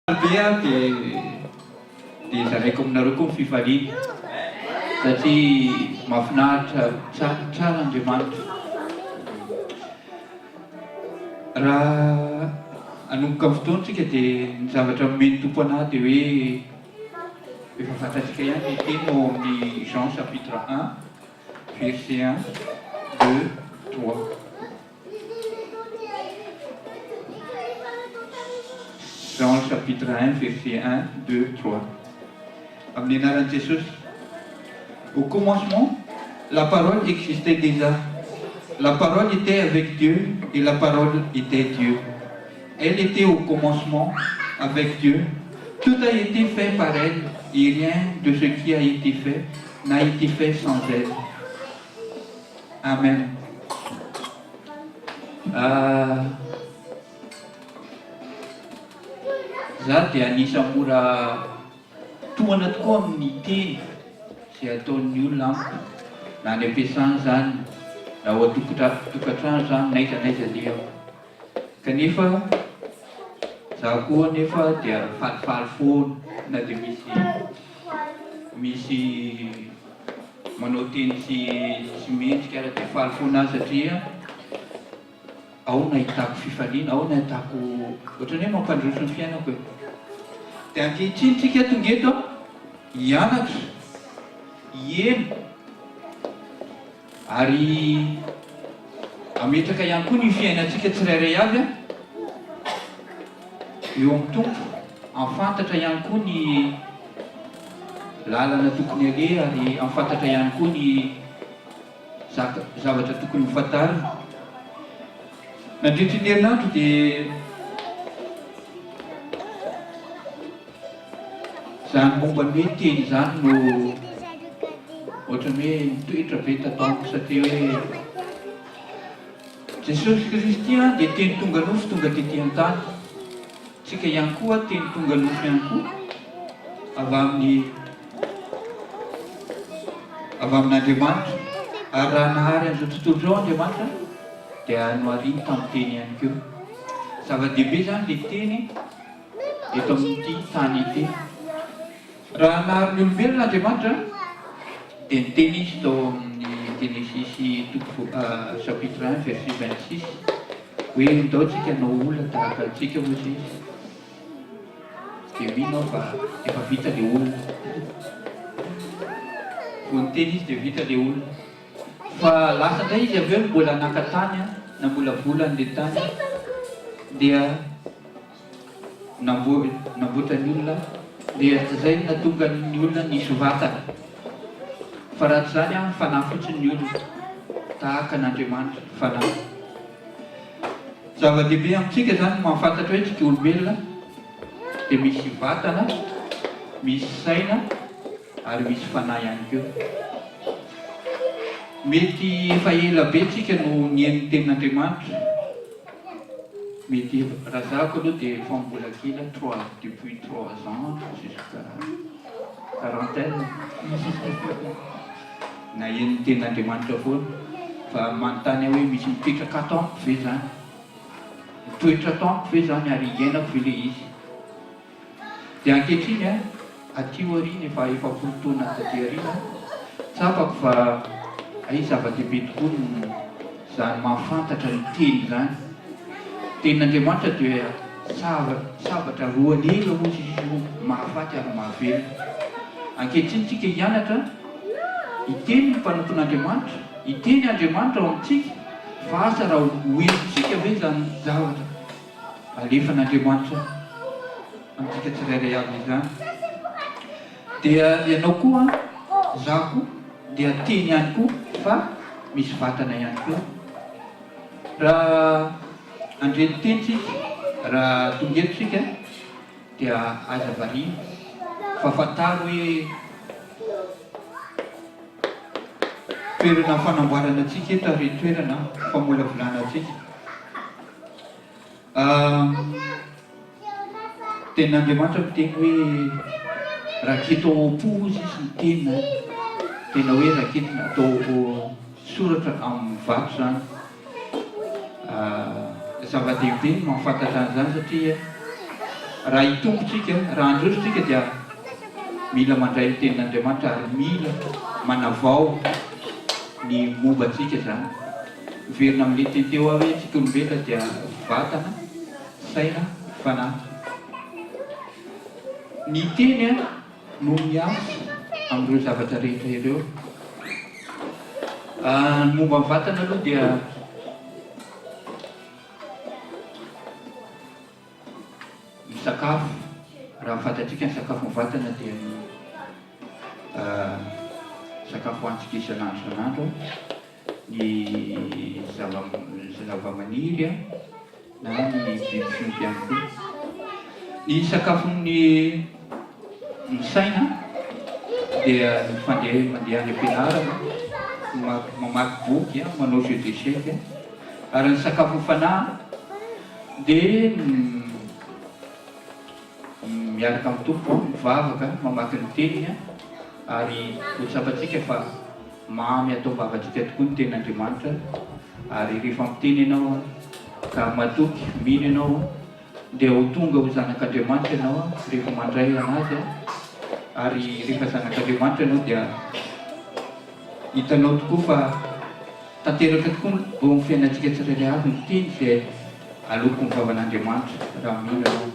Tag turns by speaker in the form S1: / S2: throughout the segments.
S1: Be aho dia dia zaraiko aminareo koa ny fifaliana satria mahafinaritra tsara tsara Andriamanitra. Raha hanomboka ny fotoana tsika dia ny zavatra nomen'ny Tompo anah dia hoe efa fantatsika ihany ny teny ao amin'ny Jean chapitre 1 verset 1, 2, 3. Jean chapitre 1 verset 1, 2, 3. Amin'ny anaran'i Jesosy. Au commencement, la parole existait déjà. La parole était avec Dieu et la parole était Dieu. Elle était au commencement avec Dieu. Tout a été fait par elle et rien de ce qui a été fait n'a été fait sans elle. Amen. Ah, za dia anisan'ny mora tohana tokoa amin'ny teny izay ataon'ny olona amiko, na any am-piasana izany, na ao an-tokantrano izany, n'aiza n'aiza alehako. Kanefa za koa anefa dia falifaly foana na dia misy misy manao teny tsy tsy mendrika ara dia faly foana aho satria ao no ahitako fifaliana, ao no ahitako ohatran'ny hoe mampandroso ny fiainako e. Dia ankehitriny tsika tonga eto hianatra, hiheno ary hametraka ihany koa ny fiainantsika tsirairay avy eo amin'ny Tompo, hahafantatra ihany koa ny lalana tokony aleha ary hahafantatra ihany koa ny zavatra tokony ho fantarina. Nandritry ny herinandro dia izany momba ny hoe teny izany no ohatran'ny hoe nitoetra be tato amiko satria hoe Jesosy Kristy dia teny tonga nofo tonga tety an-tany. Tsika ihany koa teny tonga nofo ihany koa avy amin'ny avy amin'Andriamanitra. Ary raha nahary an'izao tontolo izao Andriamanitra dia nohariny tamin'ny teny ihany koa. Zava-dehibe izany ilay teny eto amin'ity tany ity. Raha nahary ny olombelona Andriamanitra dia niteny Izy tao amin'ny Genesisy toko chapitre 1 verset 26 hoe ndao tsika hanao olona tahaka antsika hozy Izy. Dia mino aho fa efa vita ilay olona. Vao niteny Izy dia vita ilay olona. Fa lasa indray Izy avy eo no mbola naka tany namolavola an'ilay tany dia Namboatra ny olona dia zay no nahatonga ny olona nisy vatana fa raha tsy zany an fanahy fotsiny ny olona tahaka an'Andriamanitra fanahy. Zava-dehibe amintsika zany ny mahafantatra hoe tsika olombelona dia misy vatana, misy saina ary misy fanahy ihany koa. Mety efa ela be tsika no nihaino ny tenin'Andriamanitra. Mety raha zahako aloha dia efa mbola kely aho trois depuis trois ans jusqu'à quarantaine naheno ny tenin'Andriamanitra foana fa manontany aho hoe misy mipetraka ato amiko ve izany? Mitoetra ato amiko ve izany ary iainako ve ilay izy? Dia ankehitriny an, aty aoriana efa 40 taona taty aoriana, tsapako fa hay zava-dehibe tokoa ny izany mahafantatra ny teny izany. Tenin'Andriamanitra dia sabatra roa lela hozy izy io, mahafaty ary mahavelona. Ankehitriny tsika hianatra hiteny ny mpanompon'Andriamanitra, hiteny Andriamanitra ao amintsika, fa asa raha ho henontsika ve izany zavatra Alefan'Andriamanitra amintsika tsirairay avy izany. Dia ianao koa, izaho koa, dia teny ihany koa fa misy vatana ihany koa. Raha handre ny teny tsika, raha tonga eto tsika, dia aza variana fa fantaro hoe toerana fanamboarana antsika eto ary toerana famolavolana antsika. Tenin'Andriamanitra miteny hoe raketo ao am-po hozy izy ny teny a, tena hoe raketina atao soratra amin'ny vato izany. Zava-dehibe ny mahafantatra an'izany satria. Raha hitombo tsika, raha handroso tsika dia mila mandray ny tenin'Andriamanitra ary mila manavao ny momba antsika izany. Miverina amin'ilay teny teo aho hoe tsika olombelona dia vatana, saina, fanahy. Ny teny no miasa amin'ireo zavatra rehetra ireo. Ny momba ny vatana aloha dia Ny sakafo, raha ny fantatsika ny sakafon'ny vatana dia ny sakafo hohanintsika isan'andro isan'andro, ny zava-maniry na ny biby fiompy ihany koa. Ny sakafon'ny ny saina dia ny fandeha mandeha any am-pianarana, mamaky boky, manao jeu d'échec, ary ny sakafon'ny fanahy Dia miaraka amin'ny Tompo, mivavaka, mamaky ny Teniny, ary ho tsapantsika fa mamy atao am-bavantsika tokoa ny Tenin'Andriamanitra, ary rehefa miteny ianao ka matoky, mino ianao, dia ho tonga ho zanak'Andriamanitra ianao rehefa mandray an'Azy, ary rehefa zanak'Andriamanitra ianao dia hitanao tokoa fa Tanteraka tokoa eo amin'ny fiainantsika tsirairay avy ny teny izay aloaky ny vavan'Andriamanitra raha mino ianao.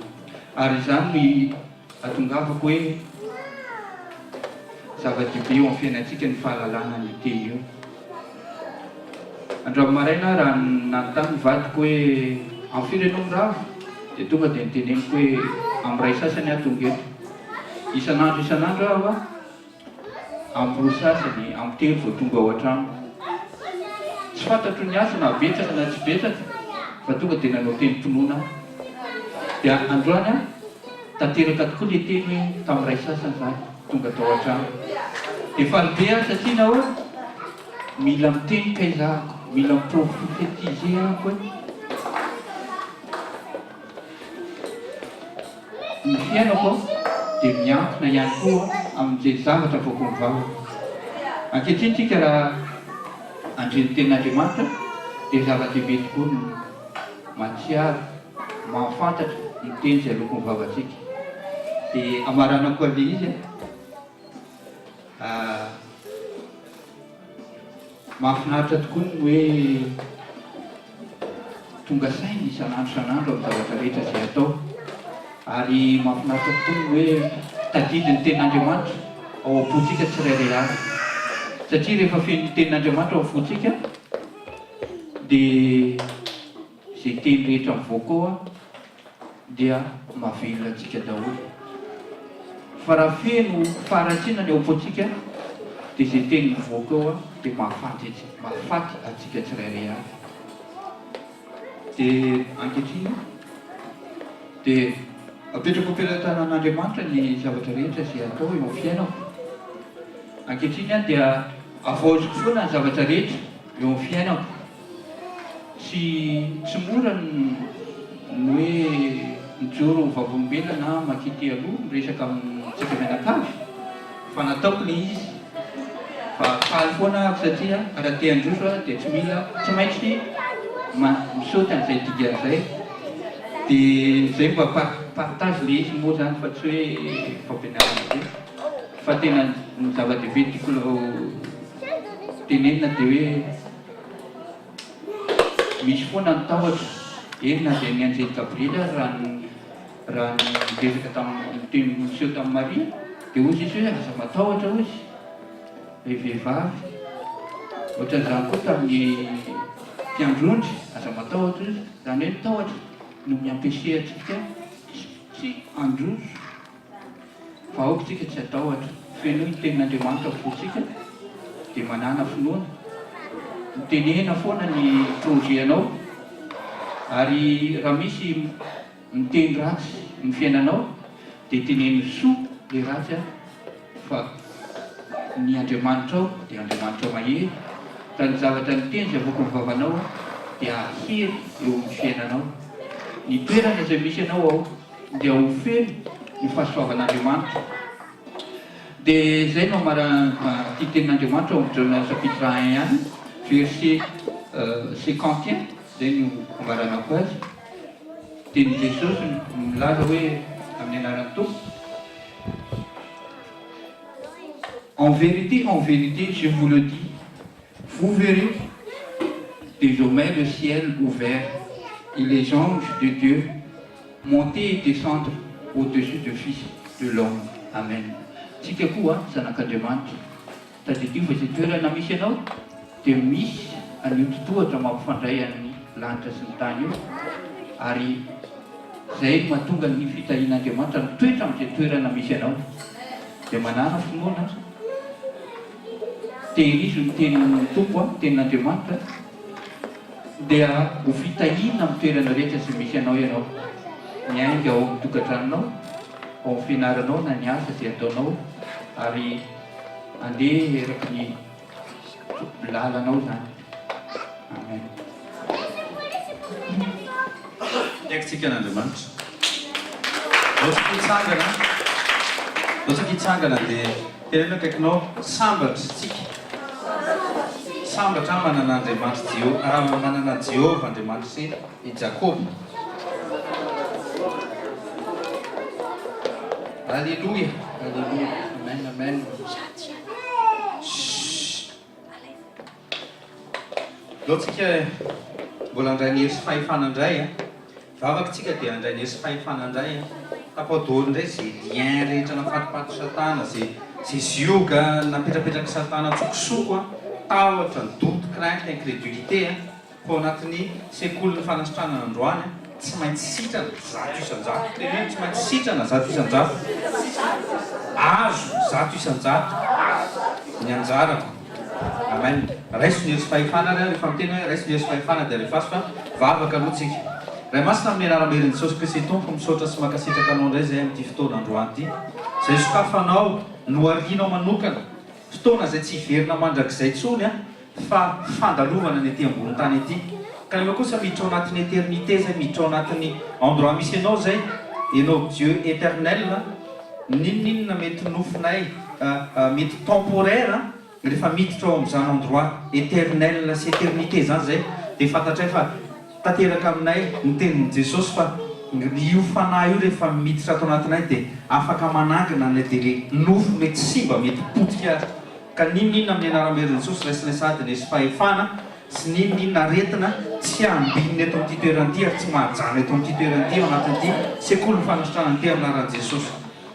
S1: Ary izany no ahatongavako hoe zava-dehibe eo amin'ny fiainantsika ny fahalalana an'io teny io. Androany maraina aho raha nanontany ny vadiko hoe amin'ny firy ianao mirava dia tonga dia noteneniko hoe amin'ny iray sasany aho tonga eto. Isan'andro isan'andro aho Amin'ny roa sasany, amin'ny telo vao tonga ao an-trano. Tsy fantatro ny asa na betsaka na tsy betsaka fa tonga dia nanao tenim-pinoana aho. Dia androany aho, tanteraka tokoa ilay teny hoe tamin'ny iray sasany izany tonga tao an-trano. Dia faly be aho satria nahoana? Mila miteny kay zahako, mila mi-prophétiser aho hoe. Ny fiainako dia miankina ihany koa amin'izay zavatra avoakan'ny vavako. Ankehitriny isika raha handre ny tenin'Andriamanitra dia zava-dehibe tokoa ny mahatsiaro, mahafantatra ny teny izay aloakin'ny vavantsika. Dia hamaranako an'ilay izy a. Mahafinaritra tokoa ny hoe tonga saina isan'andro isan'andro amin'ny zavatra rehetra izay atao. Ary mahafinaritra tokoa ny hoe tadidy ny tenin'Andriamanitra ao am-pontsika tsirairay avy. Satria rehefa feno ny tenin'Andriamanitra ao am-pontsika dia izay teny rehetra mivoaka ao dia mahavelona antsika daholo. Fa raha feno faharatsiana ny ao am-pontsika dia izay teny mivoaka eo dia mahafaty mahafaty antsika tsirairay avy. Dia ankehitriny dia apetrako am-pelatanan'Andriamanitra ny zavatra rehetra izay atao eo amin'ny fiainako. Ankehitriny aho dia havaoziko foana ny zavatra rehetra eo amin'ny fiainako. Tsy tsy mora ny hoe mijoro ho vavolombelona na makety aloha miresaka amintsika mianakavy fa nataoko le izy fa faly foana aho satria raha te handroso aho dia tsy mila tsy maintsy misaoty an'izay dingan'izay dia zay mba partage le izy moa zany fa tsy hoe fampianarana be fa tena ny zava-dehibe tiako tenenina dia hoe Misy foana ny tahotra, eny na dia ny anjely Gabriely ary raha raha niresaka tamin'ny niteny niseho tamin'i Maria dia hozy izy hoe aza matahotra hozy ry vehivavy, ohatran'izany koa tamin'ny mpiandry ondry aza matahotra hozy, izany hoe ny tahotra no mi-empêcher antsika tsy handroso. Fa aoka isika tsy hatahotra. Fenoy ny Tenin'Andriamanitra ny fontsika, dia manàna finoana. Mitenena foana ny projet-nao, ary raha misy miteny ratsy ny fiainanao, dia teneno soa ilay ratsy fa ny Andriamanitrao dia Andriamanitra mahery, ka ny zavatra niteny izay avoakan'ny vavanao dia hahery eo amin'ny fiainanao. Ny toerana izay misy anao ao. dia ho feno ny fahasoavan'Andriamanitra. Dia izay no ambaran'ity tenin'Andriamanitra ao amin'ny Jaona chapitre un ihany, verset 51, izay no ambaranako azy. Tenin'i Jesosy milaza hoe. Amin'ny anaran'ny Tompo. En vérité, en vérité, je vous le dis, vous verrez désormais le ciel ouvert et les anges de Dieu monter et descendre au-dessus du Fils de l'homme. Amen. Tsika koa zanak'Andriamanitra. Tadidio fa izay toerana misy anao dia misy an'io totohatra mampifandray an'ny lanitra sy ny tany io ary izay no mahatonga ny fitahian'Andriamanitra mitoetra amin'izay toerana misy anao. Dia manàna finoana, tehirizo ny tenin'ny Tompo, tenin'Andriamanitra, dia ho fitahiana amin'ny toerana rehetra izay misy anao ianao. Miainga ao amin'ny tokantranonao, ao amin'ny fianaranao na ny asa izay ataonao ary Andeha eraky ny lalanao zany. Amen.
S2: Tiako an'Andriamanitra. Ndao tsika hitsangana. Ndao tsika hitsangana dia teneno akaikinao, sambatra isika. Sambatra aho manana Andriamanitra Jeho, manana Jehovah Andriamanitry i Jakoba.
S1: Aleloia Aleloia Amen Amen
S2: Shhh Ndao tsika mbola handray ny hery sy fahefana indray a. Vavaka tsika dia handray ny hery sy fahefana indray a. Tapao daholo indray ze lien rehetra nafatipaty satana, ze ze zioga napetrapetrak'i satana an-tsokosoko a, tahotra, doute, crainte, incrédulité a. Fa ao anatin'ny sekolin'ny fanasitranana androany, tsy maintsy sitrana 100%. Teneno, tsy maintsy sitrana 100%. Azo 100% ny anjarako. Amen. Raiso ny hery sy fahefana ary aho, rehefa miteny hoe raiso ny hery sy fahefana dia alefaso fa vavaka aloha tsika. Ray Masina amin'ny anaram-herin'i Jesosy Kristy Tompo, misaotra sy mankasitraka Anao indray izay amin'ity fotoana androany ity, izay sokafanao, noharianao manokana, fotoana izay tsy hiverina mandrakizay intsony an, fa fandalovana ny ety ambony tany ety kanefa kosa miditra ao anatin'ny eternité zay miditra ao anatin'ny endroit misy anao zay enao Dieu eternel n'inon'inona mety nofinay mety temporaire rehefa miditra ao amin'izany endroit eternel sy eternité zany zay dia fantatray fa tanteraka aminay ny tenin'i Jesosy fa io fanahy io rehefa miditra ato anatinay dia afaka manangina na dia le nofo mety simba mety potika ary. Ka n'inon'inona amin'ny anaram-berin'i Jesosy raisinay sahady ny hery sy fahefana sy n'inon'inona aretina tsy ambinina eto amin'ity toerana ity ary tsy mahajanona eto amin'ity toerana ity ao anatin'ity sekolin'ny fanasitranana ity amin'ny anaran'i Jesosy.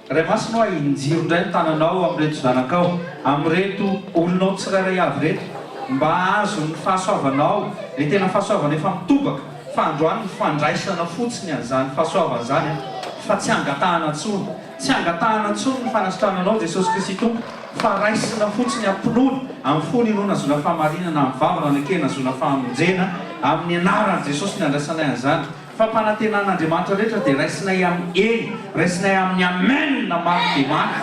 S2: Ray Masina oa injiro indray ny tananao amin'ireto zanakao, amin'ireto olonao tsirairay avy ireto mba hahazo ny fahasoavanao, ilay tena fahasoavana efa mitobaka fa androany ny fandraisana fotsiny an'izany fahasoavana izany fa tsy angatahana intsony. Tsy angatahana intsony ny fanasitrananao Jesosy Kristy Tompo fa raisina fotsiny am-pinoana, amin'ny fo ninoana ahazoana fahamarinana, amin'ny vava nanekena ahazoana fahamonjena, amin'ny anaran'i Jesosy ny andraisanay an'izany. Fampanantenan'Andriamanitra rehetra dia raisinay amin'ny eny, raisinay amin'ny amen mafy dia mafy,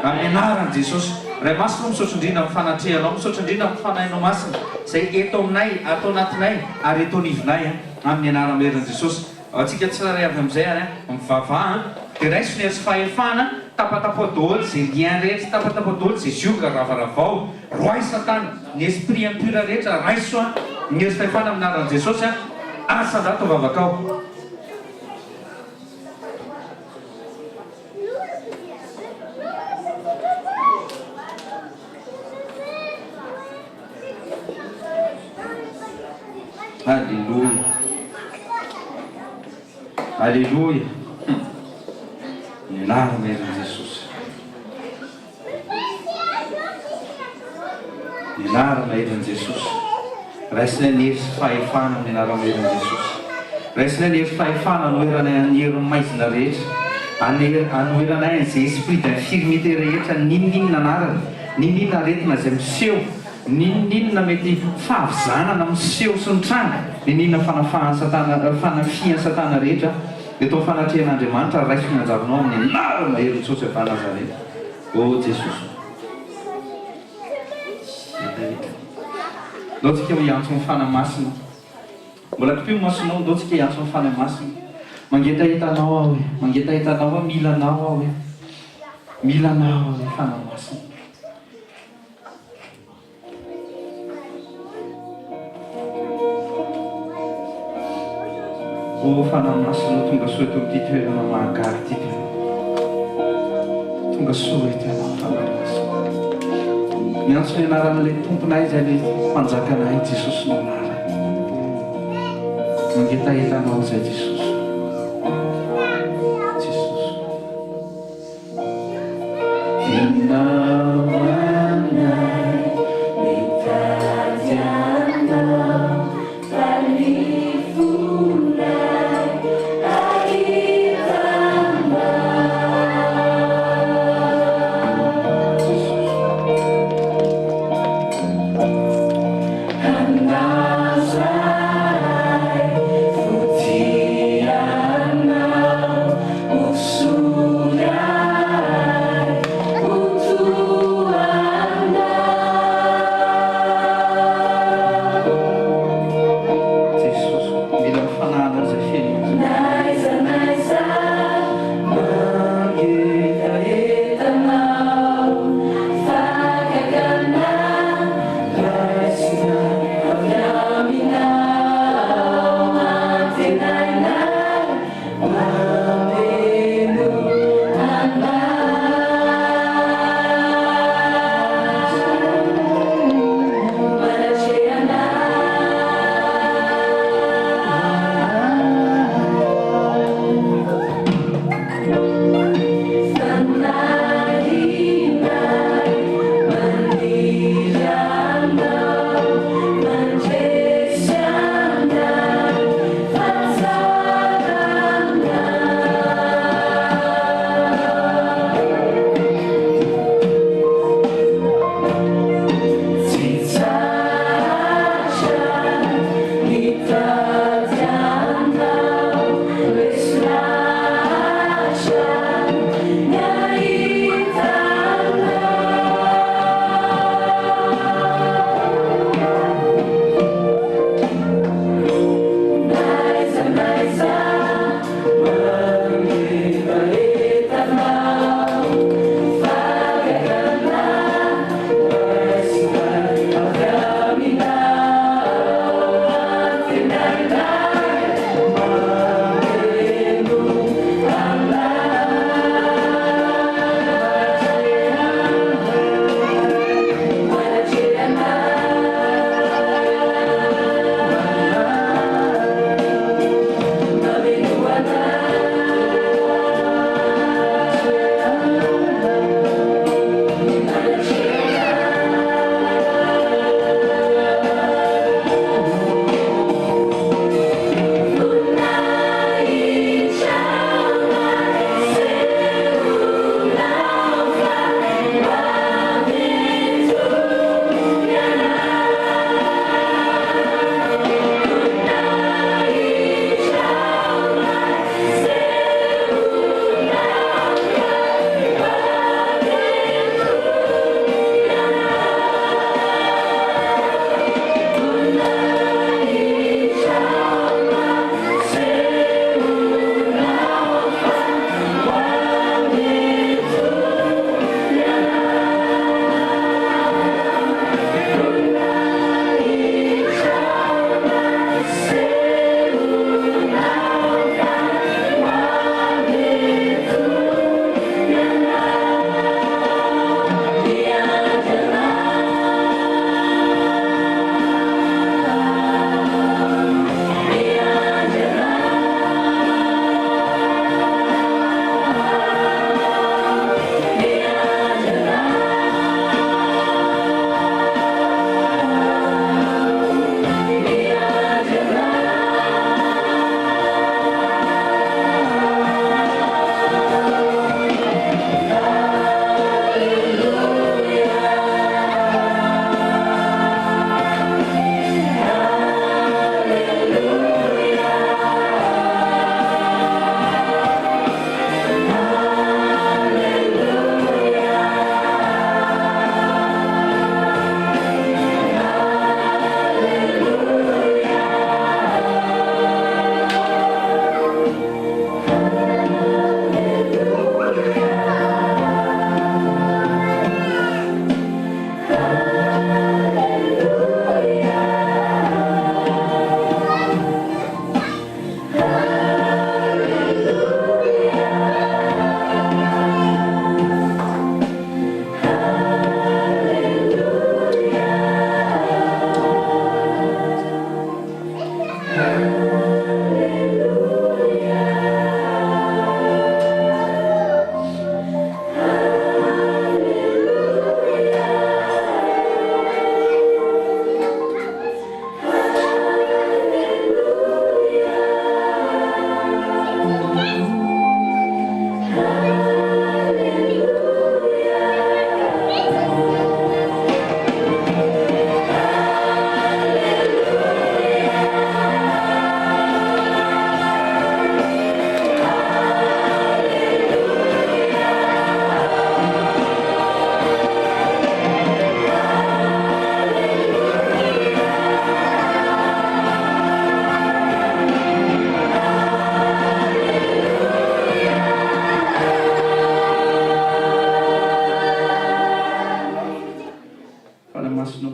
S2: amin'ny anaran'i Jesosy. Ray Masina o misaotra indrindra amin'ny fanatrehanao, misaotra indrindra amin'ny Fanahinao Masina izay eto aminay, ato anatinay ary eto anivonay, amin'ny anaram-herin'i Jesosy. Antsika tsirairay avy amin'izay ary an, mivavaha an, dia raiso ny hery sy fahefana, tapatapao daholo izay lien rehetra, tapatapao daholo izay zioga, ravaravao, roahy satana, ny esprit impur rehetra, raiso an, ny hery sy fahefana amin'ny anaran'i Jesosy an, asandrato ny vavakao. Aleloia Aleloia hum Ny anarana herin'i Jesosy Ny anarana herin'i Jesosy Raisinay ny hery sy fahefana amin'ny anarana herin'i Jesosy Raisinay ny hery sy fahefana anoheranay an'ny herin'ny maizina rehetra Anoheranay an'izay esprit d'infirmité rehetra n'inon'inona anarany N'inon'inona aretina izay miseho, n'inon'inona mety fahavizanana miseho sy mitranga, n'inon'inona fanafahan'i Satana, fanafihan'i Satana rehetra, eto amin'ny fanatrehan'Andriamanitra, raiso ny anjaranao amin'ny anarana herin'i Jesosy avy any Nazareta. Oh Jesosy ô. Hetaheta. Ndao tsika ho hiantso ny Fanahy Masina. Mbola kipio ny masonao, ndao tsika hiantso ny Fanahy Masina. Mangetaheta Anao aho e, mangetaheta Anao aho, mila Anao aho e. Mila Anao ry Fanahy Masina. O Fanahy Masina, tonga soa eto amin'ity toerana mahagaga ity Tompo.
S3: Tonga soa eto ianao Fanahy Masina. Miantso ny anaran'ilay Tomponay izay ilay Mpanjakanay Jesosy no anarany. Mangetaheta anao izay Jesosy. Jesosy.
S4: Ianao anay mitady anao fa ny fonay ahita anao. Anao zahay fo tia.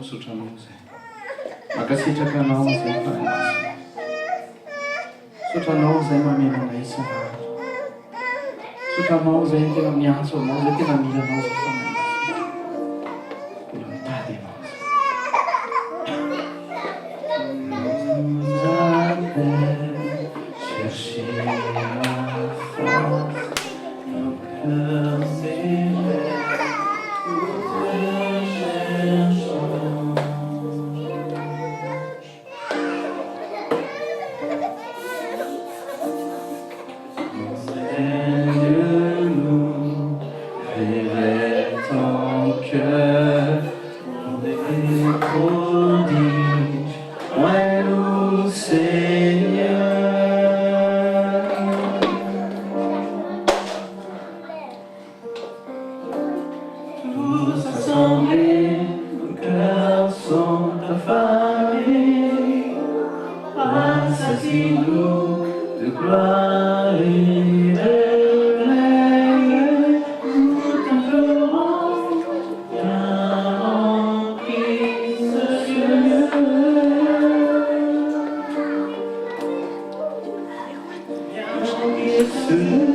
S3: Misaotra Anao izay. Mankasitraka Anao izay Fanahy Masina. Misaotra Anao izay mameno anay isan'andro. Misaotra Anao izay tena miantso Anao, izay tena mila Anao izay Fanahy Masina. Mbola mitady Anao izay. Nous appelle, chercher ma face, nos cœurs s'élèvent, nous te cherchons. Enseigne-nous, révèle ton cœur, on est prodiges, oins-nous Seigneur. Tous assemblés, nos cœurs sont affamés, rassasie-nous de gloire et de merveille, nous t'implorons, viens remplir ce lieu. Viens remplir ce lieu.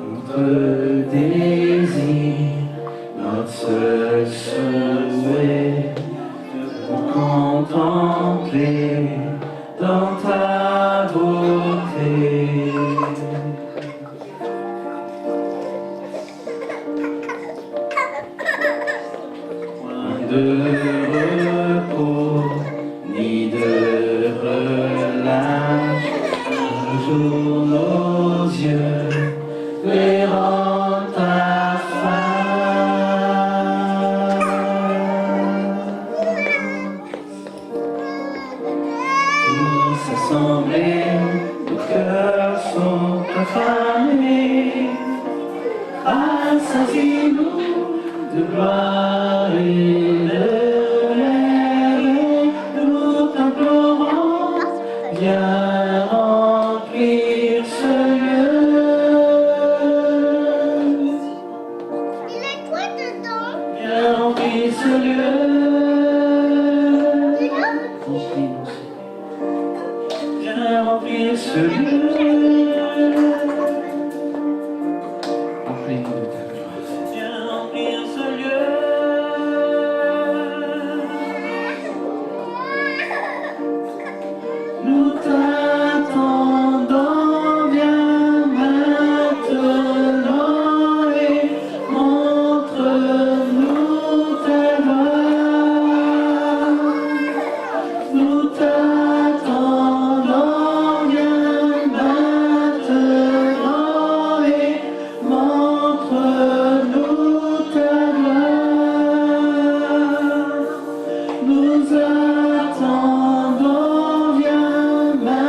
S3: Notre désir, notre seul souhait, de contempler dans ta beauté. Point de repos, ni de relâche, un jour nos yeux verront ta face. Tous assemblés, nos cœurs sont affamés. Rassasie-nous de gloire et de merveille. Nous t'implorons, viens remplir ce lieu.
S5: Il est quoi dedans?
S3: Viens remplir ce lieu. Remplis-nous, Seigneur. Viens remplir ce lieu. Remplis-nous de ta gloire. Viens remplir ce lieu. Nous t'attendons, viens maintenant et montre-nous ta gloire. Nous t'attendons, viens maintenant et montre-nous ta gloire. Nous attendons, viens maintenant.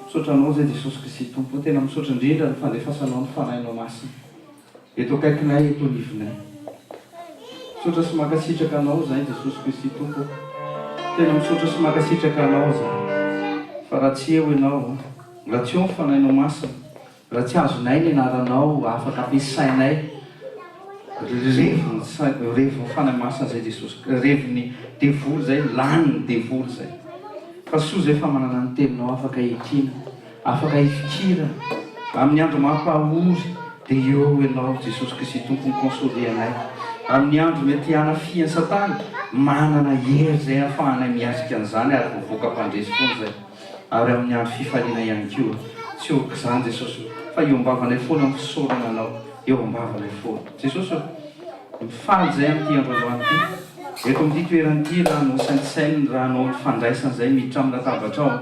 S3: Misaotra Anao izay Jesosy Kristy Tompo ô, tena misaotra indrindra ny fandefasanao ny Fanahinao Masina eto akaikinay, eto anivonay. Misaotra sy mankasitraka Anao izahay Jesosy Kristy Tompo ô, tena misaotra sy mankasitraka Anao izahay fa raha tsy eo Ianao, raha tsy eo ny Fanahinao Masina, Raha tsy azonay ny anaranao afaka ampiasainay revon'ny revon'ny Fanahy Masina zay Jesosy revon'ny devoly zay lanin'ny devoly zay fa soa zay fa manana ny teninao afaka ekena afaka ifikirana amin'ny andro mampahory dia eo ianao Jesosy Kristy Tompo mi-consoler anay amin'ny andro mety hanafihan'i satana manana hery zay ahafahanay miatrika an'izany ary mivoaka mpandresy foana zay. Ary amin'ny andro fifaliana ihany koa. Tsy eo k'izany Jesosy o, fa eo am-bavanay foana ny fisaorana Anao, eo am-bavanay foana. Jesosy o, mifaly izay amin'ity andro androany ity, eto amin'ity toerana ity raha hanao sainte cène, raha hanao ny fandraisana izay miditra amin'ny latabatrao.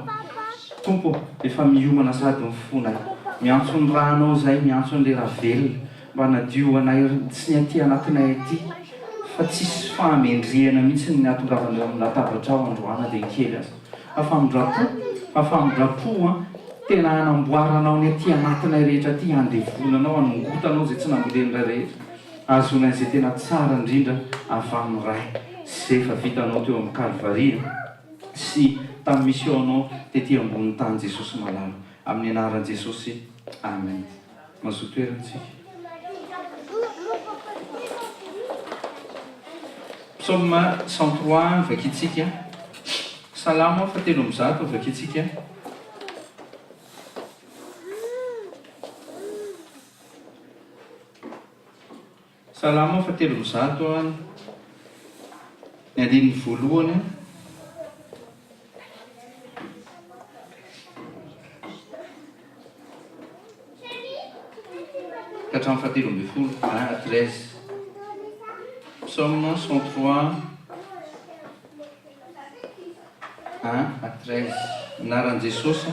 S3: Tompo o, efa miomana sahady ny fonay. Miantso ny rànao izahay, miantso an'ilay rà velona, mba hanadio anay tsy ny aty anatinay aty, fa tsisy fahamendrehana mihitsy ny hahatongavana eo amin'ny latabatrao androany na dia kely aza. Fa famindram-po, fa famindram-po an, tena hanamboaranao ny aty anatinay rehetra aty, handevonanao, hanongotanao izay tsy nambolen'ny Ray rehetra, hahazoana an'izay tena tsara indrindra avy amin'ny Ray, sy izay efa vitanao teo amin'ny Kalvary sy tamin'ny mission-nao tety ambonin'ny tany Jesosy malala. Amin'ny anaran'i Jesosy, Amen. Mazoto toerana tsika. Psaume 103 no vakintsika. Salamo fahatelo amby zato no vakintsika. Salamo fahatelo amby zato ny andininy voalohany. Ka hatramin'ny fahatelo ambin'ny folo, un à 13. Psaume 103, 1 à 13. Anaran'i Jesosy.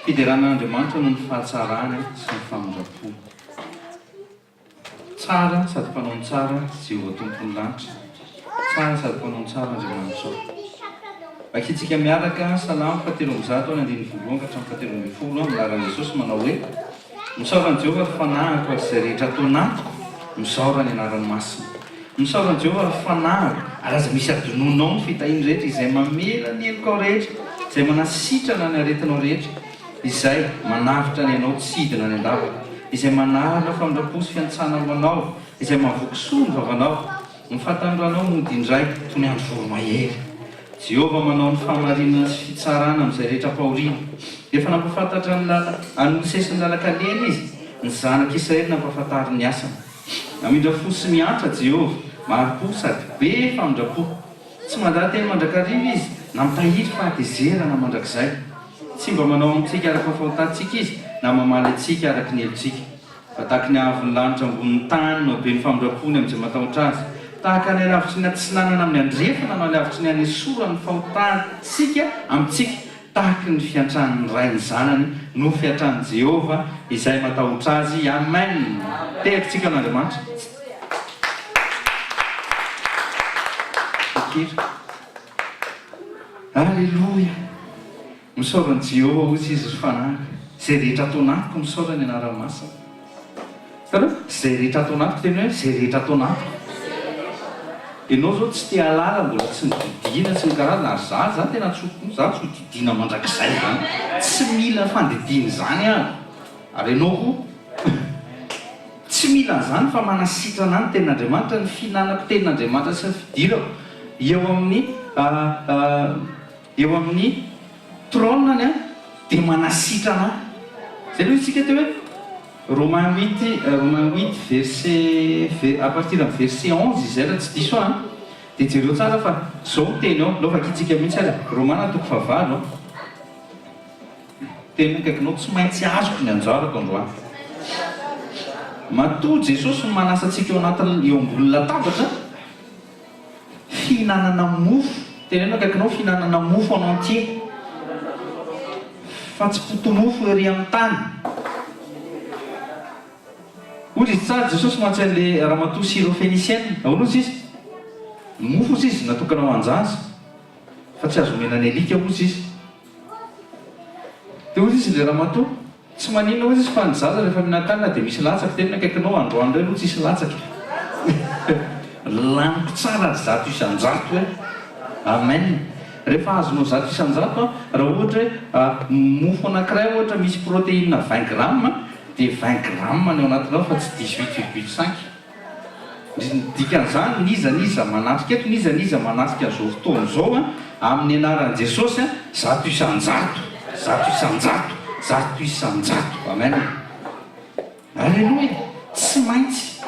S3: Fiderana an'Andriamanitra noho ny fahatsarany sy ny famindram-pony. Tsara sady mpanao ny tsara Jehovah Tompon'ny lanitra. Tsara sady mpanao ny tsara Andriamanitrao. Vakintsika miaraka Salamo fahatelo amby zato ny andininy voalohany ka hatramin'ny fahatelo ambin'ny folo amin'ny anaran'i Jesosy manao hoe, Misaora an'i Jehovah ry fanahiko ary izay rehetra ato anatiko, misaora ny anarany masina. Misaora an'i Jehovah ry fanahiko ary aza misy adinoinao ny fitahiany rehetra izay mamela ny helokao rehetra, izay manasitrana ny aretinao rehetra. Izay manavotra ny ainao tsy hidina any an-davaka, Izay manarina famindram-po sy fiantsana ho anao, Izay mahavoky soa ny vavanao. Ny fahatanoranao mody indray toy ny andro voromahery. Jehovah manao ny fahamarinana sy fitsarana amin'izay rehetra ampahoriana. Efa nampahafantatra ny lala an'i Mosesy ny lalan-kalehany Izy, ny zanak'Israely nampahafantariny ny asany. Mamindra fo sy miantra Jehovah, mahari-po sady be famindram-po. Tsy mandà teny mandrakariva Izy, na mitahiry fahatezerana mandrakizay. Tsy mba manao amintsika araka ny fahotantsika Izy, na mamaly antsika araka ny helotsika. Fa tahaky ny haavon'ny lanitra ambonin'ny tany no haben'ny famindram-pony amin'izay matahotra Azy. Tahaka ny halavitry ny atsinanana amin'ny andrefana no halavitry ny hanesorany ny fahotantsika amintsika. Tahaky ny fiantran'ny ray ny zanany no fiantran'i Jehovah izay matahotra Azy. Amen! Tehaka-tsika an'Andriamanitra. Fikira. Aleloia! Misaora an'i Jehovah, hoy izy, ry fanahiko. Izay rehetra ato anatiko, misaora ny anarany masina. Hitanareo? Izay rehetra ato anatiko, teny hoe izay rehetra ato anatiko. Ianao izao tsy te hahalala mbola tsy nodidiana, tsy nikarazana, ary za zany tena tso-po, za tsy ho didiana mandrakizay zany. Tsy mila fandidiana izany aho. Ary ianao koa? Tsy mila an'izany fa manasitrana ahy ny tenin'Andriamanitra, ny fihinanako tenin'Andriamanitra sy ny fidirako eo amin'ny eo amin'ny trône-ny an, dia manasitrana ahy. Izay aloha isika teo hoe Romains huit, Romains huit verset, à partir amin'ny verset 11 izay raha tsy diso aho an, dia jereo tsara fa izao ny teny ao, aleo vakintsika mihitsy ary, Romana toko fahavalo an.
S2: Teny akaikinao, tsy maintsy azoko ny anjarako androany. Matoa Jesosy manasa antsika eo anatin'ny, eo ambony latabatra, fihinanana mofo, teneno akaikinao, fihinanana mofo en entier, fa tsy poto-mofo ery amin'ny tany. Hoy izy, Tsara Jesosy mantsy an'ilay ramatoa Syro-Phénicienne. Ahoana hozy izy? Ny mofo hozy izy natokana ho an-jaza, fa tsy azo omena ny alika hozy izy. Dia hozy izy ilay ramatoa, Tsy maninona hozy izy fa ny zaza rehefa mihinan-kanina dia misy latsaka. Teneno akaikinao, androany indray aloha tsisy latsaka. Laniko tsara 100% eh! Amen! Rehefa azonao 100% an, raha ohatra hoe mofo anankiray ohatra misy protéine 20 grammes, dia 20 grammes ny ao anatinao fa tsy 18 virgule cinq. Ny dikan'izany, n'iza n'iza manatrika eto, n'iza n'iza manatrika an'izao fotoana izao an, amin'ny anaran'i Jesosy an, 100%, 100%, 100%. Amen. Aleloia! Tsy maintsy,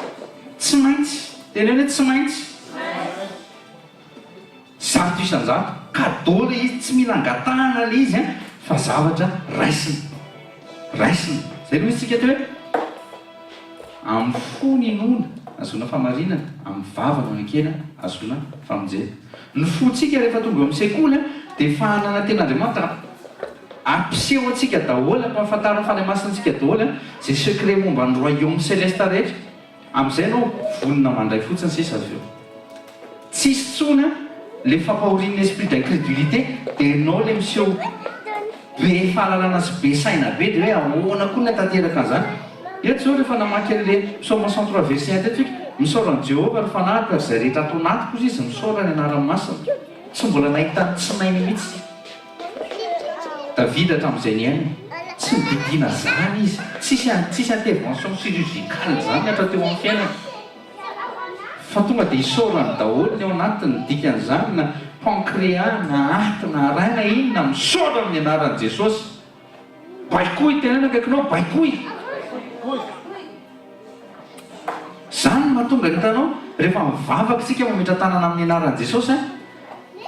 S2: tsy maintsy, teneno hoe tsy maintsy. 100%, cadeau ilay izy, tsy mila angatahana ilay izy an, fa zavatra raisina, raisina. Izay aloha isika teo hoe, amin'ny fo ny inoana, ahazoana fahamarinana, amin'ny vava no anekena, ahazoana famonjena. Ny fontsika rehefa tonga eo amin'ny sekoly an, dia efa hanana tenin'Andriamanitra, ampiseho antsika daholo, ampahafantarin'ny Fanahy Masina antsika daholo an, izay secret momba ny royaume céleste rehetra. Amin'izay ianao vonona mandray fotsiny sisa avy eo. Tsisy intsony an le fampahorian'ny esprit d'incrédulité dia ianao le miseho be fahalalana sy be saina be dia hoe ahoana koa ny hatanteraka an'izany. Eto izao rehefa namaky an'le psaume 103 verset 1 teto tsika, misaora an'i Jehovah ry fanahiko ary izay rehetra ato anatiko hozy izy misaora ny anarany masina. Tsy mbola nahita ny tsy nainy mihitsy. Davida hatramin'izay niainany. Tsy nodidiana zany izy. Tsisy tsisy intervention chirurgicale zany hatra teo amin'ny fiainany. Fa tonga dia isaorany daholo ny ao anatiny, ny dikan'izany na pancréas na aty na rein na inona, misaotra amin'ny anaran'i Jesosy. Baikoy, teneno akaikinao, baikoy. Zany no mahatonga hitanao rehefa mivavaka isika mametra-tanana amin'ny anaran'i Jesosy an,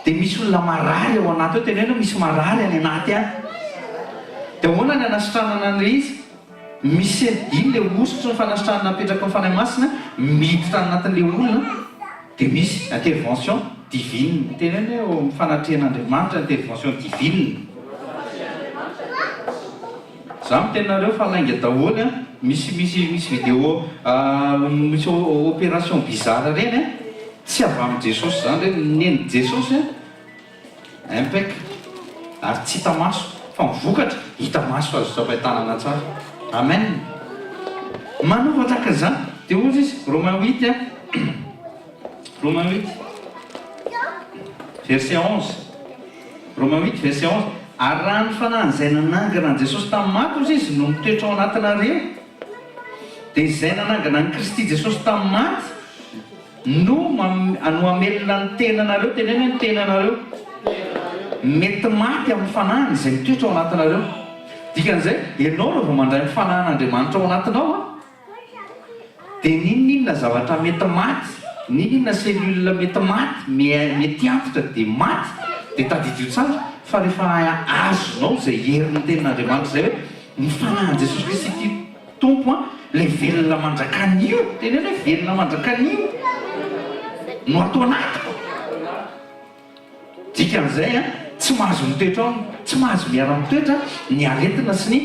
S2: dia misy olona marary ao anaty ao, teneno hoe misy marary any anaty any. Dia ahoana ny hanasitranana an'ilay izy? Misy iny ilay hosotry ny fanasitranana apetraky ny Fanahy Masina miditra any anatin'ilay olona dia misy intervention divine. Teneno hoe eo amin'ny fanatrehan'Andriamanitra intervention divine. Za miteny nareo fa lainga daholo an, misy misy misy vidéo misy opération bizarre reny an, tsy avy amin'i Jesosy zany reny, nen'i Jesosy an impec ary tsy hita maso fa ny vokatra hita maso azo tsapain-tanana tsara. Amen. Manova tahaka an'izany. Dia hozy izy, Romains huit an, Romains huit verset 11. Romains huit verset 11, Ary raha ny fanahin'izay nanangana an'i Jesosy tamin'ny maty, hozy izy, no mitoetra ao anatinareo, dia izay nanangana an'i Kristy Jesosy tamin'ny maty no no hamelona ny tenanareo, teneno hoe ny tenanareo, mety maty amin'ny fanahiny izay mitoetra ao anatinareo. Dikan'izay, ianao raha vao mandray ny fanahin'Andriamanitra ao anatinao an, Dia n'inon'inona zavatra mety maty, n'inon'inona cellule mety maty, mety antitra dia maty, dia tadidio tsara fa rehefa azonao izay herin'ny tenin'Andriamanitra izay hoe ny fanahin'i Jesosy Kristy ity Tompo an, ilay velona mandrak'anio, teneno hoe velona mandrak'anio no ato anatiko. Dikan'izay an, tsy mahazo mitoetra ao, tsy mahazo miara-mitoetra ny aretina sy ny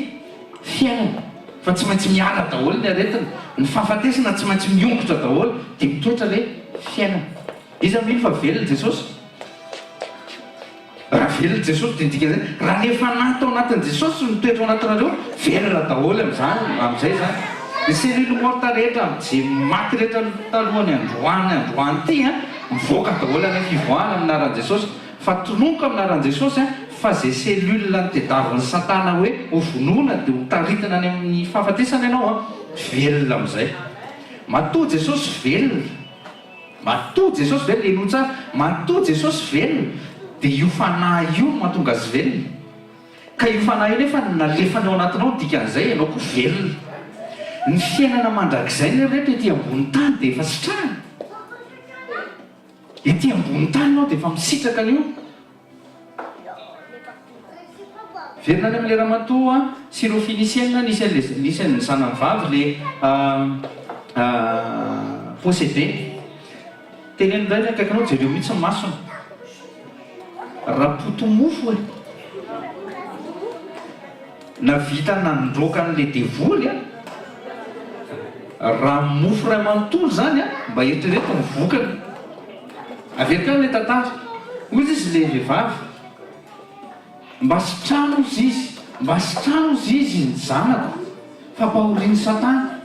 S2: fiainana, fa tsy maintsy miala daholo ny aretina, ny fahafatesana tsy maintsy miongotra daholo dia mitoetra ilay fiainana. Iza mino fa velona Jesosy? Raha velona Jesosy dia ny dikan'izay, raha ny efa nato ao anatin'i Jesosy no mitoetra ao anatinareo, velona daholo amin'izany, amin'izay izany. Ny cellule morte rehetra, izay maty rehetra talohan'ny androany androany ity an, Mivoaka daholo any fivoahana amin'ny anaran'i Jesosy fa tononiko amin'ny anaran'i Jesosy an fa ze cellule notediavin'i satana hoe ho vonoina de ho taritina any amin'ny fahafatesana ianao an velona amin'izay matoa Jesosy velona matoa Jesosy velona henoy tsara matoa Jesosy velona de io fanahy io no mahatonga azy velona Ka io fanahy io nefa no nalefany ao anatinao, ny dikan'izay ianao koa velona. Ny fiainana mandrakizay anie ry reto ety ambony tany dia efa sitrahana. Ety ambony tany ianao dia efa misitraka an'io. Miverina any amin'ilay ramatoa Syro-Phénicienne nisy an'ilay nisy an'ny zanany vavy ilay possédé. Teneno indray ny akaikinao, jereo mihitsy ny masony. Rapotomofo e! Navita nandroaka an'ilay devoly an! Raha mofo iray manontolo izany an, mba eritrereto ny vokany. Averiko ihany ilay tantara. Hoy izy ilay vehivavy, Mba sitrano hozy izy, mba sitrano hozy izy ny zanako, fa ampahorian'i Satana.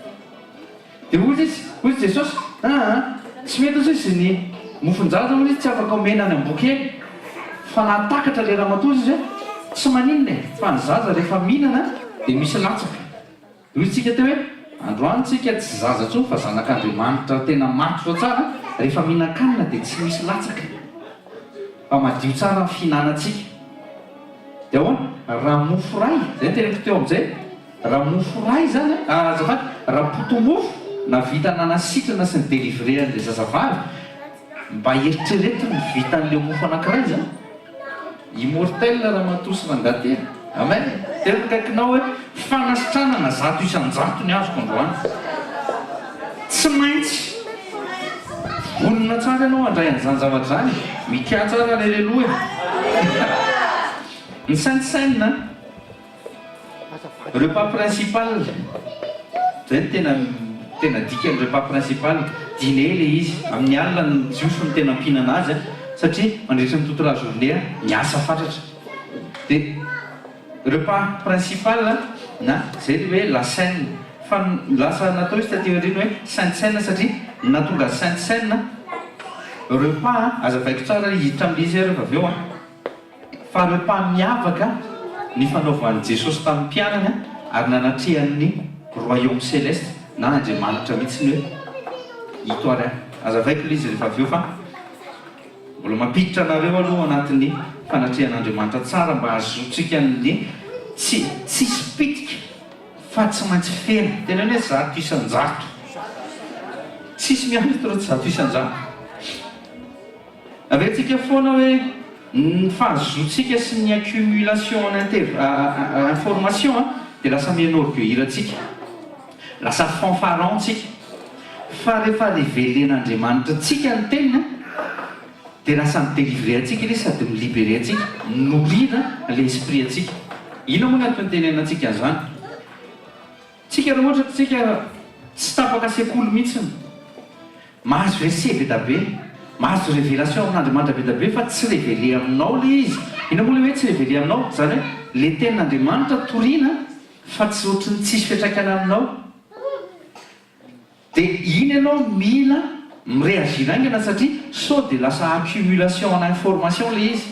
S2: Dia hoy izy, hoy Jesosy, Aa, tsy mety hozy izy ny mofon-jaza hozy izy tsy afaka omena any amboa kely. Fa nahatakatra ilay ramatoa hozy izy hoe, tsy maninona e, fa ny zaza rehefa mihinana dia misy latsaka. Hoy isika teo hoe, androany tsika tsy zaza intsony fa zanak'Andriamanitra tena matotra tsara, rehefa mihinan-kanina dia tsy misy latsaka, fa madio tsara ny fihinanantsika. Dia ahoana? Raha mofo iray, izay no teneniko teo amin'izay, Raha mofo iray izany an, ah azafady, raha poto-mofo nahavita nanasitrana sy ni-delivrer an'ilay zazavavy, mba eritrereto ny vitan'ilay mofo anankiray izany. Immortel ramatoa sy rangahy tena. Amen. Tena akaikinao hoe fanasitranana 100% ny azoko androany. Tsy maintsy vonona tsara ianao handray an'izany zavatra izany. Mikà tsara ilay lehiloha e. Ny sainte cène an. Repas principal, zay no tena tena dikan'ny repas principal, dîner le izy, amin'ny alina ny jiosy no tena mpihinana azy an, satria mandritra ny toute la journée miasa fatratra, dia repas principal na zay le hoe la cène, fa lasa natao izy taty aoriana hoe sainte cène satria ny nahatonga azy sainte cène, repas, azavaiko tsara hiditra amin'ilay izy aho rehefa avy eo an. Fa repas miavaka ny fanaovan'i Jesosy tamin'ny mpianany ary nanatrehany ny Royaume Céleste na Andriamanitra mihitsy ny hoe ito ary an. Azavaiko ilay izy rehefa avy eo fa mbola mampiditra anareo aloha ao anatin'ny fanatrehan'Andriamanitra tsara mba hahazoantsika ny tsy tsisy pitika fa tsy maintsy feno. Teneno hoe 100%. Tsisy miala eto raha tsy 100%. Averintsika foana hoe ny fahazoantsika sy ny accumulation en information dia lasa mi-enorgueillir antsika, lasa fanfaron tsika. Fa rehefa reveler-n'Andriamanitra antsika ny teniny dia lasa mi-delivrer antsika ilay izy sady mi-liberer antsika, mi-nourrir ilay esprit antsika. Inona moa ny antony itenenantsika an'izany? Tsika raha ohatra tsika tsy tapaka sekoly mihitsiny, mahazo verset be da be, mahazo révélation amin'Andriamanitra be da be fa tsy révélé aminao le izy, inona moa le hoe tsy révélé aminao? Zany hoe le tenin'Andriamanitra torina fa tsy ohatry ny tsisy fiantraikany aminao. Dia iny ianao mila mi-réagir haingana satria sao dia lasa accumulation ana information ilay izy.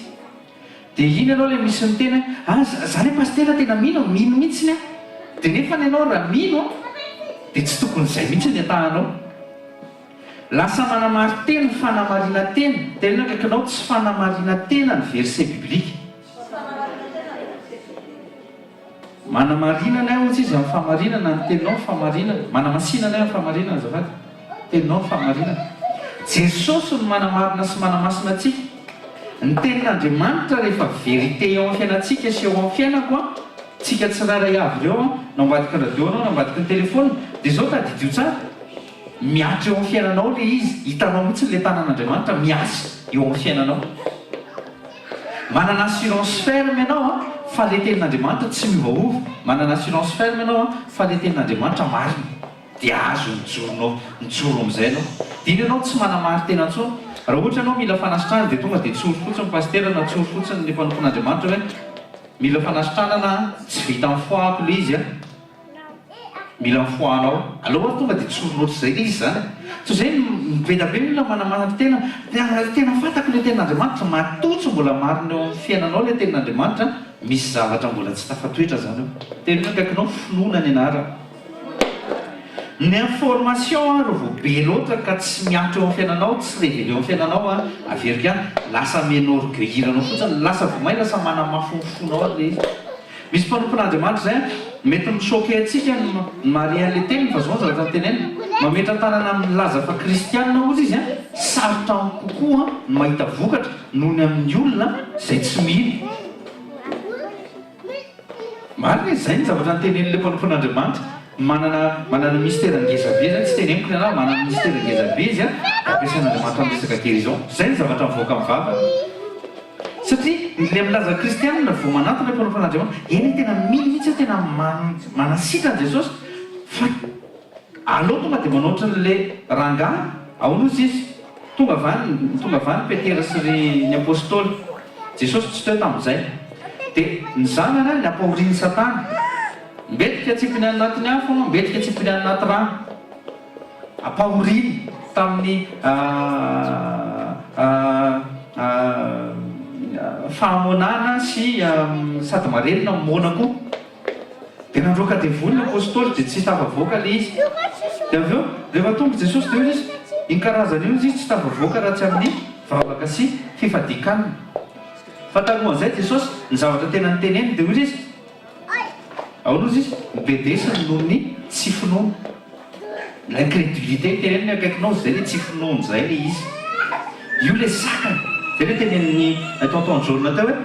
S2: Dia iny ianao ilay misy miteny hoe ah za anie pasitera tena mino, mino mihitsiny aho. Dia nefany ianao raha mino an, dia tsy tokony izay mihitsy ny atahanao. Lasa manamari-teny ny fanamarinan-tena, teneno akaikinao tsy fanamarinan-tena ny verset biblique. Manamarina anay hozy izy amin'ny fahamarinana, ny teninao ny fahamarinana. Manamasina anay amin'ny fahamarinana azafady. Teninao ny fahamarinana. Jesosy no manamarina sy manamasina antsika. Ny tenin'Andriamanitra rehefa vérité eo amin'ny fiainantsika sy eo amin'ny fiainako an, tsika tsirairay avy ireo an, na ambadiky ny radio anao na ambadiky ny téléphone, dia izao tadidio tsara, mihatra eo amin'ny fiainanao ilay izy, hitanao mihitsy ilay tanan'Andriamanitra miasa eo amin'ny fiainanao. Manana assurance ferme ianao an, fa le tenin'Andriamanitra tsy miovaova. Manana assurance ferme ianao an, fa le tenin'Andriamanitra marina. Dia azo mijoronao, mijoro amin'izay ianao. Dia iny ianao tsy manamari-tena intsony. Raha ohatra ianao mila fanasitranana dia tonga dia tsory fotsiny pasitera na tsory fotsiny ny mpanompon'Andriamanitra hoe mila fanasitranana an, tsy vitan'ny foi-ko le izy an. Mila mifoha anao. Aleo ary tonga dia tsorina ohatr'izay ilay izy izany e. Toy izay be dia be ny olona manamari-tena. Tena fantako ilay tenin'Andriamanitra. Matoa tsy mbola marina eo amin'ny fiainanao ilay tenin'Andriamanitra, misy zavatra mbola tsy tafatoetra izany eo. Teneno akaikinao, finoana ny anarany. Ny information ary vao be loatra ka tsy mihatra eo amin'ny fiainanao, tsy révélé eo amin'ny fiainanao an, averiko ihany, lasa mi-enorgueillir anao fotsiny, lasa vao may lasa manamafy ny fonao ary ilay izy. Misy mpanompon'Andriamanitra izay an, mety mi-choquer antsika ny mahare an'ilay teniny fa izao ny zavatra noteneniny, mametra-tanana amin'ny milaza fa kristianina hozy izy an, sarotra aminy kokoa ny mahita vokatra noho ny amin'ny olona izay tsy mino. Marina e, zay ny zavatra notenenin'ilay mpanompon'Andriamanitra, manana manana mystère ngeza be zany, tsy teneniko ny anah, manana mystère ngeza be izy an, ampiasain'Andriamanitra amin'ny resaka guérison, zay ny zavatra mivoaka amin'ny vavany. Satria ilay milaza kristianina vao manantona ilay mpanompon'Andriamanitra, eny e tena mino mihitsy aho tena manasitrana Jesosy fa aleo tonga dia manao ohatran'ilay rangahy, ahoana ozy izy? Tonga avy any, tonga avy any Petera sy ry ny Apostoly. Jesosy tsy teo tamin'izay. Dia ny zanany any nampahorian'i Satana. Mbetika tsipiny any anatin'ny afo, mbetika tsipiny any anaty rano. Ampahoriany tamin'ny fahamoanana sy sady marenina no moana koa. Dia nandroaka devoly ny apostoly dia tsy tafavoaka ilay izy. Dia avy eo, rehefa tonga i Jesosy dia hoy izy, iny karazana io izy tsy tafavoaka raha tsy amin'ny vavaka sy fifadian-kanina. Fa talohan'izay Jesosy, ny zavatra tena noteneniny dia hoy izy, ahoana hozy izy, Nibedesiny noho ny tsy finoana. L'incrédulité teneniny akaikinao izay ilay tsy finoana izay ilay izy. Io ilay sakana. Izay ilay tenenin'i tonton Jaona teo hoe,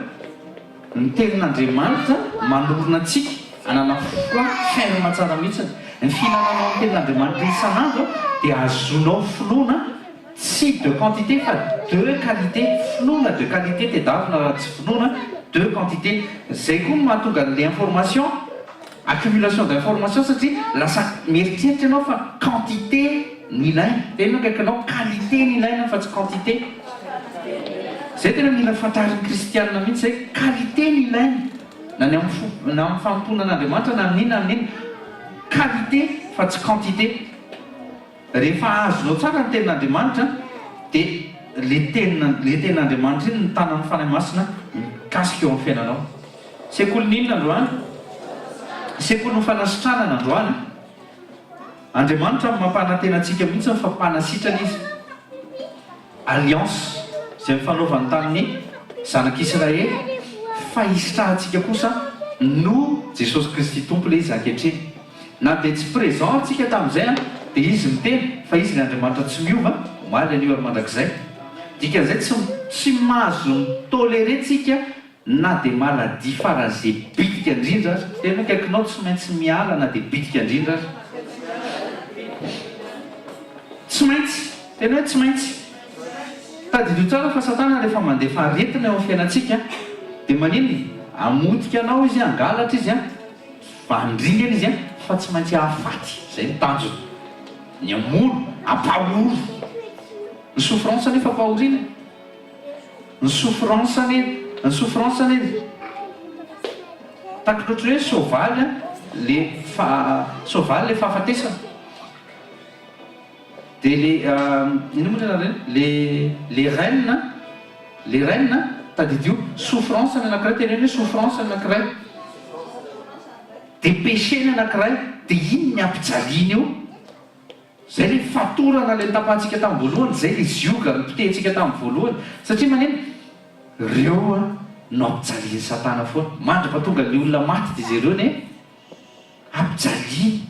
S2: Ny tenin'Andriamanitra manorina antsika hanana foi ferme tsara mihitsiny. Ny fihinananao ny tenin'Andriamanitra isan'andro dia ahazoanao finoana tsy de quantité fa de qualité, finoana de qualité tedavina raha tsy finoana de quantité. Zay koa no mahatonga an'le information, accumulation d'information satria lasa mieritreritra ianao fa quantité no ilaina. Tena akaikinao qualité no ilaina fa tsy quantité. Zay tena mila fantarin'ny kristianina mihitsy zay, qualité no ilaina na ny amin'ny fo na amin'ny fanompoana an'Andriamanitra na amin'inona na amin'inona, qualité fa tsy quantité. Rehefa azonao tsara ny tenin'Andriamanitra dia le tenina le tenin'Andriamanitra iny ny tanan'ny Fanahy Masina mikasika eo amin'ny fiainanao. Sekolin'ny inona androany? Sekolin'ny fanasitranana androany. Andriamanitra mampanantena antsika mihitsy fa mpanasitrana Izy. Alliance izay nifanaovany tamin'ny zanak'Israely fa hisitrahantsika kosa noho Jesosy Kristy Tompo ilay izy ankehitriny. Na dia tsy présent ary tsika tamin'izay an, dia Izy miteny fa Izy ilay Andriamanitra tsy miova, omaly, anio ary mandrakizay. Dikan'izay tsy tsy mahazo mi-tolérer tsika Na dia maladie faran'izay bitika indrindra aza, tena akaikinao tsy maintsy miala na dia bitika indrindra aza. Tsy maintsy, tena hoe tsy maintsy. Tadidio tsara fa satana rehefa mandefa aretina eo amin'ny fiainantsika dia maninona? Hamotika anao izy, hangalatra izy, handringana izy fa tsy maintsy hahafaty, izay no tanjony. Ny hamono, hampahory. Ny souffrance anefa ampahoriana e. Ny souffrance anie, ny souffrance anie takitra ohatran'ny hoe soavaly an, le fa soavaly le fahafatesana. Dia le inona moa ny anarany iny? Le le reine an, le reine an, tadidio, souffrance ny anankiray, teneno hoe souffrance ny anankiray. Dia péché ny anankiray, dia iny ny ampijaliany eo. Zay le fatorana le nitapahantsika tamin'ny voalohany, zay le zioga nopotehintsika tamin'ny voalohany. Satria maneno? Reo an no ampijalian'i satana foana. Mandrapa tonga le olona maty dia jereo anie ampijaliany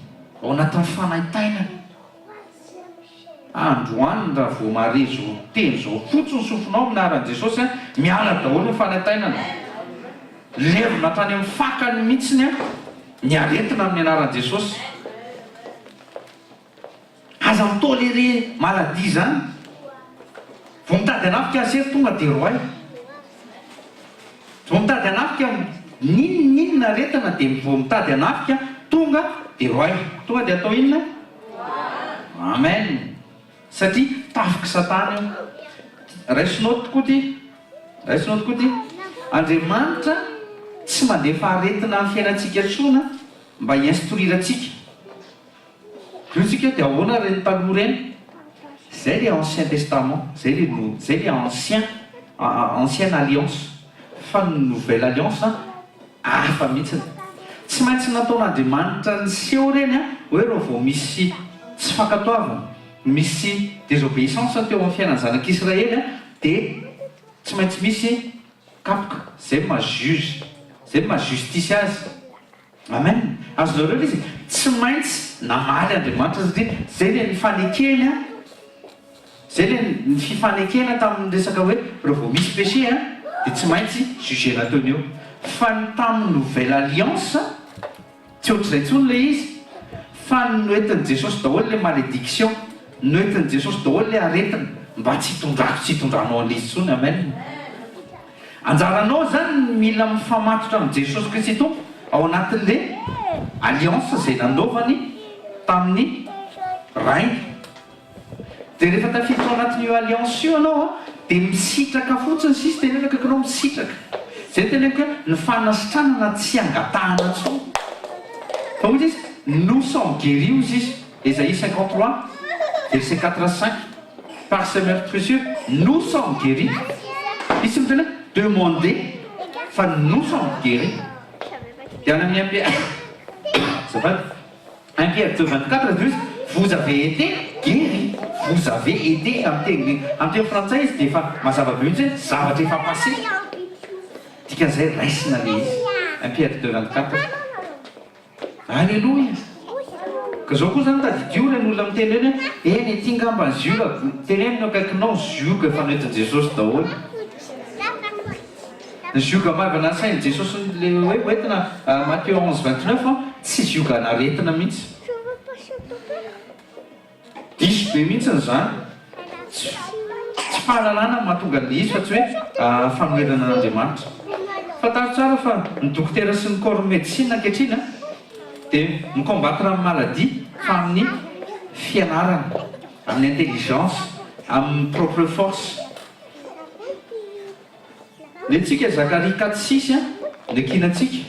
S2: ao anatin'ny fanaintainana. Androany raha vao mahare zao teny zao fotsiny sofinao amin'ny anaran'i Jesosy an, miala daholo ny fanaintainana. Levona hatrany amin'ny fakany mihitsiny an ny aretina amin'ny anaran'i Jesosy. Aza mi tolerer maladie zany. Vao mitady hanafika asery tonga de roay. Vao mitady hanafika n'inona n'inona aretina de vao mitady hanafika tonga de roay. Tonga de atao inona? Amen. Satria tafik'i satana io. Raiso note tokoa ty. Raiso note koa ty. Andriamanitra tsy mandefa aretina amin'ny fiainantsika intsony mba hi-instruire antsika. Io tsika dia ahoana ireny taloha ireny? Zay le ancien testament, zay le no, zay le ancien, ancienne alliance. Fa ny nouvelle alliance hafa mihitsiny. Tsy maintsy nataon'Andriamanitra niseho ireny an, hoe raha vao misy tsy fankatoavana, misy désobéissance teo amin'ny fiainan'ny zanak'Israely an, dia tsy maintsy misy kapoka. Zay no maha juge, zay no maha justice azy. Amen! Azonareo ilay izy? Tsy maintsy namaly Andriamanitra satria zay ilay nifanekeny an, zay ilay ny fifanekena tamin'ny resaka hoe raha vao misy péché an dia tsy maintsy juger-na teo no eo. Fa ny tamin'ny nouvelle alliance. Tsy ohatr'izay intsony ilay izy fa noentin'i Jesosy daholo ilay malédiction, noentin'i Jesosy daholo ilay aretina mba tsy hitondrako tsy hitondranao an'ilay izy intsony. Amen. Anjaranao izany ny mila mifamatotra amin'i Jesosy Kristy Tompo ao anatin'ilay alliance izay nanaovany tamin'ny Rainy. Dia rehefa tafiditra ao anatin'io alliance io ianao an, dia misitraka fotsiny sisa, teneno akaikinao misitraka. Izay no teneniko hoe ny fanasitranana tsy angatahana intsony. Fa hoy izy, nous sommes guéris hozy izy, Esaïe 53 verset 4 à 5, par ses meurtrissures nous sommes guéris. Izy tsy miteny hoe demandez fa nous sommes guéris. Dia any amin'ny MP azafady. 1 Pierre 2 24 dia hoy izy, Vous avez été guéris, vous avez été, amin'ny teny amin'ny teny frantsay izy dia efa mazava be mihitsy hoe zavatra efa passé, dikan'izay raisina ilay izy, 1 Pierre 2 24. Alléluia! Ka zao koa zany tadidio ireny olona miteny ireny hoe, eny ity ngamba ny zioga, teneno ny eo akaikinao ny zioga efa noentin'i Jesosy daholo. Ny zioga maivana asain'i Jesosy le hoe hoentina, Matthieu 11 29, tsy ziogan'aretina mihitsy. Diso be mihitsiny izany. Tsy tsy fahalalana no mahatonga an'ilay izy fa tsy hoe fanoherana an'Andriamanitra. Fantaro tsara fa ny dokotera sy ny corps médecine ankehitriny dia mi-combattre ny maladie fa amin'ny fianarana, amin'ny intelligence, amin'ny propre force. Ny antsika Zakaria 4 6 a, ny ankinantsika,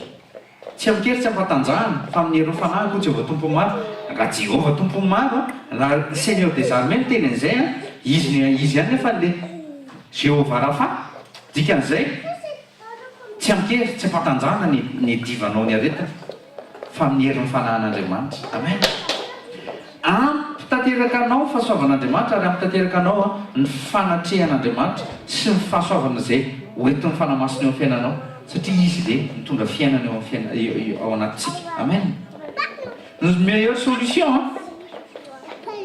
S2: tsy amin-kery tsy am-patanjahana, fa amin'ny herin'ny fanahiko hoy Jehovah Tompon'ny maro, raha Jehovah Tompon'ny maro a, raha Seigneur des armées miteny an'izay a, izy no izy ihany nefa le Jehovah Rapha, dikan'izay tsy amin-kery tsy am-patanjahana ny ny divanao ny aretina. Fa amin'ny herin'ny fanahin'Andriamanitra. Amen. Ampy tanteraka anao ny fahasoavan'Andriamanitra ary ampy tanteraka anao ny fanatrehan'Andriamanitra sy ny fahasoavana izay ho entin'ny Fanahy Masina eo amin'ny fiainanao satria Izy dia mitondra fiainana eo amin'ny fiaina ao anatintsika. Amen. Ny meilleure solution an.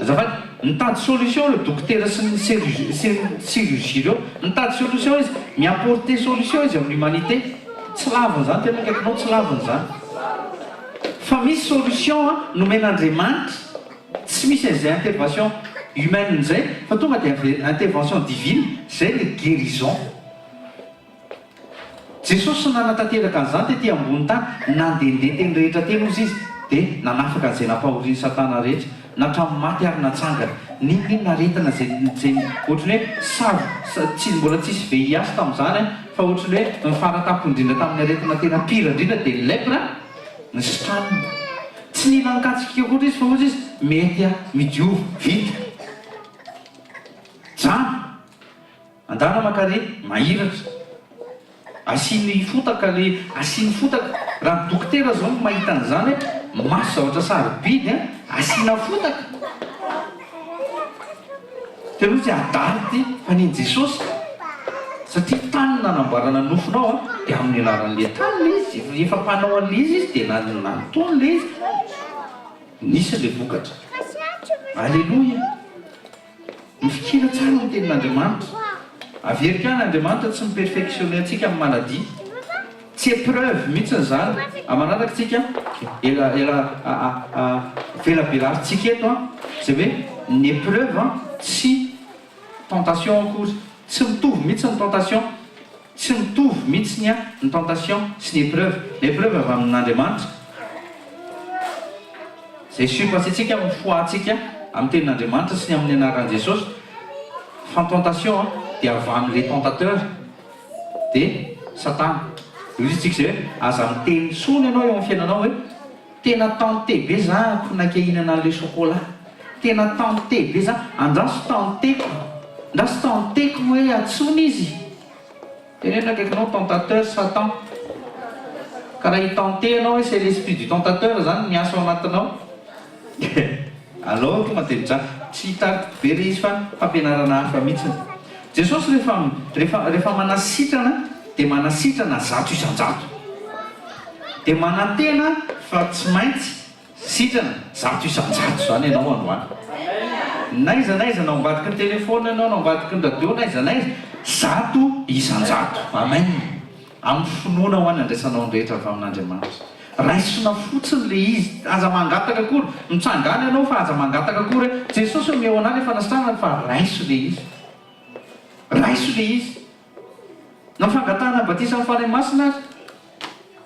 S2: Azafady, mitady solution ireo dokotera sy ny chirurgie ireo, mitady solution izy, mi-apporter solution izy amin'ny humanité, tsy laviny izany, tena akaikinao tsy laviny izany. Fa misy solution nomen'Andriamanitra, tsy misy an'izay intervention humaine izay, fa tonga dia intervention divine, izay le guérison. Jesosy nanatanteraka an'izany tety ambony tany, nandehandeha teny rehetra teny hozy Izy, dia nanafaka an'izay nampahorian'i Satana rehetra, na hatramin'ny maty ary natsangany. N'inon'inona aretina izay, izay, ohatran'ny hoe saro, tsy, mbola tsisy VIH tamin'izany an, fa ohatran'ny hoe ny fara-tampony indrindra tamin'ny aretina tena pire indrindra dia ny lèpre, nositraniny. Tsy nila nikatsika akory Izy fa hozy Izy, mety aho, midiova, vita. Jamba. Andana makare, mahiratra. Asiany fotaka le, asiany fotaka. Raha ny dokotera zao no mahita an'izany hoe maso zavatra sarobidy an, asiana fotaka. Tena hoe tsy adala ity fa nen'i Jesosy. Satria tany nanamboarana ny nofonao an, dia amin'ny anaran'ilay tany ilay izy, efa mpanao an'ilay izy izy dia nanontony ilay izy, nisy ilay vokatra. Aleloia. Mifikira tsara ny tenin'Andriamanitra. Averiko ihany, Andriamanitra tsy mi-perfectionner antsika amin'ny maladie. Tsy épreuve mihitsy izany. Amin'ny manaraka tsika, ela ela velabelarintsika eto an, izay hoe ny épreuve an tsy tentation akory. Tsy mitovy mihitsy ny tentation. Tsy mitovy mihitsy ny ny tentation sy ny épreuve. Ny épreuve avy amin'Andriamanitra. Izay surpasser-tsika amin'ny foi-ntsika amin'ny tenin'Andriamanitra sy ny amin'ny anaran'i Jesosy. Fa ny tentation dia avy amin'ilay tentateur dia Satana. Hoy izy tsika izay hoe aza miteny intsony ianao eo amin'ny fiainanao hoe tena tenté be za ko naika hihinana an'ilay chocolat. Tena tenté be za, andraso tenteko, andraso tenteko hoe antsoina izy. Teneno akaikinao tentateur satan. Ka raha hi-tenter ianao hoe c'est l'esprit du tentateur zany miasa ao anatinao. Alao tonga dia mijaly. Tsy hitariko be ilay izy fa fampianarana hafa mihitsiny. Jesosy rehefa rehefa rehefa manasitrana dia manasitrana 100%. Dia manantena fa tsy maintsy Sitrana, 100% izany ianao androany. N'aiza n'aiza, na ao ambadiky ny telephone ianao, na ao ambadiky ny radio, n'aiza n'aiza, 100%. Amen. Amin'ny finoana ho any andraisanao ny rehetra avy amin'Andriamanitra. Raisina fotsiny le izy, aza mangataka akory, mitsangàna ianao fa aza mangataka akory hoe Jesosy omeo anah le fanasitranana fa raiso le izy. Raiso le izy. Na fangatahana batisa amin'ny Fanahy Masina aza.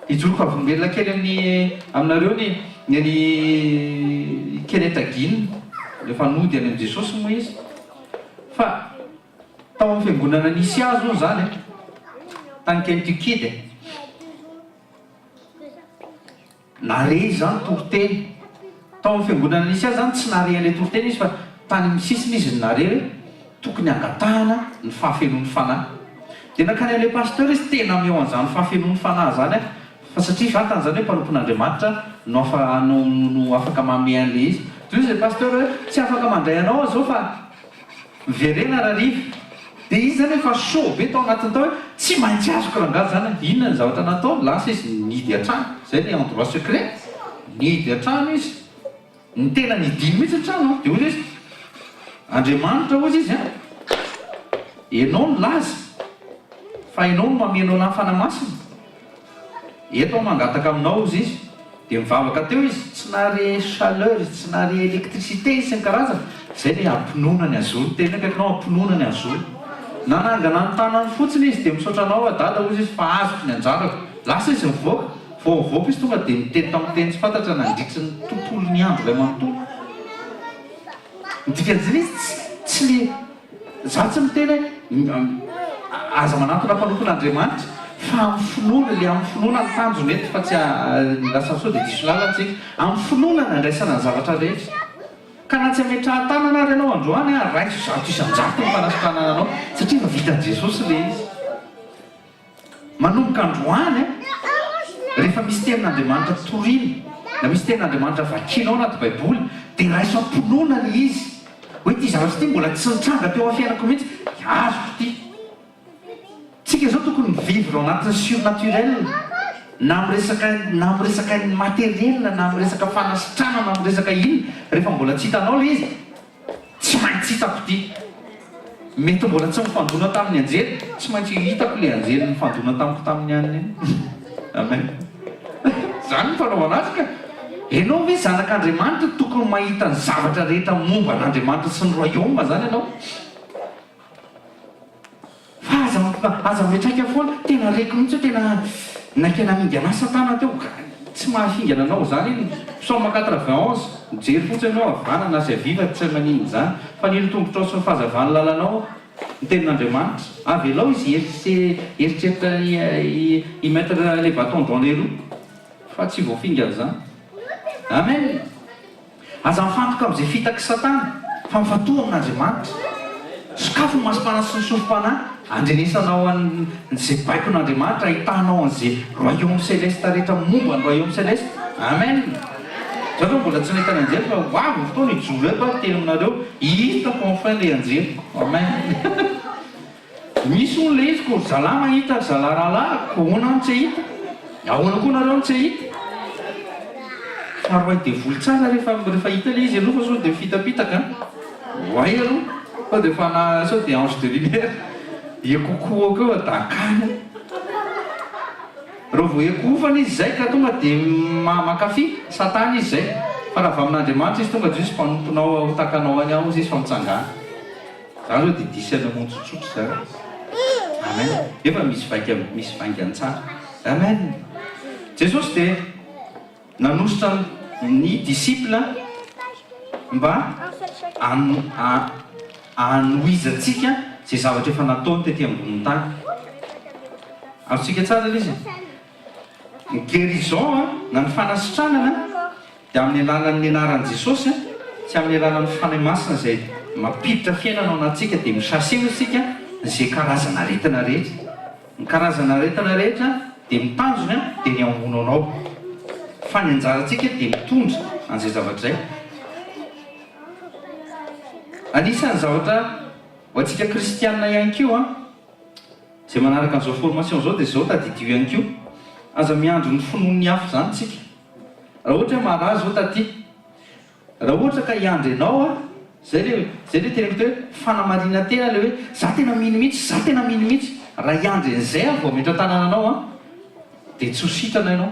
S2: Hijoro vavolombelona kely amin'ny aminareo ny ny an'i Kenneth Hagin, efa nody any amin'i Jesosy moa izy. Fa tao amin'ny fiangonana nisy azy hono izany e, tany Kentucky dia Nare izany toriteny. Tao amin'ny fiangonana nisy azy izany tsy nare an'ilay toriteny izy fa tany amin'ny sisiny izy no nare hoe tokony hangatahana ny fahafenoan'ny fanahy. Dia nankany amin'ilay pasteur izy, tena ameo an'izany fahafenoan'ny fanahy izany aho fa satria fantany izany hoe mpanompon'Andriamanitra no afa no no afaka manome an'ilay izy. Dia hoy izy ilay pasteur hoe tsy afaka mandray anao aho izao fa Miverena Rariva. Dia izy zany efa chaud be tao anatiny tao hoe tsy maintsy azoko rangahy zany a! Inona ny zavatra nataony? Lasa izy nihidy an-trano, zay le endroit secret, nihidy an-trano izy, ny tena nidiny mihitsy ny trano an! Dia hoy izy, Andriamanitra hozy izy an, ianao nilaza fa ianao no mameno anah Fanahy Masina, Eto aho mangataka aminao hozy izy. Dia mivavaka teo izy, tsy nahare chaleur izy, tsy nahare électricité izy sy ny karazany. Izay ilay hampinoana ny azony, teny akaikinao hampinoana ny azony. Nanangana ny tanany fotsiny izy dia misaotra anao aho dada hozy izy fa azoko ny anjarako. Lasa izy nivoaka, vao nivoaka izy tonga dia niteny tamin'ny teny tsy fantatra nandritry ny tontolon'ny andro iray manontolo. Ny dikan'izany izy tsy tsy le Za tsy miteny hoe aza manantona mpanompon'Andriamanitra fa amin'ny finoana, le amin'ny finoana ny tanjona eto fa tsy lasa sao dia diso lalana tsika. Amin'ny finoana ny andraisana ny zavatra rehetra. Ka na tsy ametrahan-tanana ary ianao androany an, raiso 100% ny fanasitranana anao satria efa vitan'i Jesosy le izy. Manomboka androany, rehefa misy tenin'Andriamanitra torina, na misy tenin'Andriamanitra vakianao anaty Baiboly, dia raiso am-pinoana ilay izy. Hoe ity zavatra ity mbola tsy nitranga teo amin'ny fiainako mihitsy, azoko ity. Tsika izao tokony mi-vivre ao anatin'ny surnaturel, na amin'ny resaka, na amin'ny resaka matériel, na amin'ny resaka fanasitranana, na amin'ny resaka inona, rehefa mbola tsy hitanao ilay izy, Tsy maintsy hitako ity. Mety mbola tsy nifandona tamin'ny anjely, tsy maintsy hitako ilay anjely nifandona tamiko tamin'ny alina iny. Amen. Izany no fanaovana azy ka. Ianao ve zanak'Andriamanitra tokony mahita ny zavatra rehetra momba an'Andriamanitra sy ny royaume izany ianao? Fa aza aza mitraika foana, tena reko mihitsy hoe tena naika namingana ahy satana teo ka tsy mahafingana anao izany iny psaume 91, mijery fotsiny ianao havanana sy havia fa tsy maninona izany, fanilo tongotrao sy ny fahazavan'ny lalanao ny tenin'Andriamanitra, avelao izy hieritreritra hi mettre les bâtons dans les roues fa tsy voafingana izany. Amen. Aza mifantoka amin'izay fitak'i Satana, fa mifantoha amin'Andriamanitra. Sokafy ny masom-panahy sy ny sofim-panahy, andrenesanao an'izay baikon'Andriamanitra, ahitanao an'izay royaume céleste rehetra momba ny royaume céleste. Amen! Za zao mbola tsy nahita ny anjely fa ho avy ny fotoana hijoro eto aho hiteny aminareo, hitako enfin ilay anjeliko. Amen! Misy hono le izy ko ry zalahy mahita ry zalahy rahalahy ko ahoana aho no tsy hahita? Ahoana koa nareo no tsy hahita? Fa roay devoly tsara rehefa rehefa hita le izy aloha fa sao de mifitapitaka an! Roay aloha sao de fanahy sao de ange de lumière hiekokohaka eo adakany eo. Raha vao ekohofana izy zay ka tonga de mankafy satana izy zay fa raha avy amin'Andriamanitra izy tonga de izy mpanomponao aho takanao any aho izy fa mitsangàna. Zany zao dia discernement tsotsotra zany. Amen. Efa misy vaika misy vaingany tsara. Amen. Jesosy dia nanositra ny disciple mba hanohizantsika izay zavatra efa nataony tety ambonin'ny tany. Azontsika tsara ilay izy. Ny guérison na ny fanasitranana dia amin'ny alalan'ny anaran'i Jesosy sy amin'ny alalan'ny Fanahy Masina izay mampiditra fiainana ao anatintsika dia mi-chasser hoy isika izay karazana aretina rehetra. Ny karazana aretina rehetra dia ny tanjony dia ny hamono anao. Fa ny anjarantsika dia mitondra an'izay zavatra izay. Anisan'ny zavatra ho antsika kristiana ihany koa Izay manaraka an'izao formation izao dia izao tadidio ihany koa, aza miandry ny finoan'ny hafa izany tsika. Raha ohatra hoe marary izao taty, raha ohatra ka hiandry anao aho, izay le izay le teneniko teo hoe fanamarinan-tena le hoe za tena mino mihitsy, za tena mino mihitsy, raha hiandry an'izay aho vao hametra-tanana anao an, dia tsy ho sitrana ianao.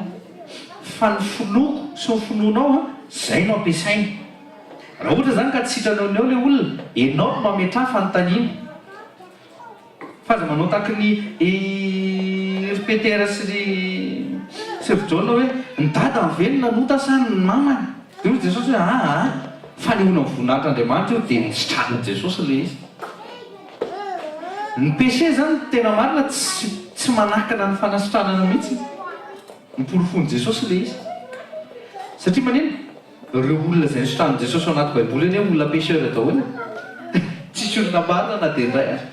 S2: Fa ny finoako sy ny finoanao an, zay no ampiasaina. Raha ohatra zany ka tsy sitranao ny ao le olona, enao no mametraha fanontaniana. Fa aza manao tahaky ny ry Petera sy ry sy ry Jaona hoe, ny dadany ve no nanota sa ny namany? Dia hoy Jesosy hoe, aa, fanehoana ny voninahitr'Andriamanitra io, dia nositranin'i Jesosy ilay izy. Ny péché zany tena marina tsy tsy manakana ny fanasitranana mihitsy. Noporofoin'i Jesosy ilay izy. Satria manina? Ireo olona izay nositranin'i Jesosy ao anaty baiboly anie olona pécheur daholo e. Tsisy olona marina na dia indray aza.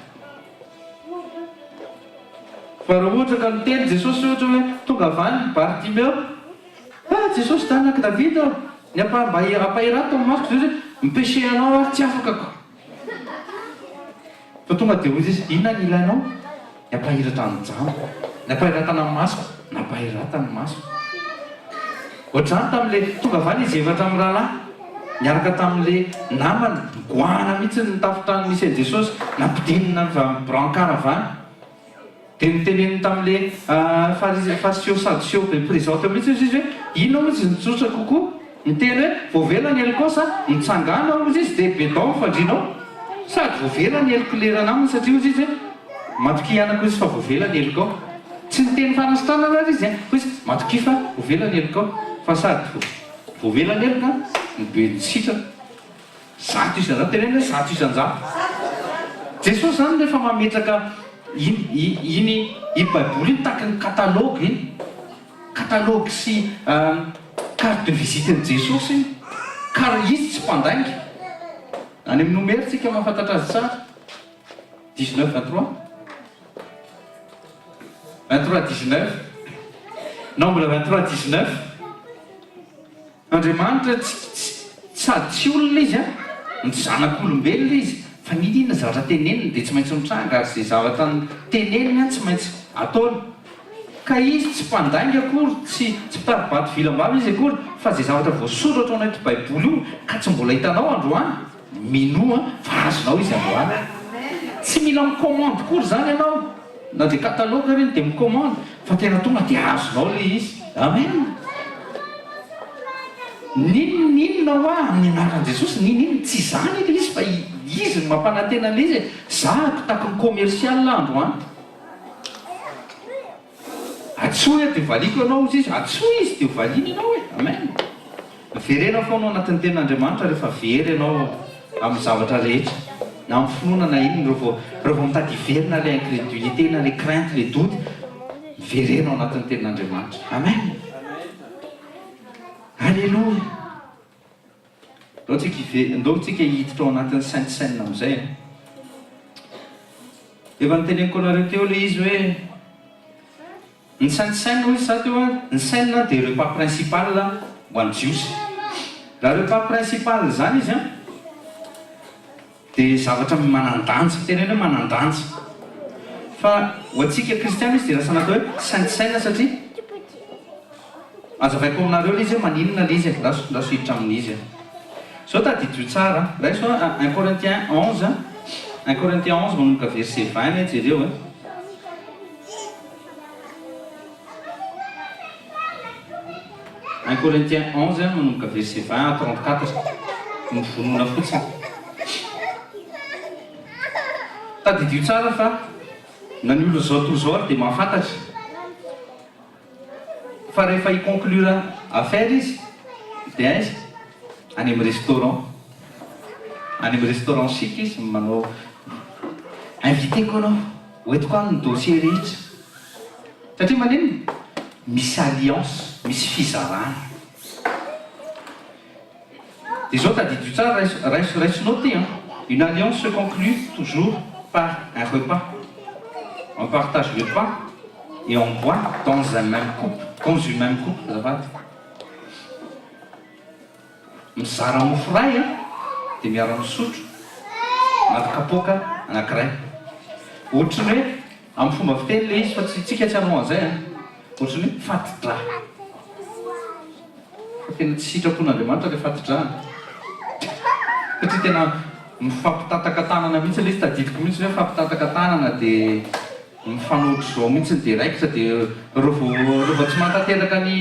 S2: Fa raha ohatra ka niteny Jesosy ohatra hoe tonga avy any Bartimeo, ah Jesosy zanak'i Davida ô, ny ampa mba ampahirato ny masoko Jesosy hoe mi-pécher anao aho tsy afaka ko. Fa tonga dia hoy izy, Inona no ilainao? Ny hampahiratra ny jamba. Ny hampahiratana ny masoko. Nampahirata ny masoko. Ohatr'izany tamin'ilay tonga avy any izy efatra mirahalahy, niaraka tamin'ilay namany, nigoahana mihitsy ny tafontrano nisy an'i Jesosy, nampidinina avy amin'ny brancard avy any. Dia noteneniny tamin'ilay fariseo sadoseo be présent teo mihitsy izy hoe, inona hozy no tsotra kokoa? Niteny hoe, voavela ny helokao sa mitsangàna hozy izy dia bedao ny fandrianao? Sady voavela ny helok'i lerana aminy satria hozy izy hoe, matokia anaka hozy fa voavela ny helokao. Tsy niteny fanasitranana ary izy an, hoy izy, matokia fa voavela ny helokao. Fa sady voavela ny heloka no be sitrana. 100%, teneno hoe 100%. Jesosy zany rehefa mametraka iny iny iny baiboly iny tahaky ny catalogue iny, catalogue sy carte de visite-n'i Jesosy iny, ka izy tsy mpandainga. Any amin'ny Nomery tsika mahafantatra azy tsara, 19 23, 23 19, Nombre 23 19. Andriamanitra tsy tsy sady tsy olona izy an, no tsy zanak'olombelona izy, fa n'inon'inona zavatra teneniny dia tsy maintsy mitranga ary izay zavatra teneniny an tsy maintsy ataony. Ka izy tsy mpandainga akory, tsy tsy mpitari-bato vilam-bava izy akory, fa izay zavatra voasoratra ao anaty baiboly io ka tsy mbola hitanao androany, minoa fa azonao izy androany. Tsy mila mi-commande akory izany ianao, na dia catalogue ary iny dia mi-commande fa tena tonga dia azonao ilay izy. Amen! N'inon'inona hoa amin'ny anaran'i Jesosy, n'inon'inona, tsy izany ilay izy fa Izy no mampanantena an'ilay izy e, zahako tahaky ny commercial aho androany. Antsoy aho dia valiako ianao hozy izy, antsoy izy dia ho valiany ianao e! Amen! Miverena foana ao anatin'ny tenin'Andriamanitra rehefa very ianao amin'ny zavatra rehetra, na amin'ny finoana na inona, raha vao raha vao mitady hiverina ilay incrédulité na ilay crainte, ilay doute, miverena ao anatin'ny tenin'Andriamanitra. Amen! Alléluia! Ndao tsika hive, ndao tsika hiditra ao anatin'ny sainte cène amin'izay e. Efa noteneniko anareo teo ilay izy hoe ny sainte cène hoy za teo an, ny cène dia repas principal ho an'ny jiosy. Raha repas principal izany izy an, Dia zavatra manan-danja, teneno hoe manan-danja. Fa ho antsika kristiana izy dia lasa natao hoe sainte cène satria azavaiko aminareo ilay izy hoe maninona ilay izy e, ndraso ndraso hiditra amin'izy aho. Izao tadidio tsara an, raiso an un Corinthiens 11, un Corinthiens 11 manomboka verset 20 anie jereo e. Un Corinthiens 11 manomboka verset 20 à 34 Mivonona fotsiny. Tadidio tsara fa na ny olon'izao tontolo izao ary dia mahafantatra fa rehefa hi conclure affaire izy dia aiza? Any amin'ny restaurant. Any amin'ny restaurant chic izy manao invité-ko ianao. Hoentiko any ny dossier rehetra. Satria maninona? Misy alliance, misy fizarana. Dia izao tadidio tsara, raiso, raiso, raiso note an! Une alliance se conclut toujours par un repas. On partage le pain et on boit dans un même coupe, dans une même coupe, azafady. Mizara mofo iray an, dia miara-misotro anaty kapoaka anankiray. Ohatry ny hoe, amin'ny fomba fiteny ilay izy fa tsy tsika tsy hanao an'izay an, ohatry ny hoe fati-drà. Fa tena tsy sitrapon'Andriamanitra ilay fati-drà an. Satria tena mifampitataka tanana mihitsy ilay izy, tadidiko mihitsy hoe mifampitataka tanana dia. Mifanohitra izao mihitsy dia raikitra dia reo vao reo vao tsy mahatanteraka ny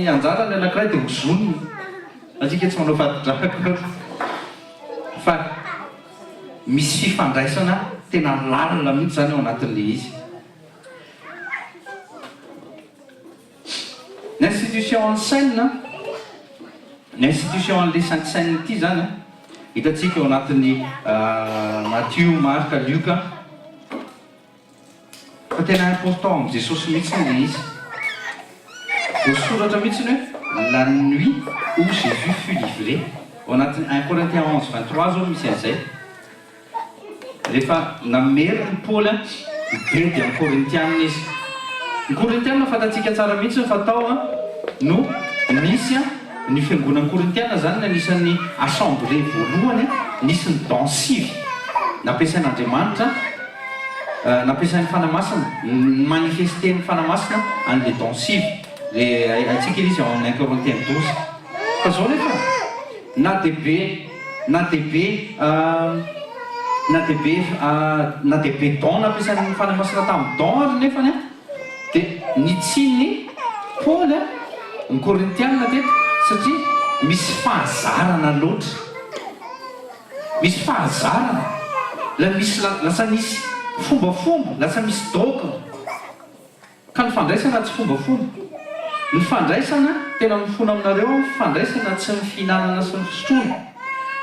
S2: anjara ny anankiray dia hozonina. Antsika tsy manao fati-drà akory. Fa misy fifandraisana tena lalina mihitsy izany ao anatin'ilay izy. Ny institution en scène, ny institution an'ilay sainte cène ity izany an, hitantsika ao anatin'ny Matio, Marka, Lioka, fa tena important amin'i Jesosy mihitsy ilay izy. Voasoratra mihitsy ny hoe la nuit où Jésus fut livré. Ao anatin'ny un Corinthiens 11, 23 izao no misy an'izay. Rehefa namerina i Paoly hibedy amin'ny Korintiana izy. Ny Korintiana fantatsika tsara mihitsy fa tao no nisy ny fiangonan'ny Korintiana izany no anisan'ny assemblée voalohany nisy ny don sivy nampiasain'Andriamanitra nampiasain'ny Fanahy Masina ni-manifester-n'ny Fanahy Masina an'ilay don sivy. Ilay haintsika ilay izy ao amin'ny un Corinthiens 12. Fa izao nefa Na dia be, na dia be, na dia be, na dia be don nampiasain'ny Fanahy Masina tamin'ny don ary nefany an, dia nitsin'i Paoly an, ny Korintiana teto, satria misy fahazarana loatra. Misy fahazarana, ilay misy lasa nisy fombafomba, lasa misy dogme. Ka ny fandraisana tsy fombafomba. Ny fandraisana, tena mifona aminareo aho, ny fandraisana tsy ny fihinanana sy ny fisotroana.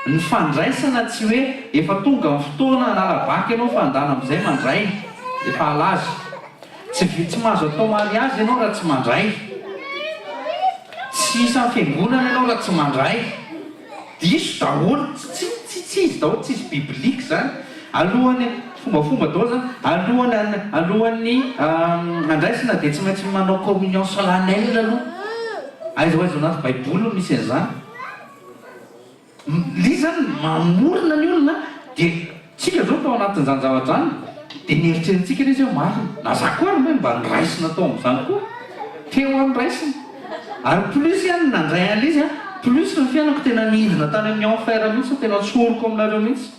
S2: Ny fandraisana tsy hoe efa tonga ny fotoana hanala bac ianao fa andana amin'izay mandray, efa à l'âge. Tsy vi, tsy mahazo atao mariage ianao raha tsy mandray. Tsy isan'ny fiangonana ianao raha tsy mandray. Diso daholo, tsy tsy tsy izy daholo, tsisy biblique zany. Alohan'ny, fombafomba daholo zany, alohan'ny alohan'ny andraisana dia tsy maintsy manao communion solennelle aloha. Aiza ho aiza ao anaty baiboly no misy an'izany? Ilay izy zany mamorona ny olona dia Tsika zao tao anatin'izany zavatra zany dia nieritreritsika ilay izy hoe marina, na za koa ary mba noraisina tao amin'izany koa, teo aho noraisina, ary plus aho no nandray an'ilay izy an, plus ny fiainako tena nidina tany amin'ny enfer mihitsy, tena tsoriko aminareo mihitsy.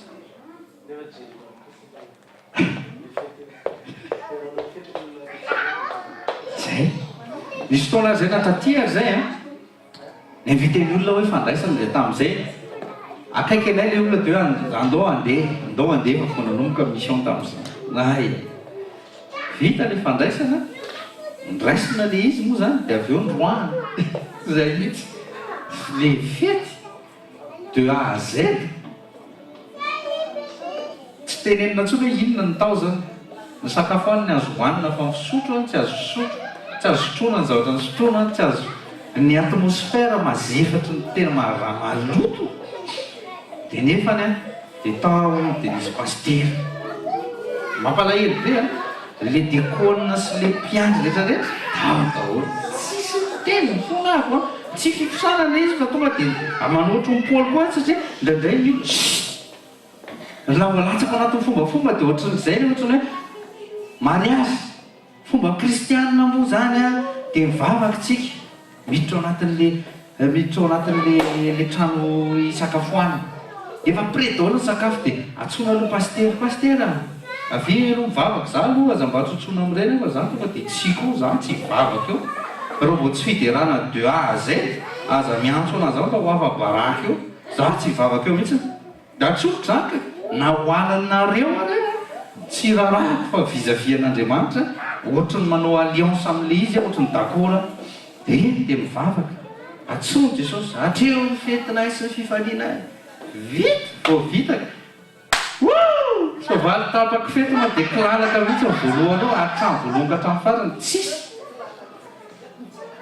S2: Zay. Nisy fotoana ary zay na taty ary zay an. Ni-inviter ny olona hoe fandraisana dia tamin'izay akaiky anay ilay olona dia hoe andao handeha, andao handeha fa vao nanomboka mission tamin'izay. Hay! Vita ilay fandraisana, noraisina ilay izy moa izany dia avy eo noroahana. Izay mihitsy. Ilay fety de A à Z. Tsy tenenina intsony hoe inona ny tao zany. Ny sakafo any ny azo hohanina fa ny fisotro any tsy azo fisotro, tsy azo sotroina ny zavatra nosotroina, tsy azo, ny atmosphère mazefatry ny tena maha maloto. Dia nefany an, dia tao dia nisy pasitera. Mampalahelo be an, le dekona sy le mpiandry rehetra rehetra tao daholo. Tsisy niteny, mifona ako an. Tsy fiposahana ilay izy fa tonga dia manao ohatran'i Paoly koa satria indraindray ny olona chut! Raha vao latsaka ao anatin'ny fombafomba dia ohatran'izay ilay ohatran'ny hoe mariazy, fomba kristianina moa izany an, dia mivavaka isika, miditra ao anatin'ilay miditra ao anatin'ilay ilay trano hisakafoanana. Efa prêt daholo ny sakafo dia antsoina aloha pasitera, pasitera a! Avia aloha mivavaka, za aloha aza mba antsontsoina amin'ireny aho fa za tonga dia tsy koa, za tsy hivavaka eo. Raha vao tsy fiderana de A à Z, aza miantso anah zany fa ho afa-baraka eo, za tsy hivavaka eo mihitsy. Da tsoriko zany ka, na ho alanareo ary aho tsy rarahako fa vis à vis an'Andriamanitra, ohatry ny manao alliance amin'ilay izy aho, ohatry ny d'accord aho, dia eny dia mivavaka, atsony Jesosy, atreho ny fetinay sy ny fifalianay, vita, vao vita ka, wouh! Soavaly tapaky fety moa dia kilalaka mihitsy ny voalohany eo, hatramin'ny voalohany ka hatramin'ny farany, tsisy.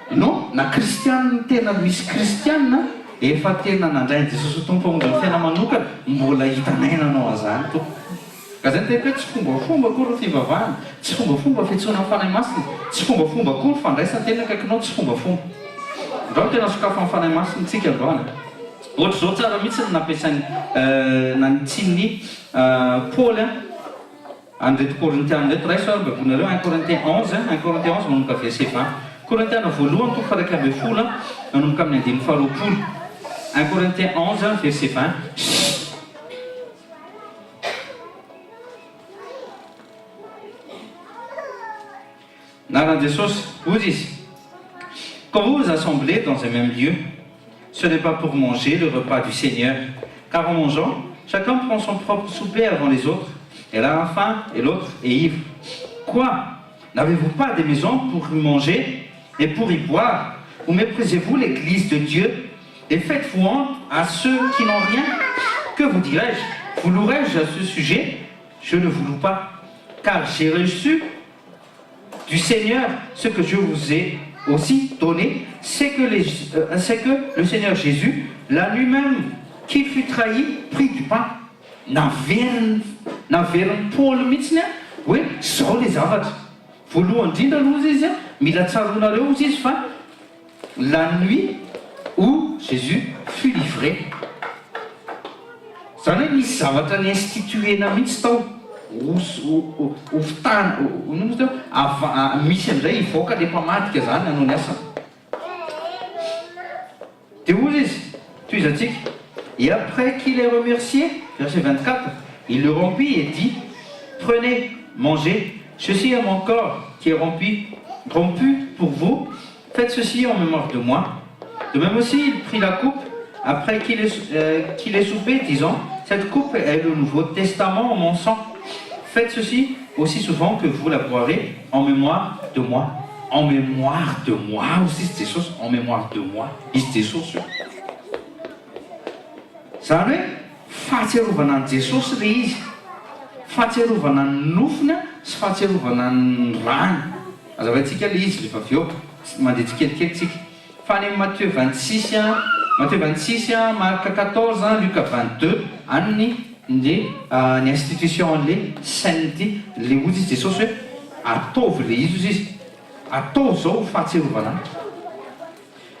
S2: Non, na kristianina tena misy kristianina efa tena nandray an'i Jesosy ho Tompo mpamonjy ny fiainana manokana mbola hitanay nanao an'izany tompoko. Ka zay no teniko hoe tsy fombafomba akory ny fivavahana, tsy fombafomba fiantsoana ny Fanahy Masina, tsy fombafomba akory fandraisana tena akaikinao, tsy fombafomba. Androany tena sokafan'ny Fanahy Masina tsika androany. Ohatr'izao tsara mihitsy ny nampiasain'i nanitsian'i Paoly an. An'ireto Korintiana ireto, raiso ary ny Baibolinareo, un Corinthiens 11, un Corinthiens 11 manomboka verset 20. Korintiana voalohany toko faha-11 manomboka amin'ny andininy faharoapolo. Un Corinthiens 11 verset 20. Anaran'i Jesosy, hoy izy. Quand vous vous assemblez dans un même lieu, ce n'est pas pour manger le repas du Seigneur, car en mangeant, chacun prend son propre souper avant les autres, et l'un a faim et l'autre est ivre. Quoi N'avez-vous pas des maisons pour y manger et pour y boire Ou méprisez-vous l'église de Dieu et faites-vous honte à ceux qui n'ont rien Que vous dirais-je Vous louerai-je à ce sujet Je ne vous loue pas, car j'ai reçu du Seigneur ce que je vous ai aussi donné, c'est que, euh, que le Seigneur Jésus, la lui-même qui fut trahi, prit du pain. Naveriny naverin'i Paoly mihitsiny hoe zao le zavatra. Voalohany indrindra aloha hozy izy a, mila tsaroanareo hozy izy fa la nuit où Jésus fut livré. Zany hoe nisy zavatra ni-instituer-na mihitsy tao ho ho ho fitana inona moa izy teo ava misy amin'izay hivoaka le mpamadika zany hanao ny asany. Dia hoy izy, tohizantsika, Et après qu'il ait remercié, verset 24, il le rompit et dit, Prenez, mangez, ceci est mon corps qui est rompu, rompu pour vous, faites ceci en mémoire de moi. De même aussi, il prit la coupe après qu'il ait, euh, qu'il ait soupé, disant, Cette coupe est le Nouveau Testament en mon sang. Faites ceci aussi souvent que vous la boirez en mémoire de moi. En mémoire de moi hoy izy Jesosy, en mémoire de moi izy Jesosy io. Zany hoe fahatsiarovana an'i Jesosy le izy, fahatsiarovana ny nofony sy fahatsiarovana ny rany. Azavaintsika le izy rehefa avy eo, mandeha tsikelikely tsika. Fa any amin'ny Matthieu 26, Matthieu 26, Marc 14, Luc 22, any ny ny ny institution an'le Cène ity, le hozy izy Jesosy hoe ataovy le izy hozy izy, ataovy zao ho fahatsiarovana ahy.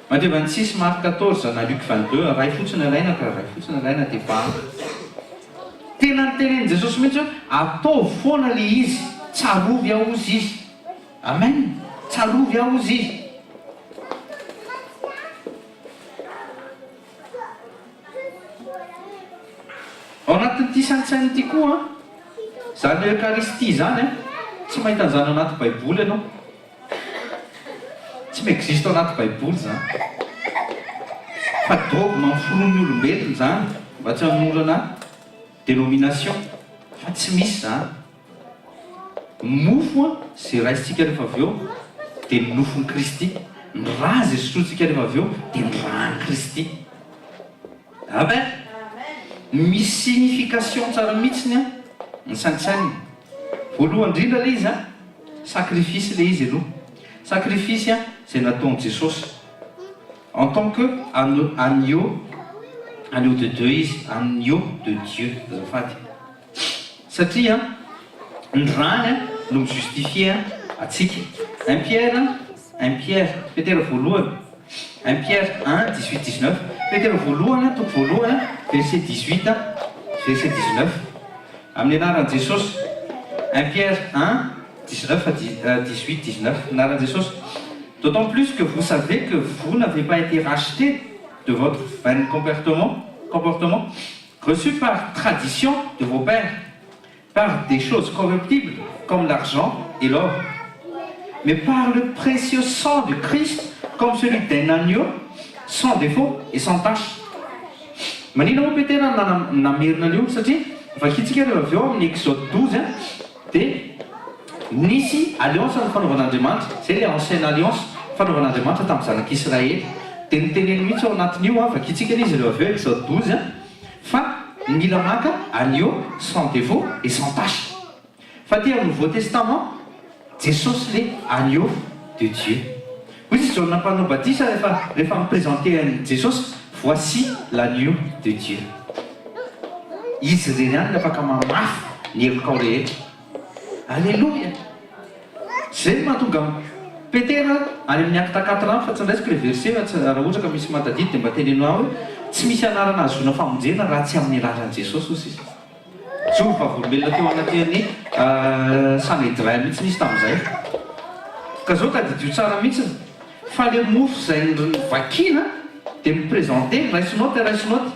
S2: Matthieu 26, Marc 14 na Luc 22, ray fotsiny alaina ka, ray fotsiny alaina dia efa ampy. Tena nitenenin'i Jesosy mihitsy hoe ataovy foana le izy, tsarovy aho hozy izy. Amen! Tsarovy aho hozy izy. Ao anatin'ity saintsaina ity koa an, izany Eucharistie izany an, tsy mahita an'izany ao anaty baiboly ianao. Tsy mi-existe ao anaty baiboly izany. Fa dogme noforonin'ny olombelona izany mba tsy hanorana dénomination fa tsy misy izany. Mofo an, izay raisintsika rehefa avy eo dia ny nofon'i Kristy, ny rà izay sotrointsika rehefa avy eo dia ny ràn'i Kristy. Amen! Misy signification tsara mihitsiny an, ny sainte cène. Voalohany indrindra ilay izy an, sacrifice ilay izy aloha. Sacrifice an, izay nataon'i Jesosy. En tant que agneau, agneau de Dieu izy, agneau de Dieu, azafady. Satria ny rany no mi-justifier antsika. Un Pierre, un Pierre, Petera voalohany, un Pierre un, 18, 19, Petera voalohany, toko voalohany, verset 18, verset 19. Amin'ny anaran'i Jesosy. Un Pierre un, 19, 18, 19, anaran'i Jesosy. D'autant plus que vous savez que vous n'avez pas été rachetés de votre vain comportement, comportement reçu par tradition de vos pères, par des choses corruptibles comme l'argent et l'or, mais par le précieux sang de Christ comme celui d'un agneau sans défaut et sans tache. Manina moa Petera namerina an'io? Satria vakintsika rehefa avy eo amin'ny Exode 12 dia nisy alliance nifanaovan'Andriamanitra, izay ilay ancienne alliance nifanaovan'Andriamanitra tamin'ny zanak'Israely. Dia noteneniny mihitsy ao anatin'io, vakintsika ilay izy rehefa avy eo Exode 12, fa mila maka agneau sans défaut et sans tache. Fa aty amin'ny Nouveau Testament, Jesosy le agneau de Dieu. Hoy izy Jaona mpanao batisa rehefa rehefa mi-presenter an'i Jesosy, voici l'agneau de Dieu. Izy irery ihany no afaka mamafy ny helokao rehetra. Aleloia! Zay no mahatonga an'i Petera any amin'ny Acte quatre any fa tsy ndraisiko le verset fa tsy raha ohatra ka misy mahatadidy dia mba teneno ahy hoe tsy misy anarana ahazoana famonjena raha tsy amin'ny anaran'i Jesosy hoy sisa. Joro vavolombelona teo anatrehan'ny Sanhedrin mihitsy izy tamin'izay. Ka zao tadidio tsara mihitsy fa le mofo izay vakiana dia mi-presenter, raiso note, raiso note.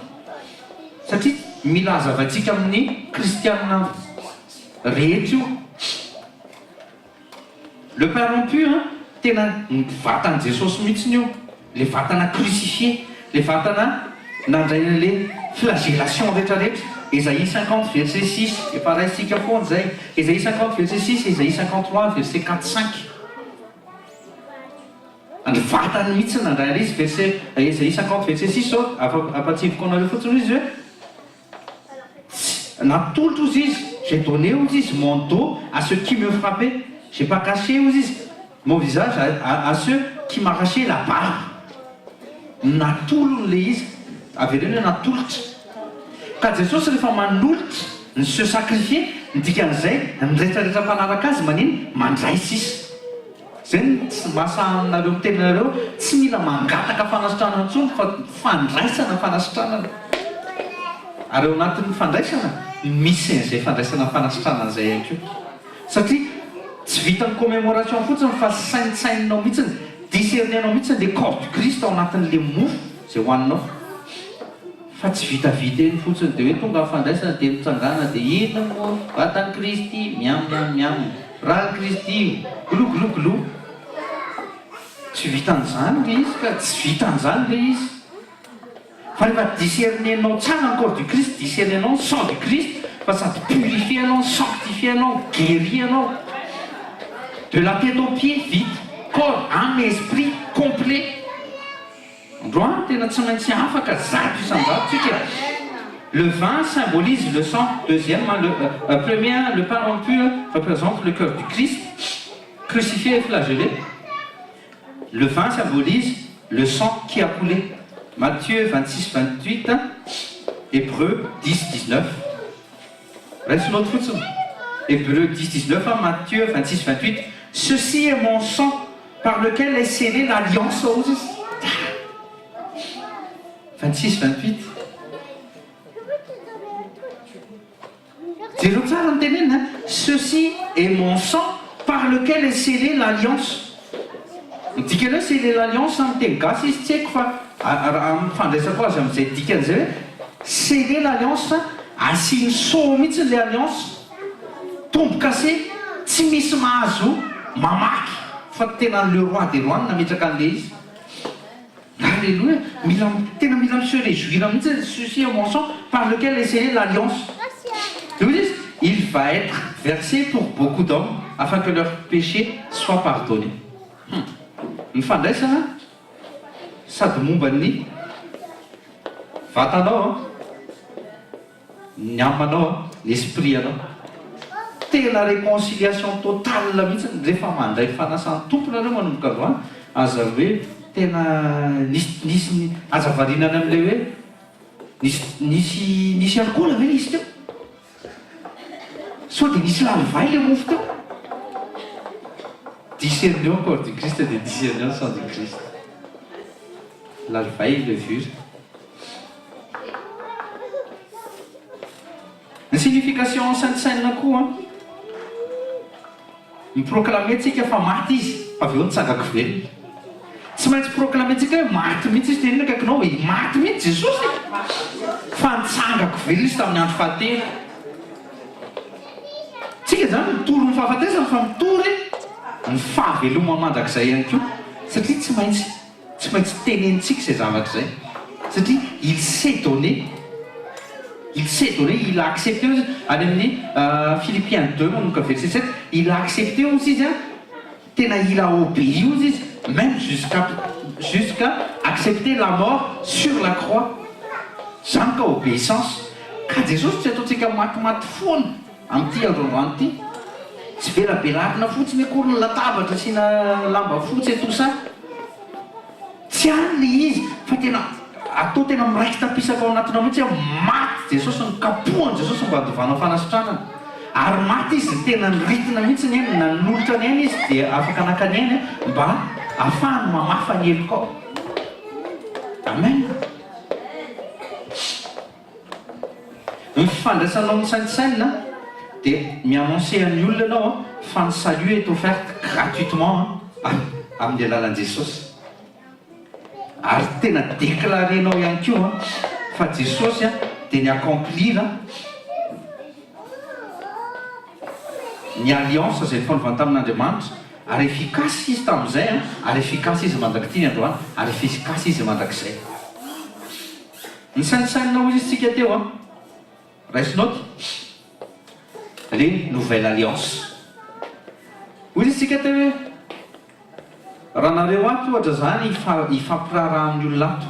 S2: Satria mila hazavaintsika amin'ny kristiana rehetra io. Le pain rompu an! Tena ny vatan'i Jesosy mihitsiny io, le vatana crucifié, le vatana nandray an'le flagellation rehetra rehetra, Esaïe 50 verset 6, efa raisintsika foana izay, Esaïe 50 verset 6, Esaïe 53 verset 4, 5. Ny vatany mihitsy nandray an'izy, verset, Esaïe 50 verset 6 zao, ampatsiviko anareo fotsiny hoy izy hoe, Tsy natolotro hozy izy, j'ai donné hozy izy mon dos à ceux qui me frappaient, j'ai pas caché hozy izy mon visage à ceux qui m'arrachaient la barbe. Natolony le izy, avereno hoe natolotra. Ka Jesosy rehefa manolotra ny se sacrifier, ny dikan'izay ny retraretra mpanaraka azy maninn? Mandray sisa. Zay no tsy mahasahy aminareo miteny anareo tsy mila mangataka fanasitranana intsony fa fandraisana fanasitranana. Ary ao anatin'ny fandraisana misy an'izay fandraisana fanasitranana izay ihany koa. Satria tsy vitan'ny commémoration fotsiny fa saintsaininao mihitsiny, discerner-nao mihitsiny le corps du Christ ao anatin'le mofo izay hohaninao. Fa tsy vitavita eny fotsiny dia hoe tonga ny fandraisana dia mitsangàna dia inona moa vatan'i Kristy miam miam miam, ràn'i Kristy glou glou glou. Tsy vitan'izany ilay izy ka, tsy vitan'izany ilay izy. Fa rehefa discerner-nao tsara ny corps du Christ, discerner-nao ny sang du Christ, fa sady purifier anao, sanctifier anao, guérir anao. De la tête aux pieds, vita. Corps, âme et esprit, complet. Androany tena tsy maintsy afaka 100% tsika. Le vin symbolise le sang. Deuxième, le euh, premier, le pain rompu représente le cœur du Christ, crucifié et flagellé. Le vin symbolise le sang qui a coulé. Matthieu 26, 28, Hébreu 10, 19. Raisinao fotsiny. Hébreu 10, 19, Matthieu 26, 28. Ceci est mon sang par lequel est scellée l'alliance hozy izy. 26, 28. Jereo tsara ny tenenina. Ceci est mon sang par lequel est scellée l'alliance. Ny dikany hoe scellée l'alliance amin'ny teny gasy izy tsy haiko fa amin'ny fandraisako azy amin'izay dikan'izay hoe scellée l'alliance, asiany sceau mihitsy ilay alliance, tombo-kase, tsy misy mahazo mamaky fa tena le roi des rois no nametraka an'ilay izy. Alléluia! Mila, tena mila mi se réjouir mihitsy, ceci est mon sang par lequel est scellée l'alliance. Dia hoy izy, il va être versé pour beaucoup d'hommes afin que leurs péchés soient pardonnés. Hum. Ny fandraisana sady momba ny vatanao an, Ny âme anao an, ny esprit anao. Tena réconciliation totale mihitsy rehefa mandray fanasan'ny Tompo nareo manomboka androany, aza hoe tena nisy nisy aza variana any amin'ilay hoe nisy nisy nisy alcool ve nisy teo? Sao dia nisy lalivay ilay mofo teo? Discerneo ny corps du Christ dia discerneo ny sang du Christ. Lalivay, levure. Ny signification saintsainina koa an! Mi-proclamer tsika fa maty izy fa avy eo nitsangako velona. Tsy maintsy proclamer tsika hoe maty mihitsy izy, teneno akaikinao hoe maty mihitsy Jesosy e! Fa nitsangako velona izy tamin'ny andro fahatelo. Tsika izany mitory ny fahafatesany fa mitory ny fahavelomany mandrakizay ihany koa satria tsy maintsy Tsy maintsy tenenintsika izay zavatra izay satria il s'est donné, il s'est donné, il a accepté hozy any amin'ny Philippiens 2 manomboka verset 7, il a accepté hozy izy an, tena il a obéi hozy izy même jusqu'à jusqu'à accepter la mort sur la croix, zany ka obéissance, ka Jesosy tsy ataontsika matimaty foana. Amin'ity andro androany ity, tsy velabelarina fotsiny akory ny latabatra asiana lamba fotsy et tout ça. Tsy any ilay izy fa tena atao tena miraiki-tapisaka ao anatinao mihitsy hoe maty Jesosy, nokapohan'i Jesosy mba handovanao fanasitranana. Ary maty Izy, tena niritina mihitsy ny ainy, nanolotra ny ainy Izy dia afaka naka ny ainy mba hahafahany mamafa ny helokao. Amen. Ny fifandraisanao amin'ny saintsainina dia mi-annoncer ny olona ianao fa ny salut est offerte gratuitement amin'ny alalan'i Jesosy. Ary tena déclarer-nao ihany koa fa Jesosy dia ni-accomplir ny alliance izay nifanaovany tamin'Andriamanitra. Ary efficace izy tamin'izay an, ary efficace izy mandrak'ity ny androany, ary efficace izy mandrakizay. Nisaintsainina hoy izy tsika teo an, raiso naoty, le nouvelle alliance. Hoy izy tsika teo hoe, Raha nareo ato ohatra zany hifampiraharaha amin'ny olona ato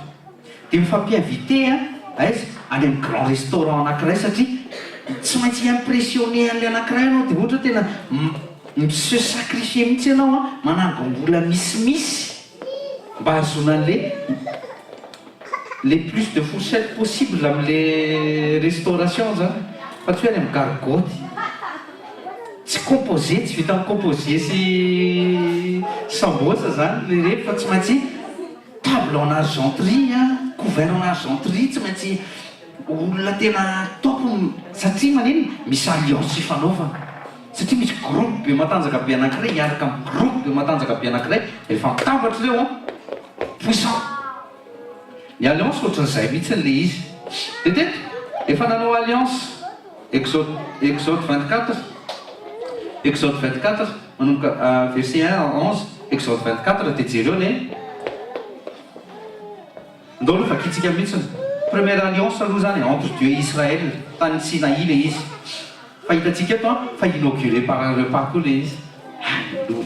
S2: dia mifampi-inviter an, aiza? Any amin'ny grand restaurant anakiray satria tsy maintsy hi-impressionner an'ilay anakiray ianao dia ohatra hoe tena mi-se sacrifier mihitsy ianao an, manangom-bola misimisy mba hahazoana an'ilay le plus de fourchette possible amin'le restauration zany fa tsy hoe any amin'ny gargoty. Tsy composé, tsy vitan'ny composé sy sambosa zany le revy fa tsy maintsy table en argenterie an, couvert en argenterie, tsy maintsy olona tena top satria maninona? Misy alliance ifanaovana. Satria misy groupe be matanjaka be anankiray hiaraka amin'ny groupe be matanjaka be anankiray, rehefa mitambatra ireo an, puissant. Ny alliance ohatran'izay mihitsy ilay izy. Dia teto, efa nanao alliance, Exode, Exode 24, Exode 24, manomboka verset 1 à 11, Exode 24, dia jereo anie. Ndao aloha vakintsika mihitsy. Première alliance aloha izany entre Dieu et Israël, tany Sinaï ilay izy. Fa hitantsika eto an, fa inauguré par un repas koa ilay izy. Alléluia.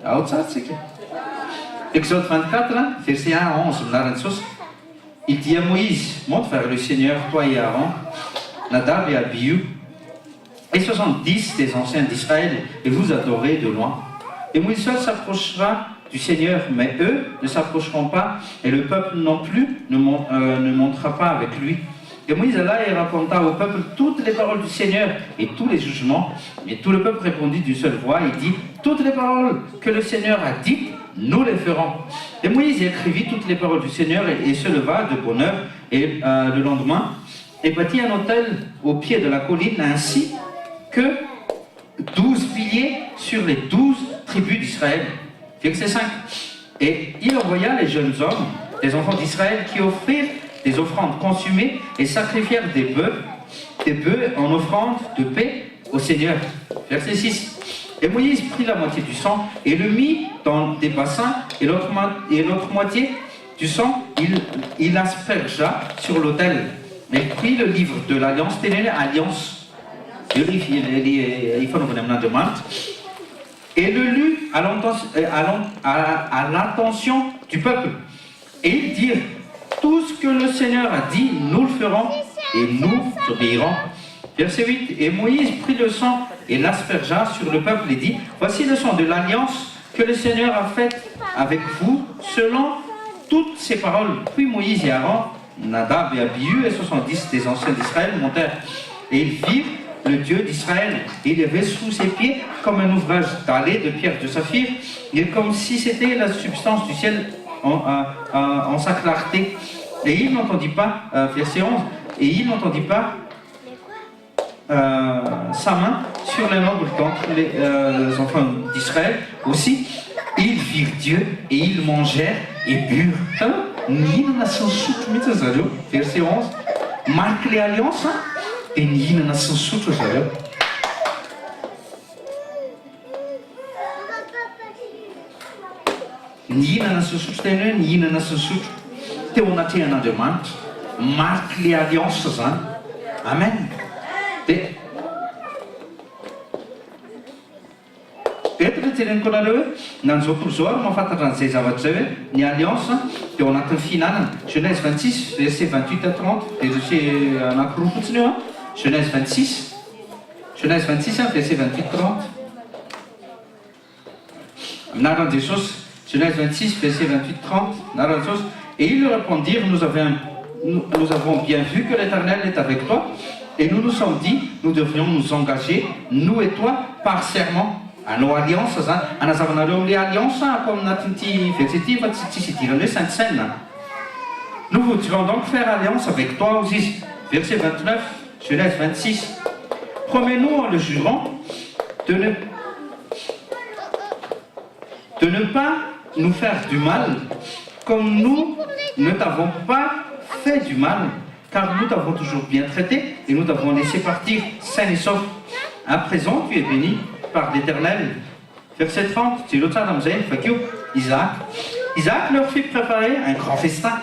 S2: Ao tsara tsika. Exode 24, verset 1 à 11, minaran'i Jesosy. Il dit à Moïse, monte vers le Seigneur, toi et Aaron, Nadab et Abihu, et 70 des anciens d'Israël, et vous adorez de loin. Et Moïse seul s'approchera du Seigneur, mais eux ne s'approcheront pas, et le peuple non plus ne, euh, ne montera pas avec lui. Et Moïse alla et raconta au peuple toutes les paroles du Seigneur et tous les jugements. Et tout le peuple répondit d'une seule voix et dit, toutes les paroles que le Seigneur a dites, nous les ferons. Et Moïse écrivit toutes les paroles du Seigneur et, se leva de bonne heure et euh, le lendemain et bâtit un autel au pied de la colline ainsi que 12 piliers sur les 12 tribus d'Israël. Verset 5. Et il envoya les jeunes hommes, des enfants d'Israël, qui offrirent des offrandes consumées et sacrifièrent des bœufs, des bœufs en offrande de paix au Seigneur. Verset 6. Et Moïse prit la moitié du sang et le mit dans des bassins, et l'autre moitié du sang, il, il aspergea sur l'autel. Il prit le livre de l'Alliance, Alliance, et le lut à l'attention du peuple. Et ils dirent, tout ce que le Seigneur a dit, nous le ferons et nous obéirons. Verset 8, et Moïse prit le sang et l'aspergea sur le peuple et dit, voici le sang de l'alliance que le Seigneur a faite avec vous selon toutes ses paroles. Puis Moïse et Aaron, Nadab et Abihu et 70 des anciens d'Israël montèrent. Et ils virent le Dieu d'Israël. Il y avait sous ses pieds comme un ouvrage dallé de pierre de saphir, et comme si c'était la substance du ciel en, euh, euh, en sa clarté. Et il n'entendit pas, euh, verset 11, et il n'entendit pas sa main sur les nobles d'entre les enfants d'Israël aussi. Ils virent Dieu et ils mangèrent et burent. Hitanao? Nihinana sy nisotro mihitsy ry zareo. Verset 11. Mariky ilay alliance dia nihinana sy nisotro ry zareo. Nihinana sy nisotro, teny hoe nihinana sy nisotro teo anatrehan'Andriamanitra. Mariky le alliance zany. Amen. Dia eto le teneniko anareo hoe na an'izao tontolo izao ary mahafantatra an'izay zavatra izay hoe ny alliance dia ao anatin'ny fihinanana. Genèse 26 verset 28 à 30, verset anankiroa fotsiny io an. Genèse 26, Genèse 26 verset 28 30. Anaran'i Jesosy, Genèse 26 verset 28 30, anaran'i Jesosy, et ils lui répondirent, nous avons, nous avons bien vu que l'Éternel est avec toi, et nous nous sommes dit, nous devrions nous engager, nous et toi, par serment. Hanao alliance zany, hanazava anareo amin'ilay alliance aho ato anatin'ity verset ity fa tsy tsisy idirany hoe sainte cène. Nous voudrions donc faire alliance avec toi, hozy izy. Verset 29, Genèse 26, Promets-nous en le jurant de ne de ne pas nous faire du mal, comme nous ne t'avons pas fait du mal, car nous t'avons toujours bien traité et nous t'avons laissé partir sain et sauf. À présent, tu es béni par l'Éternel. Verset 30, jereo tsara amin'izay, vakio, Isaac. Isaac leur fit préparer un grand festin.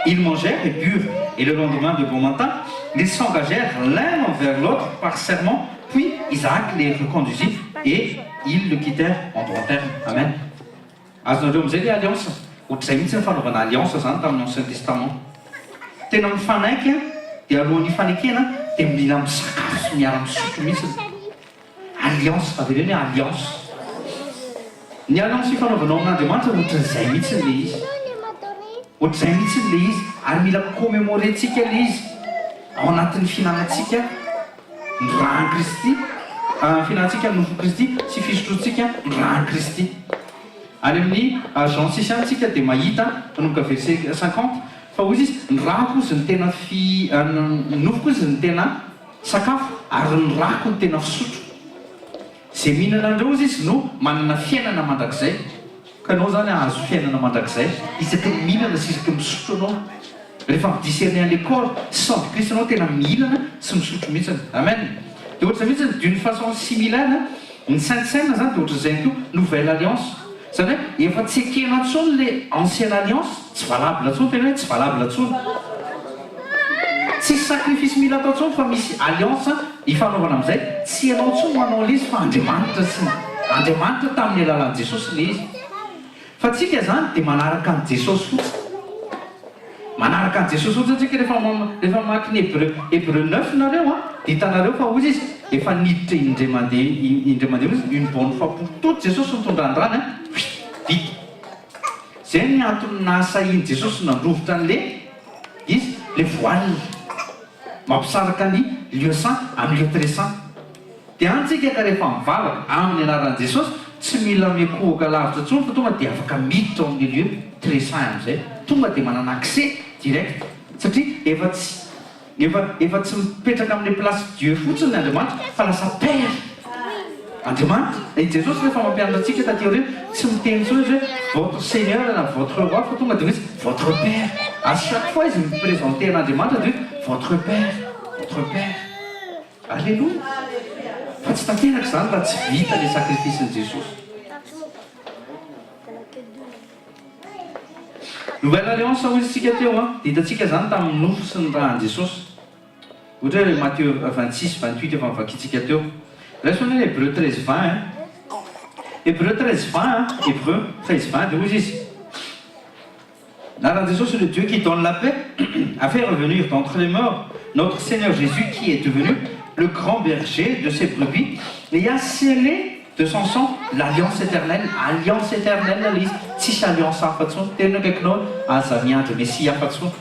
S2: Ils mangèrent et burent, et le lendemain de bon matin, ils s'engagèrent l'un envers l'autre par serment, puis Isaac les reconduisit et ils le quittèrent en bon terme. Amen. Azonareo amin'izay ilay alliance? Ohatr'izay mihitsy ny fanaovana alliance izany tamin'ny Ancien Testament. Tena mifanaiky dia alohan'ny hifanekena dia mila misakafo sy miara-misotro mihitsy. Alliance, avereno hoe alliance. Ny alliance ifanaovanao amin'Andriamanitra ohatran'izay mihitsy ilay izy. Ohatr'izay mihitsy ilay izy ary mila commémorer-tsika ilay izy ao anatin'ny fihinanantsika ny ràn'i Kristy, fihinanantsika ny nofon'i Kristy sy fisotroantsika ny ràn'i Kristy. Any amin'ny Jean six any tsika dia mahita manomboka verset 50 fa hoy izy, ny ràko hozy no tena fi, ny nofoko hozy no tena Sakafo ary ny rako no tena fisotro. Izay mihinana an'ireo hozy izy no manana fiainana mandrakizay. Ka ianao izany hahazo fiainana mandrakizay isaky ny mihinana sy isaky ny misotro ianao. Rehefa mi-discerner an'ilay corps sy sang du Christ ianao tena mihinana sy misotro mihitsiny. Amen. Dia ohatr'izay mihitsiny d'une façon similaire ny sainte cène izany dia ohatr'izay ihany koa nouvelle alliance. Izany hoe efa tsy ekena intsony le ancienne alliance, tsy valable intsony, tena hoe tsy valable intsony. Tsisy sacrifice mila atao intsony fa misy alliance ifanaovana amin'izay, tsy ianao intsony manao ilay izy fa Andriamanitra sy Andriamanitra tamin'ny alalan'i Jesosy ilay izy. Fa tsika izany dia manaraka an'i Jesosy fotsiny. Manaraka an'i Jesosy fotsiny tsika rehefa rehefa mamaky ny Hebreu Hebreu neuf nareo an, dia hitanareo fa hozy izy efa niditra indray mandeha indray mandeha hozy izy une bonne fois pour toutes Jesosy nitondra ny rany an, vita. Zay ny antony nahasahian'i Jesosy nandrovitra an'le izy, le voile mampisaraka ny lieu saint amin'ny lieu très saint. Dia any tsika ka rehefa mivavaka amin'ny anaran'i Jesosy, tsy mila mikohoka lavitra intsony fa tonga dia afaka miditra ao amin'ny lieu très saint amin'izay. Tonga dia manana accès direct satria efa tsy efa efa tsy mipetraka amin'ny place Dieu fotsiny Andriamanitra fa lasa Père Andriamanitra. I Jesosy rehefa mampianatra antsika taty aoriana tsy miteny intsony izy hoe votre Seigneur na votre Roi fa tonga dia hoe votre Père. À chaque fois izy mi-presenter an'Andriamanitra dia hoe votre Père, votre Père. Aleloia! Fa tsy tanteraka izany raha tsy vita ilay sacrifice-n'i Jesosy. Nouvelle alliance hoy isika teo an, dia hitantsika izany tamin'ny nofo sy ny ràn'i Jesosy. Ohatra hoe Matthieu 26, 28 efa novakintsika teo. Raiso anie ny Hébreux 13, 20 an. Hébreux 13, 20 an, Hébreux 13, 20 dia hoy izy, Anaran'i Jesosy le Dieu qui donne la paix a fait revenir d'entre les morts notre Seigneur Jésus qui est devenu le grand berger de ses brebis et a scellé de son sang l'alliance éternelle alliance éternelle ilay izy tsisy alliance hafa intsony teny akaikinao hoe aza miandry Mesia hafa intsony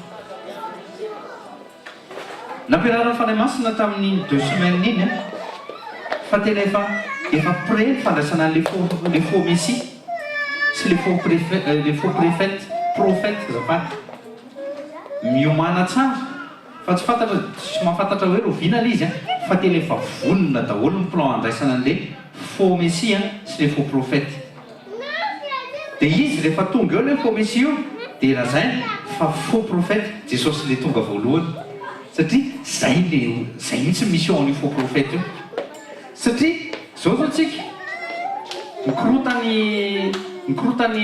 S2: Nampianarin'ny Fanahy Masina tamin'iny deux semaines iny fa tena efa efa près ny fandraisana an'ilay faux le faux messie sy le faux prefet le faux prefet prophète azafady. Miomàna tsara fa tsy fantatra tsy mahafantatra hoe rahoviana ilay izy fa tena efa vonona daholo ny plan handraisana an'ilay faux messie sy le faux prophète. Dia izy rehefa tonga eo ilay faux messie io dia lazainy fa faux prophète Jesosy ilay tonga voalohany satria zay le zay mihitsy ny mission an'io faux prophète io satria zao zao tsika mikorotany mikorotany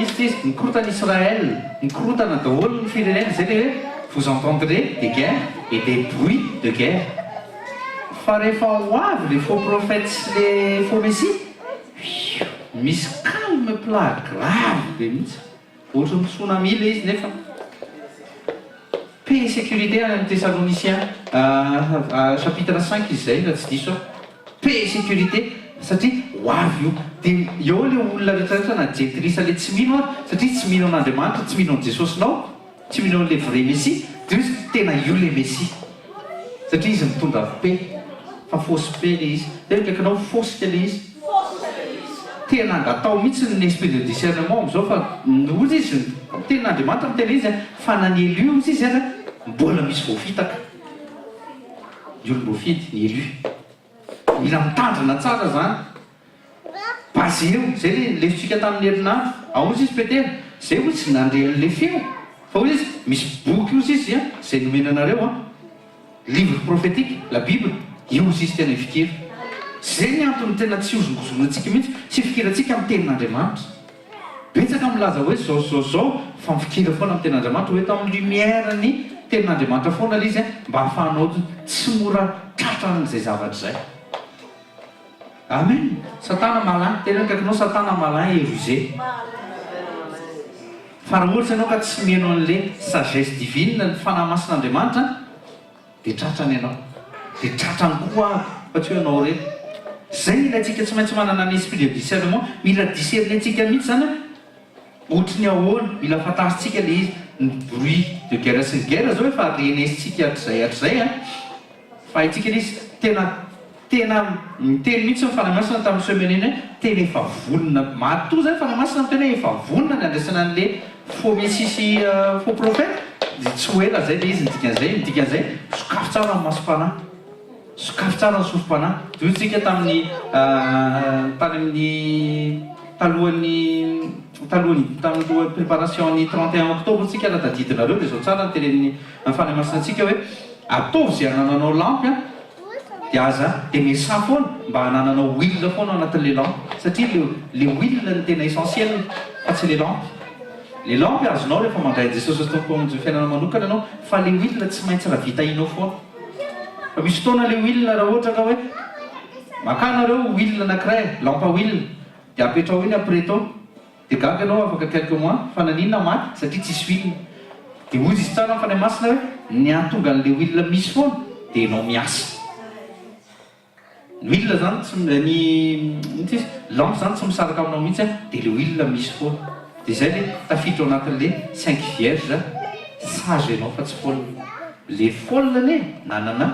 S2: iza ty izy mikorotany Israël mikorotana daholo ny firenena zay le hoe vous entendrez des guerres et des bruits de guerre fa rehefa ho avy le faux prophète sy le faux messie Fioo! Misy calme plat grave be mihitsy. Ohatran'ny tsunami ilay izy nefa paix et sécurité any amin'ny Thessaloniciens chapitre cinq izy izay raha tsy diso aho. Paix et sécurité satria ho avy io. Dia eo ilay olona rehetra rehetra na jentilisa ilay tsy mino ary satria tsy mino an'Andriamanitra, tsy mino an'i Jesosinao. Tsy mino an'ilay vrai Messie, dia hoy izy, tena io ilay Messie. Satria izy mitondra paix, fa fausse paix ilay izy. Tena akaikinao fausse ilay izy. Tena angatao mihitsy ny esprit de discernement amin'izao fa hozy izy, tenin'Andriamanitra no tena izy fa na ny élu hozy izy aza mbola misy voafitaka. Ny olom-boafidy, ny élu. Mila mitandrina tsara izany. Baseo, zay le lesontsika tamin'ny herinandro. Ao hozy izy Petera, zay hozy tsy nandre an'le feo, fa hozy izy, misy boky hozy izy an, zay nomena anareo an, livre prophétique, la bible, io hozy izy tena ifikiro. Izay ny antony tena tsy hozongozonantsika mihitsy sy hifikirantsika amin'ny tenin'Andriamanitra. Betsaka milaza hoe zao sy zao sy zao fa mifikira foana amin'ny tenin'Andriamanitra, ho eto amin'ny lumière ny tenin'Andriamanitra foana ilay izy mba ahafahanao tsy mora tratran'izay zavatra izay. Amen! Satana malin, teneno akaikinao satana malin et rusé. Fa raha ohatra ianao ka tsy mino an'le sagesse divine, ny fanahy masin'Andriamanitra, dia tratrany ianao. Dia tratrany koa aho fa tsy hoe ianao irery. Izay no ilaintsika tsy maintsy manana ny esprit de discernement, mila discerner-ntsika mihitsy izany hoe ohatry ny ahoana, mila fantarintsika ilay izy. Ny bruit de guerre sy ny guerre izao efa renesintsika hatrizay hatrizay an! Fa haintsika ilay izy, tena tena niteny mihitsy ny Fanahy Masina tamin'ny semaine iny hoe tena efa vonona, matoa izany Fanahy Masina miteny hoe efa vonona ny handraisana an'ilay faux messie sy faux prophète dia tsy ho ela izay ilay izy ny dikan'izay, ny dikan'izay sokafy tsara ny masom-panahy, sokafy tsara ny sofim-panahy, dia hoy tsika tamin'ny tany amin'ny talohan'ny talohan'ny tamin'ny préparation ny 31 octobre tsika raha tadidinareo dia izao tsara ny tenenin'ny Fanahy Masina antsika hoe ataovy izay hanananao lampy an, dia aza dia miasà foana mba hanananao huile foana ao anatin'ilay lampe satria le le huile no tena essentiel fa tsy le lampe. Le lampe azonao rehefa mandray an'i Jesosy ho Tompo Mpamonjy ny fiainanao manokana ianao fa le huile tsy maintsy ravitahinao foana. Fa misy fotoana le huile raha ohatra ka hoe makà nareo huile anankiray, lampe à huile, dia apetraho eny après tao. Dia gaga ianao afaka quelques mois fa naninona maty satria tsisy huile. Dia hoy izy tsara ny Fanahy Masina hoe ny hahatonga an'ilay huile misy foana dia ianao miasa. Ny huile zany tsy ny inona ty izy? Lampe zany tsy misaraka aminao mihitsy an, dia ilay huile misy foana. Dia izay ilay tafiditra ao anatin'ilay cinq vierges sage ianao fa tsy folle. Ilay folle anie nanana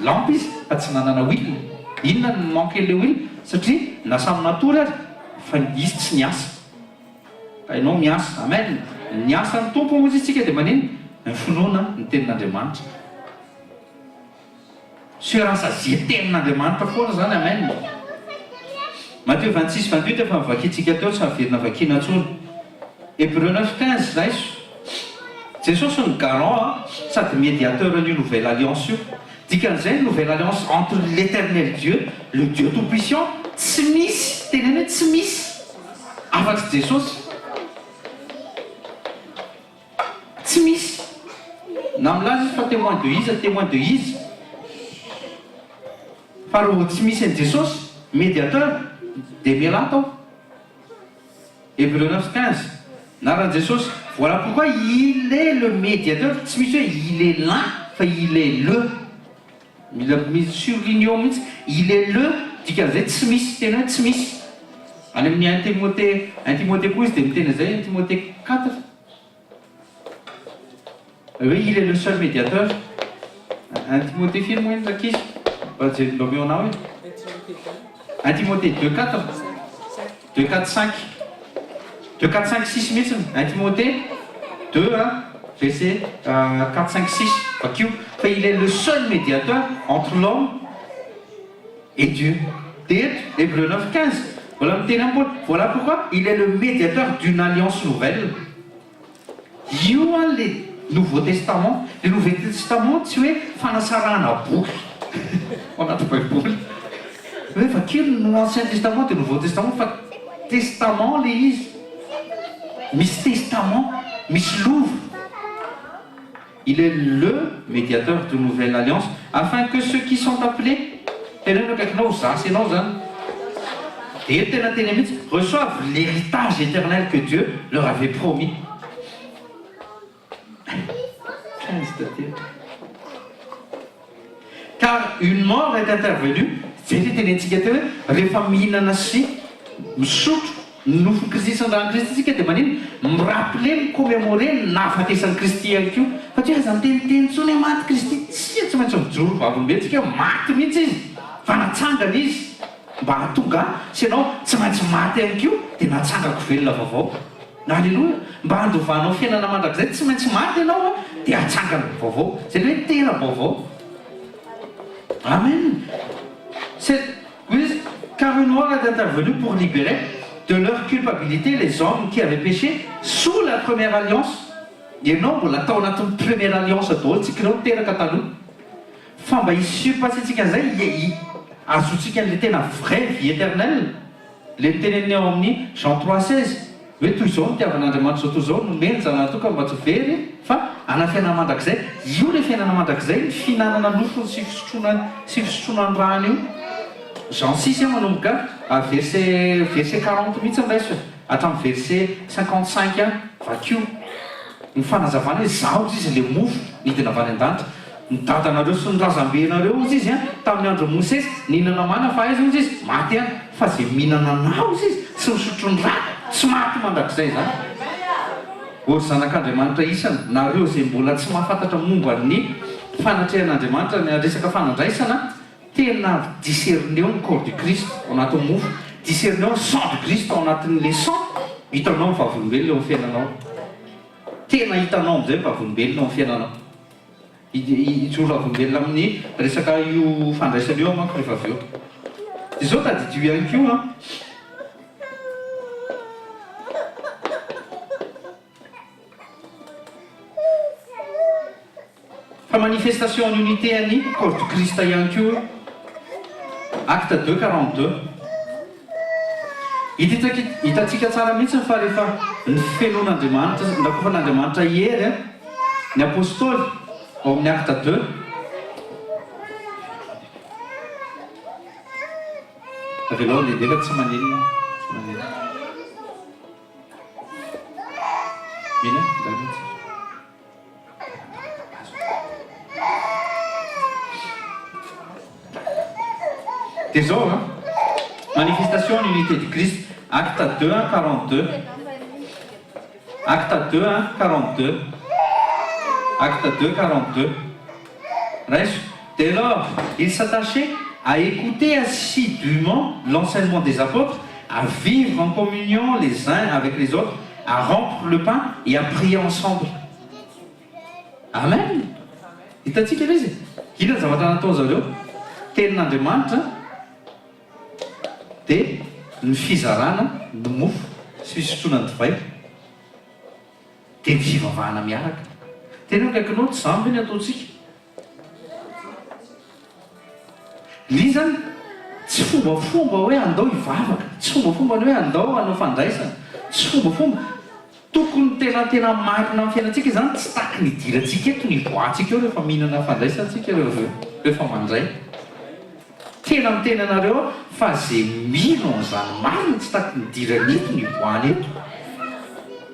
S2: lampe izy fa tsy nanana huile. Inona no manque an'ilay huile? Satria na samy natory aza Fa izy tsy niasa. Ka ianao miasa. Amen. Ny asan'ny Tompo hozy isika dia manina? Ny finoana ny tenin'Andriamanitra. Se rassasier tenin'Andriamanitra foana izany. Amen. Matthieu 26, 28 efa novakintsika teo tsy averina vakiana intsony. Hébreux 9, 15 raiso. Jesosy no garant a, sady médiateur an'io nouvelle alliance io. Dikan'izay ny nouvelle alliance entre l'Eternel Dieu, le Dieu tout puissant, tsy misy, teneno hoe tsy misy afa-tsy Jesosy. Tsy misy. Na milaza izy fa témoin de iza, témoin de iza. Fa raha vao tsy misy an'i Jesosy, médiateur, dia mialà tao. Hébreux 9, 15, Anaran'i Jesosy, voilà pourquoi il est le médiateur, tsy misy hoe il est l'un fa il est le, mila mi-surligner eo mihitsy, il est le, dikan'izay tsy misy, tena hoe tsy misy. Any amin'ny un Timothée, un Timothée koa izy dia miteny an'izay, un Timothée 4. Hoe il est le seul médiateur. Un Timothée firy moa iny rankizy? Mba jereo mba omeo anah hoe. Un Timothée 2 4 2 4 5 2 4 5 6 mihitsy. Un Timothée 2 verset 4 5 6 vakio fa il est le seul médiateur entre l'homme et Dieu. Dia eto Hébreux 9 15 mbola miteny aminy Paoly, voilà pourquoi il est le médiateur d'une alliance nouvelle. Io an le nouveau testament, le nouveau testament tsy hoe fanasarahana boky ao anaty baiboly hoe vakio ny ancien testament dia nouveau testament fa testament le izy, misy testament, misy lova, il est le médiateur de nouvelle alliance afin que ceux qui sont appelés, teneno akaikinao za sy ianao zany dia eto tena teny mihitsy, reçoivent l'héritage éternel que Dieu leur avait promis. 15 taty. Car une mort est intervenue, zay le tenentsika teo hoe rehefa mihinana sy misotro ny nofon'i Kristy sy ny ran'i Kristy tsika dia maninona? Mi-rappeler, mi-commemorer ny nahafatesan'i Kristy ihany koa. Fa tsy hoe aza miteniteny intsony hoe maty Kristy, tsia tsy maintsy mijoro vavolombelona tsika hoe maty mihitsy Izy fa natsangana Izy mba hahatonga ahy sy ianao tsy maintsy maty ihany koa dia natsangako velona vaovao. Aleloia! Mba handovanao fiainana mandrakizay tsy maintsy maty ianao an, dia hatsangana vaovao. Izay ilay hoe tera-baovao. Amen! C'est, hoy izy, car une mort est intervenue pour libérer de leur culpabilité les hommes qui avaient péché sous la première alliance. Ianao mbola tao anatin'ny première alliance daholo tsika ireo niteraka taloha. Fa mba hi-surpasser-tsika an'izay, hi, hi. Ahazoantsika an'ilay tena vraie vie éternelle, ilay noteneniny ao amin'ny Jean 3,16 hoe toy izao no nitiavan'Andriamanitra izao tontolo izao, nomeny ny Zanany tokana mba tsy ho very fa hanana fiainana mandrakizay. Io ilay fiainana mandrakizay, ny fihinanana nofony sy fisotroana sy fisotroana ny rany io. Jean 6 manomboka verset verset 40 mihitsy raiso e, hatramin'ny verset 55 vakio ny fanazavana hoe izaho hozy izy ilay mofo nidina avy any an-danitra. Ny dadanareo sy ny razambenareo, hozy izy, tamin'ny andron'i Mosesy, nihinana mana fa aiza, hozy izy, maty ihany. Fa izay mihinana anà, hozy izy, sy misotro ny rako, tsy maty mandrakizay izany. Ô ry zanak'Andriamanitra isany, nareo izay mbola tsy mahafantatra momba ny fanatrehan'Andriamanitra, ny resaka fanandraisana, tena discerneo ny corps du Christ ao anatin'ny mofo, discerneo ny sang du Christ ao anatin'ilay sang, hitanao ny vavolombelona eo amin'ny fiainanao. Tena hitanao amin'izay ny vavolombelona eo amin'ny fiainanao. Hijoro vavolombelona amin'ny resaka io fandraisana io aho manko rehefa avy eo. Dia izao tadidio ihany koa an. Fa manifestation en unité an'ny corps du Christ ihany koa io. Acte 2, 42. Hitantsika tsara mihitsy fa rehefa nofenoin'Andriamanitra, norakofan'Andriamanitra hery ny Apostoly ao amin'ny Acte ii. Avelao handehandeha fa tsy maninona, tsy maninona. Mila, ndao mihitsy. Dia izao an, manifestation en unité du Christ, Acte 2 1 42, Acte 2 1 42, Acte 2 42, raiso, dès lors ils s'attachaient à écouter assidûment l'enseignement des apôtres, à vivre en communion les uns avec les autres, à rompre le pain et à prier ensemble. Amen! Hitantsika ilay izy e! Inona ny zavatra nataon-jareo? Tenin'Andriamanitra dia ny fizarana ny mofo sy fisotroana ny divay dia ny fivavahana miaraka. Tena akaikinao tsy izany ve ny ataontsika? Lzy zany tsy fombafomba hoe andao hivavaka, tsy fombafomba ny hoe andao hanao fandraisana, tsy fombafomba. Tokony tena tena marina amin'ny fiainantsika izany, tsy taky ny hidirantsika eto ny hivoahantsika eo rehefa mihinana fandraisana tsika rehefa mandray. Tena miteny anareo aho fa ze mino an'izany marina tsy taky ny hidirany eto ny hivoahany eto.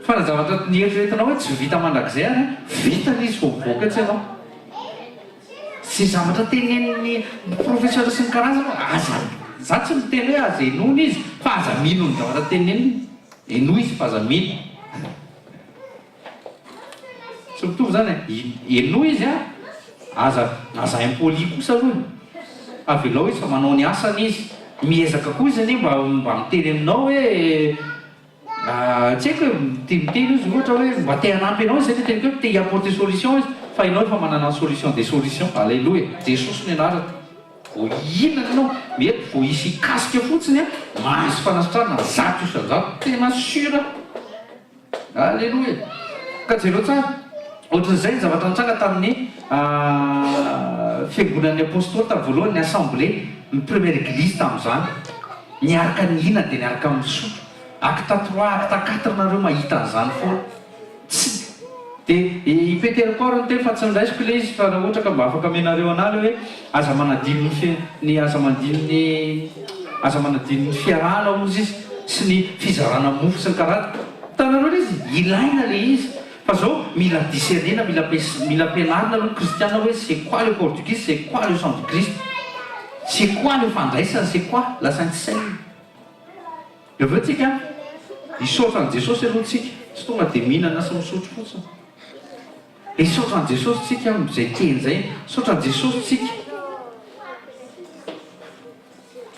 S2: Fa ny zavatra nieritreretinao hoe tsy vita mandrakizay ary an, vitany izy vao mivoaka etsy ianao. Ze zavatra tenenin'ny professeur sy ny karazany aza, za tsy miteny hoe aza henoina izy fa aza mino ny zavatra teneniny, henoy izy fa aza mino. Tsy mitovy zany e, henoy izy an, aza aza impoli kosa aloha e, avelao izy fa manao ny asany izy, miezaka koa izy anie mba mba miteny aminao hoe Tsy haiko e, te miteny izy ohatra hoe mba te hanampy anao izy, zay le teniko hoe te hi-apporter solution izy, fa ianao efa manana ny solution des solutions, Alléluia, Jesosy no anarany, vao hihinana ianao, mety vao hisy hikasika fotsiny an, mahazo fanasitranana 100%, tena sûr aho. Alléluia! Ka jereo tsara, ohatran'izay ny zavatra nitranga tamin'ny fiangonan'ny Apostoly tamin'ny voalohany, ny assemblée, ny première église tamin'izany. Niaraka nihinana dia niaraka misotro. Acte trois, acte quatre nareo mahita an'izany foana. Tsy dia i Petera koa ary niteny fa tsy noraisiko ilay izy fa raha ohatra ka mba afaka amenareo anah ilay hoe aza manadino ny fi ny aza manadino ny aza manadino ny fiarahana hozy izy sy ny fizarana mofo sy ny karazany. Hitanareo ilay izy? Ilaina ilay izy. Fa zao mila discerner-na, mila mila ampianarina aloha ny kristiana hoe c'est quoi le corps du Christ, c'est quoi le sang du Christ, c'est quoi le fandraisana, c'est quoi la sainte cène. Dia avy eo tsika hisaotra an'i Jesosy aloha tsika, tsy tonga dia mihinana sy misotro fotsiny. Hisaotra an'i Jesosy tsika amin'izay teny izay, misaotra an'i Jesosy tsika.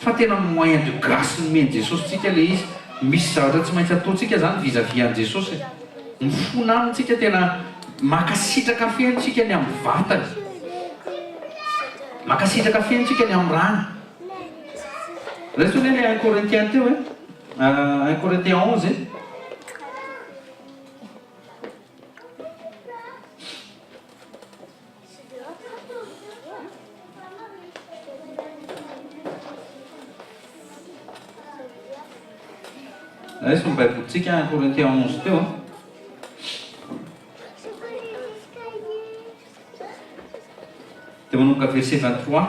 S2: Fa tena moyen de grace nomen'i Jesosy tsika le izy. Misy zavatra tsy maintsy ataontsika zany vis à vis an'i Jesosy e. Mifona aminy tsika tena makasitraka feno tsika ny amin'ny vatany. Makasitraka feno tsika ny amin'ny rany. Raiso anie le 1 Corinthiens teo e. 1 Corinthiens 11 e. Raiso ny Baibolintsika, un Corinthiens 11 teo an. Dia manomboka verset 23.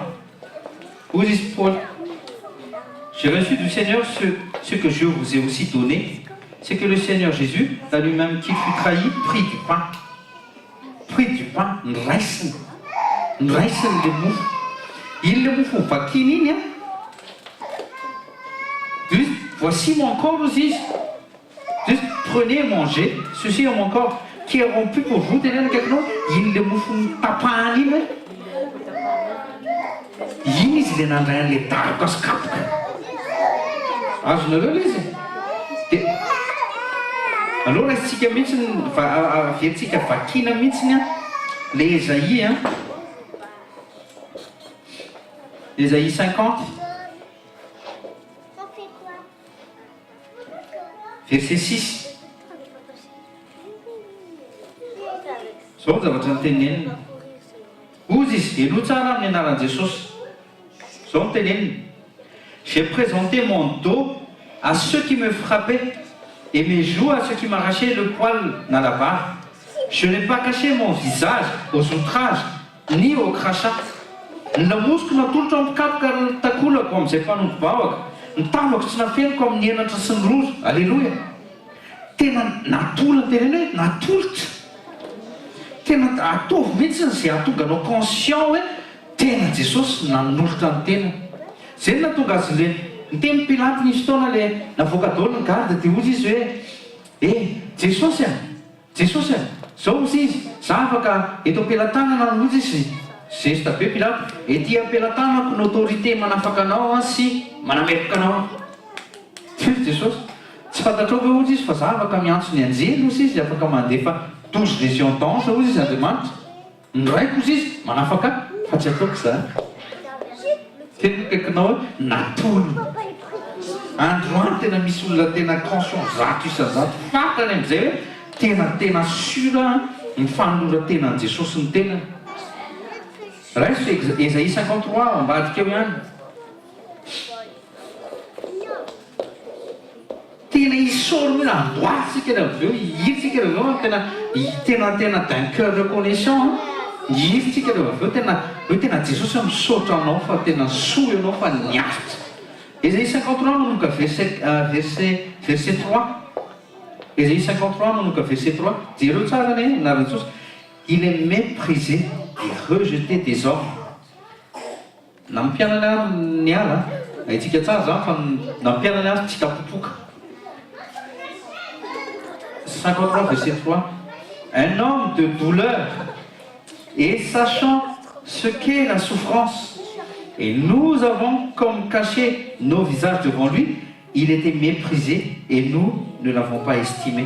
S2: Hoy izy Paoly, J'ai reçu du Seigneur ce, ce que je vous ai aussi donné, c'est que le Seigneur Jésus, la nuit même qu'il fut trahi, prit du pain. Prit du pain, noraisiny. Noraisiny ilay mofo. Iny ilay mofo novakiny iny an. Dia hoy izy, voici mon corps, hoy izy. Juste prenez et mangez, ceci est mon corps qui est rompu pour vous, teneno akaikinao, iny le mofo notapahana iny hoe, iny izy le nandray an'le daroka sy kapoka. Azonareo le izy? Dia aleo raisintsika mihitsy ny, averintsika vakiana mihitsy an, le Esaïe an, Esaïe 50. Verset 6. Izao ny zavatra noteneniny. Hozy izy, henoy tsara amin'ny anaran'i Jesosy. Izao no teneniny, J'ai présenté mon dos à ceux qui me frappaient et mes joues à ceux qui m'arrachaient le poil na la barbe. Je n'ai pas caché mon visage aux outrages Ni au crachat. Ny lamosiko natolotro amin'ny mpikapoka ary ny takolako amin'izay mpanompo vahoaka. Ny tavako tsy nafeniko amin'ny henatra sy ny rora. Aleloia! Tena natolony, teneno hoe natolotra. Tena ataovy mihitsy izay hahatonga anao conscient hoe tena Jesosy nanolotra ny tenany. Izay no nahatonga azy le niteny Pilato nisy fotoana le navoaka daholo ny garde dia hozy izy hoe eh Jesosy a! Jesosy a! Zao hozy izy, za afaka eto am-pelatanana an hozy izy, zesta be Pilato, ety am-pelatanako ny autorité manafaka anao an sy manameloka anao an. Hoy Jesosy, tsy fantatrao ve hozy izy fa za afaka miantso ny anjely hozy izy afaka mandefa 12 légions d'anges hozy izy Andriamanitra. Ny raiko hozy izy, manafaka ahy, fa tsy ataoko izany. Teny akaikinao hoe natolony. Androany tena misy olona tena conscient 100% fantany amin'izay hoe tena tena sûr ny fanoloran-tenan'i Jesosy ny tenany. Raiso Esaïe 53 ao ambadika eo ihany. Tena isaory mihitsy, andoatsika ry avy eo, hihiritsika ry avy eo an, tena tena tena d'un cœur reconnaissant an, hihiritsika ry avy eo, tena hoe tena Jesosy aho misaotra anao fa tena soa ianao fa niaritra. Esaïe 53 manomboka verset verset verset 3, Esaïe 53 manomboka verset 3, jereo tsara anie anaran'i Jesosy, il est méprisé et rejeté des hommes. Nampianany ary niala, haintsika tsara izany fa nampianany ary tsy kapopoka. 53 verset 3 Un homme de douleur et sachant ce qu'est la souffrance et nous avons comme caché nos visages devant lui, il était méprisé et nous ne l'avons pas estimé.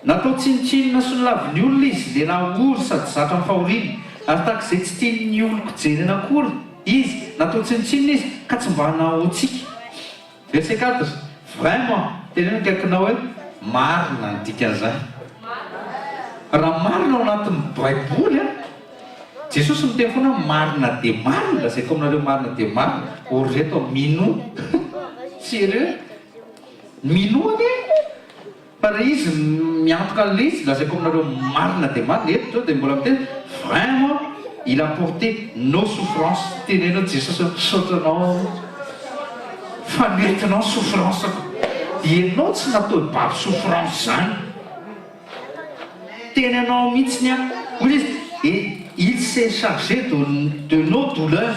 S2: Natao tsinontsinona sy nolavin'ny olona izy, lehilahy ory sady zatra ny fahoriana, ary tahaka izay tsy tian'ny olon-ko jerena akory izy, natao tsinontsinona izy, ka tsy mba nahoantsika. Verset 4, Vraiment, teneno akaikinao hoe, marina ny dikan'izany. Raha marina ao anatin'ny baiboly an, Jesosy miteny foana hoe marina dia marina, lazaiko aminareo marina dia marina, or reto minoa. Sérieux? Minoa anie fa raha izy miantoka an'ilay izy, lazaiko aminareo marina dia marina, eto zao dia mbola miteny vraiment il a porté nos souffrances, teneno hoe Jesosy ô misaotra anao aho fa nentinao ny souffrance-ko, ianao tsy natao hibaby souffrance zany, tenenao mihitsiny aho, hoy izy et il s'est chargé de de nos douleurs,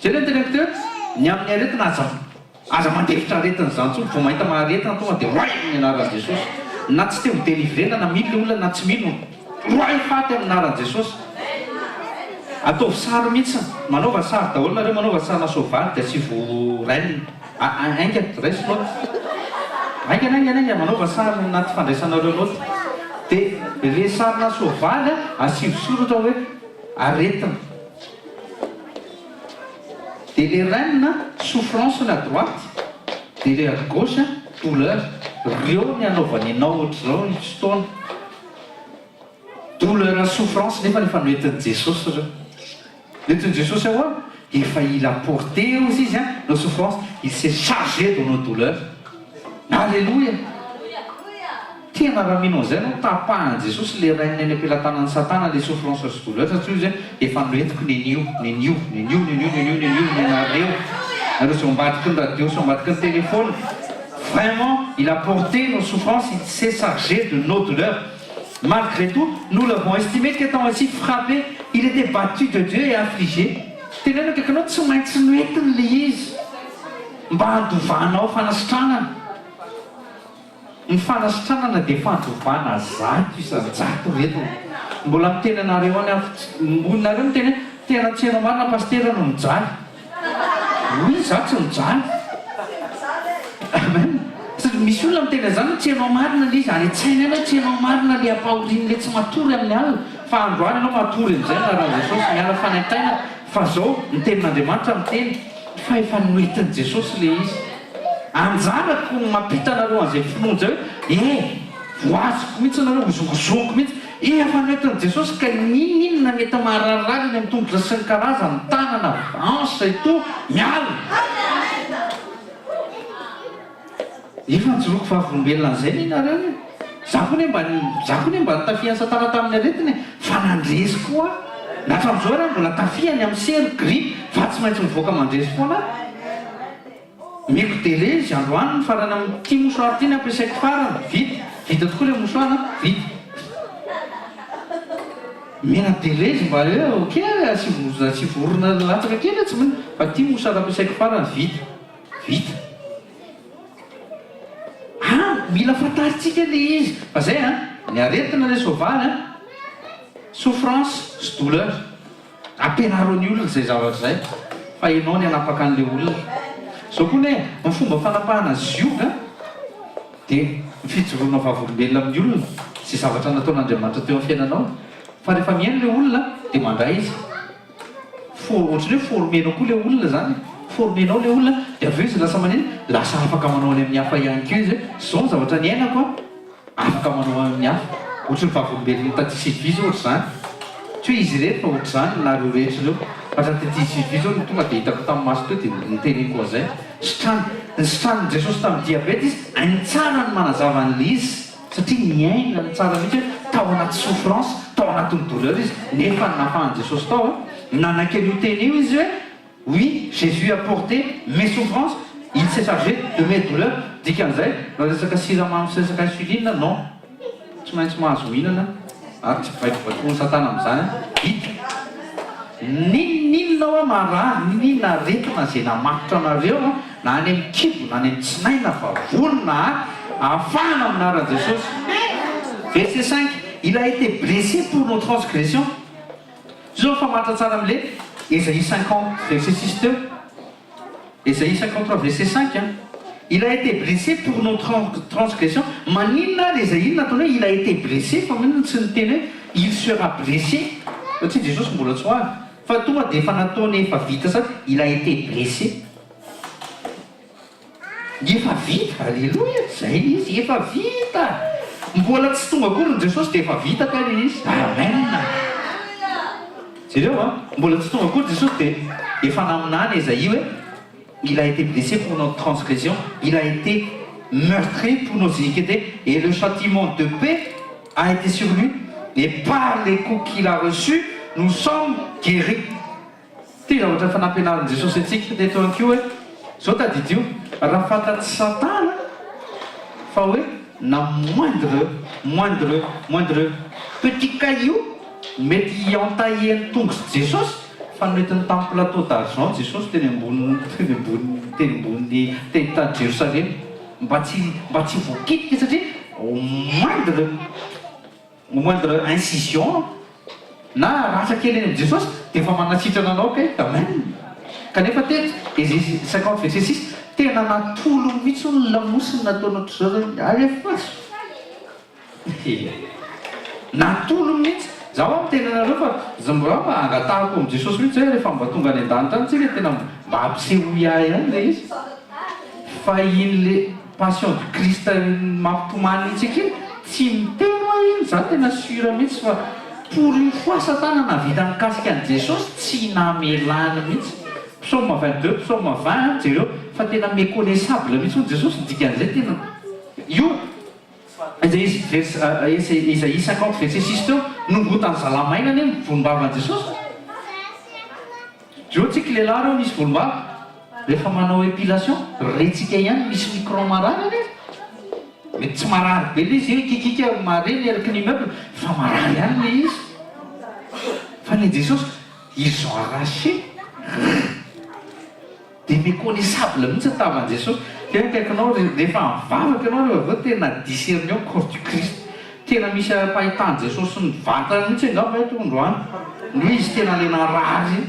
S2: zay le noteneniko teo hoe ny amin'ny aretina aza Aza mandefitra aretina izany intsony, vao mahita maha aretina tonga dia roahy amin'ny anaran'i Jesosy. Na tsy te ho delivrena na mino le olona na tsy mino, roahy faty amin'ny anaran'i Jesosy. Ataovy sary mihitsy, manaova sary daholo nareo, manaova sarina soavaly dia asivo reine. Haingana, raiso note. Haingana, haingana, haingana, manaova sary anaty fandraisanareo note. Dia le sarina soavaly asivo soratra hoe aretina. Dia le reine souffrance ny à droite, dia le à gauche douleur, reo ny anaovany anao ohatr'izao ny fotoana, douleur souffrance nefa efa noentin'i Jesosy reo, noentin'i Jesosy ahoana? Efa il a porté ozy izy nos souffrances, il s'est chargé de nos douleurs. Aleloia! Tena raha mino an'izay ianao, tapahan'i Jesosy ilay raininy any am-pelatanan'i Satana ilay souffrance sy douleur satria hoy izy hoe efa noentiko nenio, nenio, nenio, nenio, nenio, nenio, nenareo, nareo izay ao ambadiky ny radio sy ao ambadiky ny téléphone. Vraiment, il a porté nos souffrances, il s'est chargé de nos douleurs. Malgré tout, nous l'avons estimé qu'étant ainsi frappé, il était battu de Dieu et affligé. Teneno akaikinao, tsy maintsy noentiny ilay izy. Mba handovanao fanasitranana. Ny fanasitranana dia fandovana 100%. Reto mbola miteny anareo any aho, mbola nareo miteny hoe tena tsy hainao marina pasitera no mijaly. Oui za tsy mijaly. Amen. Misy olona miteny an'izany hoe tsy hainao marina le izy, any an-tsaina any hoe tsy hainao marina le ampahorian'le tsy matory amin'ny alina, fa androany ianao matory amin'izay ny anaran'i Jesosy, miala fanaintainana, fa zao ny tenin'Andriamanitra miteny. Fa efa noentin'i Jesosy ilay izy. Anjarako ny mampita anareo an'izay finoana izay hoe eh! Voazoko mihitsy nareo, hozongozoniko mihitsy. Efa noentin'i Jesosy ka n'inon'inona mety mahararirary eny amin'ny tongotra sy ny karazany, tanana, hanche et tout, miala! Efa nijoroako vavolombelona an'izay anie nareo e! Za koa anie mba za koa anie mba notafihan'i satana tamin'ny aretina e! Fa nandresy koa aho! Na hatramin'izao ary aho mbola tafihany amin'ny sery, grippe, fa tsy maintsy mivoaka mandresy foana aho! Omeko délai izy androany ny farany amin'ity mouchoir ity ny ampiasaiko farany! Vita! Vita tokoa ilay mouchoir an! Vita! Omena délai izy mba hoe ok ary asivo asivo orona latsaka kely e! Tsy maninona! Fa ity mouchoir ampiasaiko farany vita! Vita. Ah, mila fantarintsika le izy. Fa zay an, ny aretina le soavaly an, souffrance sy douleur. Ampianaro ny olona izay zavatra izay, fa ianao ny hanapaka an'le olona. Zao koa anie, ny fomba fanapahana zioga dia ny fijoroana vavolombelona amin'ny olona izay zavatra nataon'Andriamanitra teo amin'ny fiainanao. Fa rehefa mihaino le olona dia mandray izy. For, ohatran'ny hoe former-nao koa ilay olona izany e, former-nao ilay olona dia avy eo izy lasa manina? Lasa afaka manao any amin'ny hafa ihany koa izy hoe izao ny zavatra niainako an, afaka manao any amin'ny hafa. Ohatran'ny vavolombelon'ny taty Sylvie izao ohatr'izany. Tsy hoe izy irery fa ohatr'izany nareo rehetra ireo. Fa raha taty Sylvie izao no tonga dia hitako tamin'ny maso teo dia noteneniko an'izay. Sitrany, nositranin'i Jesosy tamin'ny diabeta izy, hainy tsara ny manazava an'ilay izy. Satria niaina ny tsara mihitsy hoe tao anaty souffrance, tao anatin'ny douleur izy, nefa ny nafahan'i Jesosy tao an, nanaiky an'io teny io izy hoe, oui, Jésus a porté mes souffrances, il s'est chargé de mes douleurs, dikan'izay raha resaka siramamy sy resaka insuline, non, tsy maintsy mahazo mihinana ary tsy baikobaikoin'i satana amin'izany an, vita. N'inon'inona hoa marary, n'inon'inona aretina izay namatotra anareo an, na any amin'ny kibo na any amin'ny tsinay na vavony na aty, ahafahana amin'ny anaran'i Jesosy. Verset 5, Il a été blessé pour nos transgressions. Izao mifamatotra tsara amin'ilay Esaïe 50 verset 6 teo. Esaïe 53 verset 5 an. Il a été blessé pour nos transgressions. Maninona ary Esaïe no nataony hoe il a été blessé fa maninona tsy niteny hoe il sera blessé? Satria Jesosy mbola tsy ho avy. Fa tonga dia efa nataony efa vita sady il a été blessé. Efa vita, aleloia, zay le izy, efa vita! Mbola tsy tonga akory ny Jesosy dia efa vita kay le izy, amen! Jereo an, mbola tsy tonga akory Jesosy dia efa naminany Esaïe hoe, il a été blessé pour notre transgression, il a été meurtri pour nos iniquités, et le châtiment de paix a été sur lui, et par les coups qu'il a reçus, nous sommes guéris. Ity zavatra efa nampianarin'i Jesosy antsika teto ihany koa hoe, izao tadidio, raha fantatr'i Satana fa hoe na moindre, moindre, moindre petit caillou mety hi-entailler ny tongotr'i Jesosy, fa noentiny tamin'ny plateau d'argent Jesosy teny ambony, teny ambony, teny ambony, teny tany Jerosalema, mba tsy, mba tsy ho voakitika satria au moindre. Au moindre incision na ratra kely eny amin'i Jesosy dia efa manasitrana anao kay, amen. Kanefa teto, Ezesie 50 verset 6, tena natolony mihitsy hono ny lamosiny nataony ohatr'izao zany, alefaso. Natolony mihitsy. Za hoa miteny anareo fa za mba angatahako amin'i Jesosy mihitsy zay rehefa mba tonga any an-danitra any tsika tena mba ampisehoy ahy ihany ilay izy. Fa iny le passion du Christ mampitomany antsika iny, tsy miteny hoa iny, za tena sur mihitsy fa pour une fois satana nahavita nikasika an'i Jesosy tsy namelany mihitsy, psaume 22, psaume 20 jereo fa tena meconnaissable mihitsy hono Jesosy, ny dikan'izay tena. Io Isaïe vers Isaïe 50 verset 6 teo, nongotan'ny zalamaina anie ny volombavan'i Jesosy. Jereo tsika lehilahy reo misy volombava, rehefa manao épilation, rentsika ihany misy micro marary anie. Mety tsy marary be le izy hoe kikika mare ny eraky ny immeuble fa marary ihany le izy. Fa ny an'i Jesosy, ils ont arraché. Dia méconnaissable mihitsy ny tavan'i Jesosy. Tena akaikinao rehefa mivavaka ianao rehefa avy eo tena discerner corps du Christ. Tena misy ampahitan'i Jesosy ny vatany mihitsy angamba eto androany. Ny hoe izy tena le narary iny.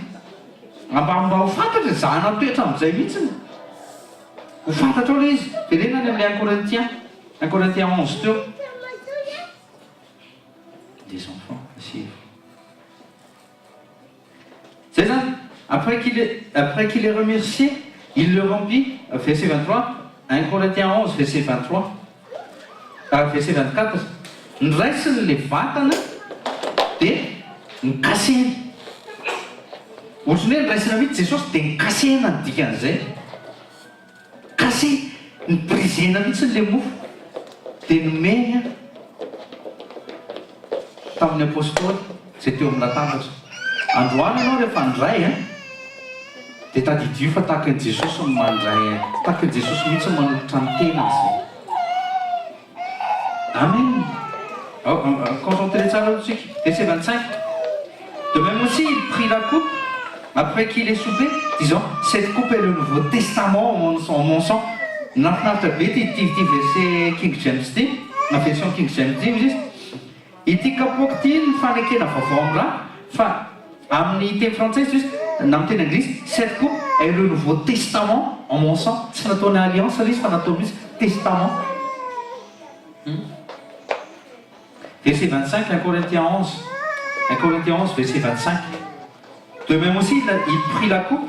S2: Mba mba ho fantatra e, zahana toetra amin'izay mihitsy. Ho fantatrao le izy. Verena any amin'ilay un Corinthiens, un Corinthiens 11 teo. Les enfants, asseyez-vous. Zay zany, après qu'il ait, après qu'il ait remercié, il le rompit, verset 23, 1 Corinthiens 11 verset 23, verset 24, noraisiny le vatana dia nokasihiny. Ohatran'ny hoe noraisina mihitsy Jesosy dia nokasihina ny dikan'izay. Cassé, ni-briser-na mihitsy ilay mofo, dia nomeny an tamin'ny Apostoly izay teo amin'ny latabatra. Androany ianao rehefa handray an, dia tadidio fa tahaka an'i Jesosy no mandray an, tahaka an'i Jesosy mihitsy no manolotra ny tenany izay. Amen. Concentré tsara aloha tsika. Verset 25. De même aussi, il prit la coupe après qu'il ait soupé, disant, Cette coupe est le Nouveau Testament en mon sang. Nahafinaritra be ity ity ity verset King James ity, na version King James ity hoy izy, Ity kapoaka ity ny fanekena vaovao amin'ny rà, fa amin'ny teny frantsay izy na amin'ny teny anglisy, Cette coupe est le Nouveau Testament en mon sang. Tsy nataony alliance ilay izy fa nataony mihitsy testament. Verset 25, 1 Corinthiens 11. 1 Corinthiens 11, verset 25. De même aussi, il, il prit la coupe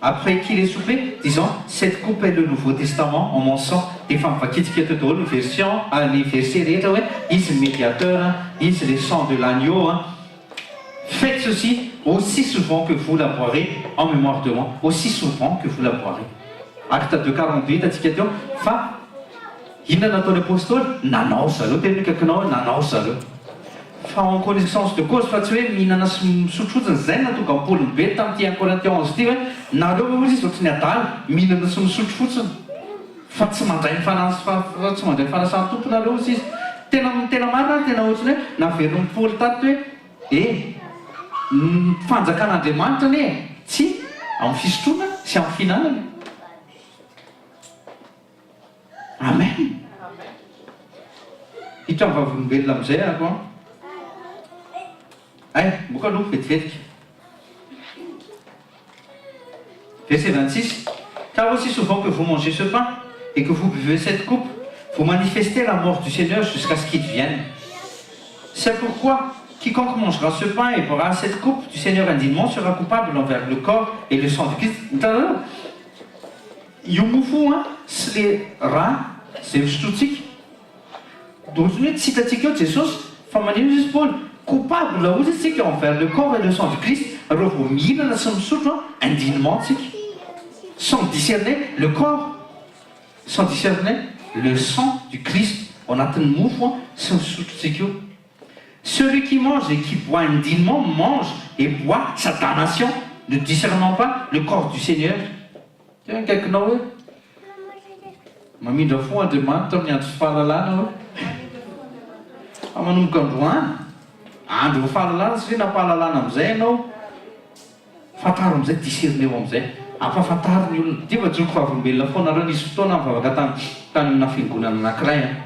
S2: après qu'il ait soupé, disant, Cette coupe est le Nouveau Testament en mon sang. Dia efa mivakitsika eto daholo ny version, ny verset rehetra hoe izy ny médiateur, izy le sang de l'agneau. Faites ceci aussi souvent que vous la boirez en mémoire de moi, aussi souvent que vous la boirez. Acte 2 42 hitantsika teo fa inona nataon'ny apostoly? Nanao zareo, teny akaikinao hoe nanao zareo. Fa en connaissance de cause fa tsy hoe mihinana sy misotro fotsiny, izay no nahatonga an'i Paoly nibedy tamin'ity 1 Corinthiens 11 ity hoe nareo ve hozy izy ohatry ny adala, mihinana sy misotro fotsiny fa tsy mandray ny fanahy fa tsy mandray ny fanasan'ny Tompo nareo hozy izy. Tena tena marina ary tena ohatry ny hoe naverin'i Paoly tato hoe e ny fanjakan'Andriamanitra anie tsy amin'ny fisotroana sy amin'ny fihinanana e. Amen! Hiditra amin'ny vavolombelona amin'izay aho an! Hay, moka aloha vetivetika. Verset 26, Car aussi souvent que vous mangez ce pain et que vous buvez cette coupe, vous manifestez la mort du Seigneur jusqu'à ce qu'il vienne. C'est pourquoi quiconque mangera ce pain et boira cette coupe du Seigneur indignement sera coupable envers le corps et le sang du Christ. Hitanareo? Io mofo io an, sy le rà izay hosotrointsika, dia ohatran'ny hoe tsy hitantsika eo Jesosy, fa maninona hozy izy Paoly? Coupable hozy izy tsika envers le corps et le sang du Christ, raha vao mihinana sy misotro an, indignement tsika, sans discerner le corps, sans discerner le sang du Christ ao anatin'ny mofo an sy ny sotrotsika io. Celui qui mange et qui boit indignement mange et boit sa damnation, ne discernant pas le corps du Seigneur. Teo akaikinao hoe, Mamindra fo Andriamanitra amin'ny andro fahalalana hoe. Fa manomboka androany, andro fahalalana satria nampahalalana amin'izay ianao, fantaro amin'izay, discerneo amin'izay, ampahafantaro ny olona. Ity fa joro vavolombelona foana nareo, nisy fotoana aho nivavaka tany tany amina fiangonana anankiray an.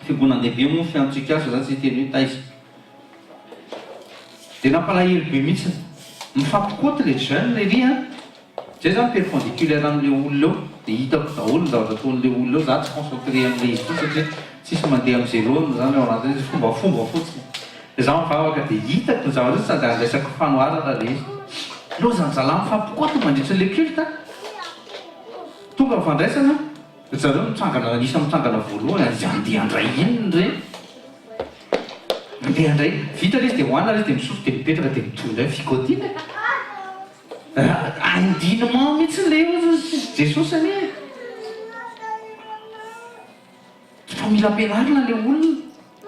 S2: Fiangonan-dehibe moa ny fiantsika azy fa za tsy hiteny hoe taiza. Dia nampalahelo be mihitsy. Mifampikoty le jeune ery an. Zay zany perpendiculaire amle olona eo dia hitako daholo ny zavatra ataonle olona eo, za tsy concentré amle izy koa satria tsisy mandeha am zéro zany ao anatin'ilay izy, fombafomba fotsiny. Dia za mivavaka dia hitako ny zavatra io sady andraisako fanoharana le izy. Lozan zalahy mifampikoty mandritra le culte an! Tonga ny fandraisana, ry zareo mitsangana anisan'ny mitsangana voalohany, ary izy andeha handray inona ireny? Andeha handray, vita le izy dia hohanina le izy dia misotro dia mipetraka dia mitohy indray ny fikotiana e! Indignement mihitsy le io Jesosy anie e!
S3: Fa mila ampianarina ilay olona.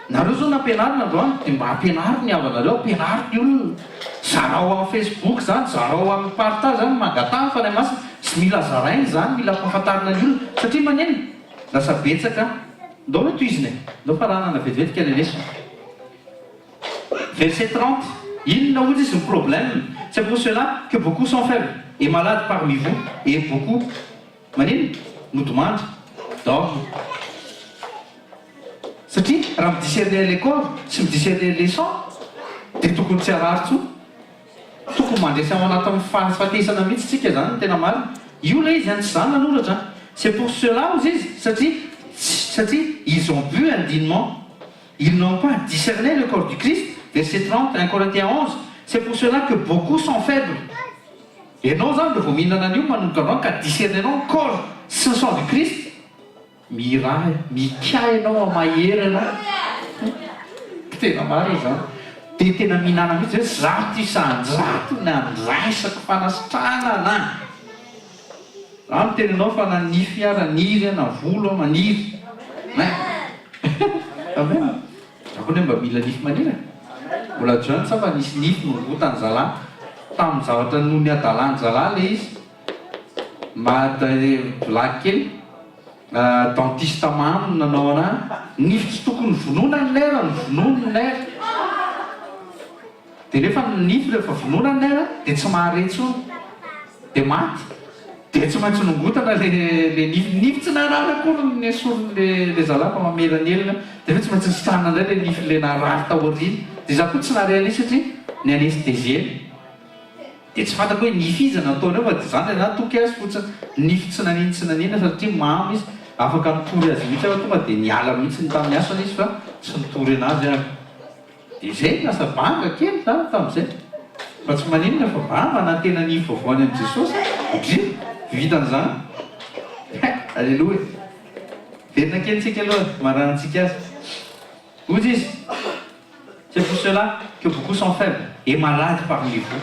S3: Nareo zao nampianarina androany dia mba ampianaro ny havanareo, ampianaro ny olona. Zarao amin'ny Facebook izany, zarao amin'ny partage izany, mangataha ny Fanahy Masina. Sy mila zaraina izany, mila ampahafantarina ny olona. Satria manenina? Lasa betsaka. Ndao aloha tohizina e. Ndao faranana vetivety kely lesona. Verset 30, Inona hozy izy ny problème? C'est pour cela que beaucoup sont faibles et malades parmi vous et beaucoup manenina? Nodimandry, dorment. Satria raha mi-discerner le corps sy mi-discerner le sang dia tokony tsy harary intsony. Tokony mandresy ao anatin'ny fahafatesana mihitsy tsika izany no tena marina. Io ilay izy an, tsy izaho nanoratra an. C'est pour cela hozy izy satria satria ils ont bu indignement. Ils n'ont pas discerné le corps du Christ, verset 30, 1 Corinthiens 11, C'est pour cela que beaucoup sont faibles. Ianao izany raha vao mihinana an'io manomboka androany ka discerner-nao ny corps sy ny sang du Christ, Miraha, mikahy ianao mahery ianao. Tena marina izany. Dia tena mihinana mihitsy hoe 100% nandraisako fanasitranana. Za miteny anao fa na nify ara niry na volo maniry. Amen. Amen. Za koa anie mba mila nify maniry e. Mbola jeune sa fa nisy nify nongotany zalahy tamin'ny zavatra noho ny hadalany zalahy le izy. Mba blague kely, dentiste mamo no nanao anah, nify tsy tokony vonoina ny nerf no vonoiny ny nerf, dia nefa ny nify rehefa vonoina ny nerf dia tsy mahare intsony, dia maty, dia tsy maintsy nongotana le le nify, nify tsy narary akory no nesoriny le le zalahy fa mamela ny helony, dia avy eo tsy maintsy nositranina indray le nify le narary tao aoriana, dia za koa tsy na-réalise satria ny anesthésie. Dia tsy fantako hoe nify iza no ataony eo fa dia zany na toky azy fotsiny nify tsy nanino tsy nanina satria mamo izy afaka nitory azy mihitsy aho tonga dia niala mihitsy ny tamin'ny asany izy fa tsy nitory anazy aho dia zay lasa banga kely zany tamin'izay fa tsy maninona fa mba manantena nify vaovao any amin'i Jesosy aho dry vitan'izany Aleloia Verina kely tsika aloha maranantsika azy hoy izy C'est pour cela que beaucoup sont faibles et malades parmi vous.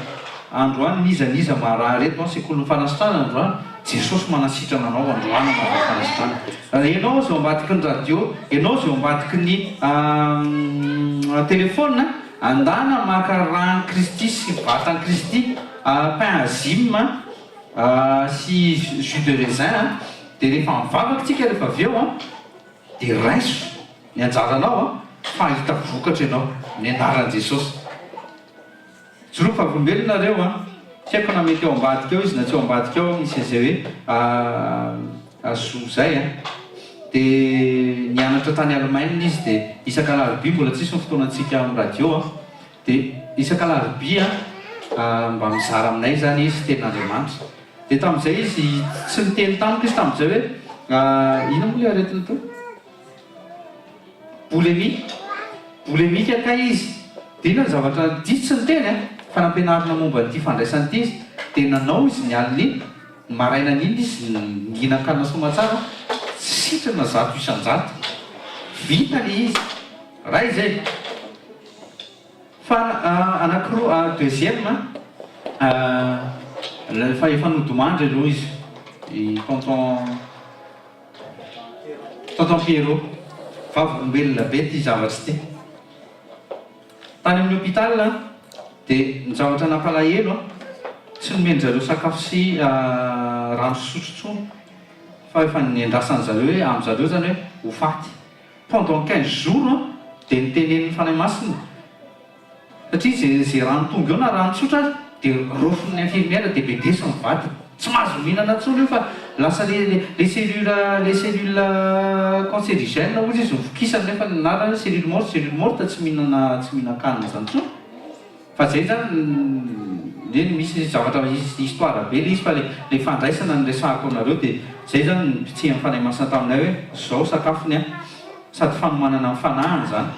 S3: Androany n'iza n'iza marary eto an, sekolin'ny fanasitranana androany, Jesosy manasitrana anao androany anaovany fanasitranana. Enao izay ao ambadiky ny radio, enao izay ao ambadiky ny telephone, andana maka ràn'i Kristy sy vatan'i Kristy, pain azyme sy jus de raisin, dia rehefa mivavaka tsika rehefa avy eo an, Dia raiso ny anjaranao an, fa hahita vokatra ianao, ny anaran'i Jesosy. Joroa vavolombelona nareo an, tsy haiko na mety ao ambadika ao izy na tsy ao ambadika ao, misy an'izay hoe zo izay an. Dia nianatra tany Allemagne izy dia isak'alarobia, mbola tsisy ny fotoanantsika amin'ny radio an, dia isak'alarobia mba mizara aminay izany izy tenin'Andriamanitra. Dia tamin'izay izy tsy niteny tamiko izy tamin'izay hoe inona moa ilay aretina teo? Boulimie. Boulimique kay izy. Dia inona ny zavatra izy tsy niteny an, fa nampianarina momba an'ity fandraisana ity izy. Dia nanao izy ny alin'iny, ny marainan'iny izy nihinan-kanina soamatsara, sitrana 100%. Vita ilay izy. Ray izay. Fa anakiroa deuxième fa efa nodimandry aloha izy i tonton tonton Pierrot vavolombelona be ity zavatra ity tany amin'ny hôpital dia ny zavatra nampalahelo tsy nomen-dry zareo sakafo sy rano fisotro intsony fa efa nendrasan-dry zareo hoe amin-dry zareo izany hoe ho faty Pendant 15 jours an, dia nitenenin'ny Fanahy Masina, satria ze ze rano tonga eo na rano tsotra aza dia raofin'ny infirmière dia bedesiny ny vadiny. Tsy mahazo mihinana intsony io fa lasa le le les cellules les cellules cancérigènes hozy izy novokisany nefa ny anarany hoe cellule morte, cellule morte tsy mihinana tsy mihinan-kanina izany intsony. Fa zay zany eny misy zavatra histoire be le izy fa le le fandraisana no resahako aminareo de zay zany no nipitsihan'ny Fanahy Masina taminay hoe zao sakafony an sady fanomanana ny fanahiny zany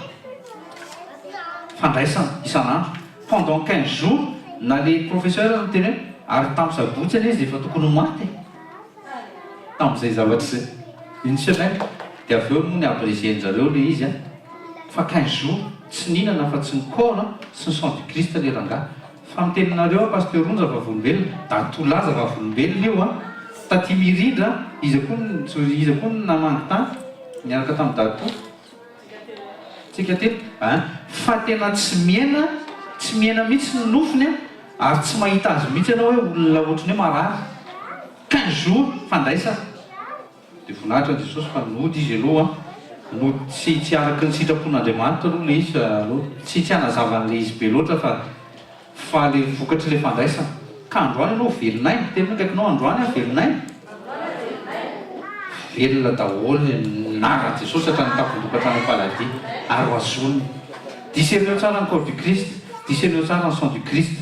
S3: fandraisana isan'andro pendant 15 jours na le professeur aza niteny hoe ary tamin'ny sabotsy anie izy efa tokony ho maty e tamin'izay zavatra izay une semaine dia avy eo moa ny abrégé-njareo le izy an fa 15 jours tsy nihinana afa tsy ny corps sy ny sang du Christ le rangahy fa miteny anareo aho Pasteur Onja vavolombelona Datolaza vavolombelona io an Taty Mirindra iza koa iza koa no namangy tany?
S2: Niaraka tamin'i Dadatoa. Tsika teto an! Fa tena tsy mihena, tsy mihena mihitsy ny nofony an! Ary tsy mahita azy mihitsy ianao hoe olona ohatran'ny hoe marary. 15 jours fandraisana. Dia voninahitra an'i Jesosy fa nody izy aloha an! Nody tsy tsy araka ny sitrapon'Andriamanitra aloha ilay izy aloha. Tsy tsy hanazava an'ilay izy be loatra fa Fa le vokatry le fandraisana. Ka androany ianao velon'aina, telo ny akaikinao androany aho velon'aina. Velona daholo ny anaran'i Jesosy hatrany an-tampon-doha hatrany am-paladia ary ho azonina. Discerneo tsara ny corps du Christ, discerneo tsara ny sang du Christ.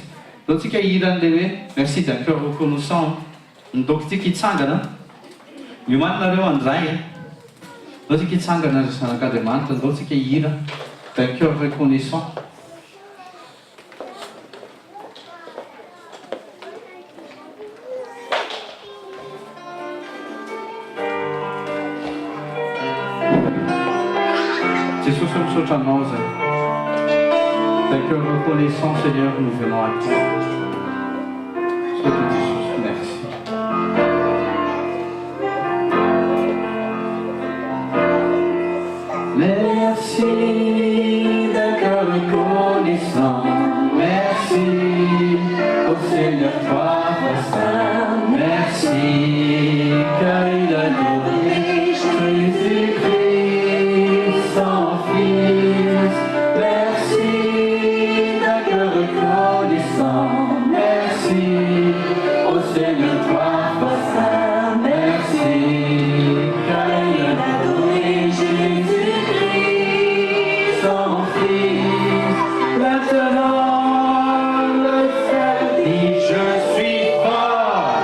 S2: Ndao tsika hihira an'le hoe Merci d'un cœur reconnaissant an. Ndao tsika hitsangana. Miomàna nareo handray an. Ndao tsika hitsangana ry zanak'Andriamanitra, ndao tsika hihira d'un cœur reconnaissant. Jesosy ô misaotra Anao zay. D'un cœur reconnaissant Seigneur nous venons à toi. Misaotra Jesosy merci. Merci d'un cœur reconnaissant Merci au Seigneur trois fois saint Merci car il a donné Jésus-Christ son Fils Merci d'un cœur reconnaissant Merci au Seigneur trois fois saint Merci car il a donné Jésus-Christ son Fils Maintenant le frère dit je suis fort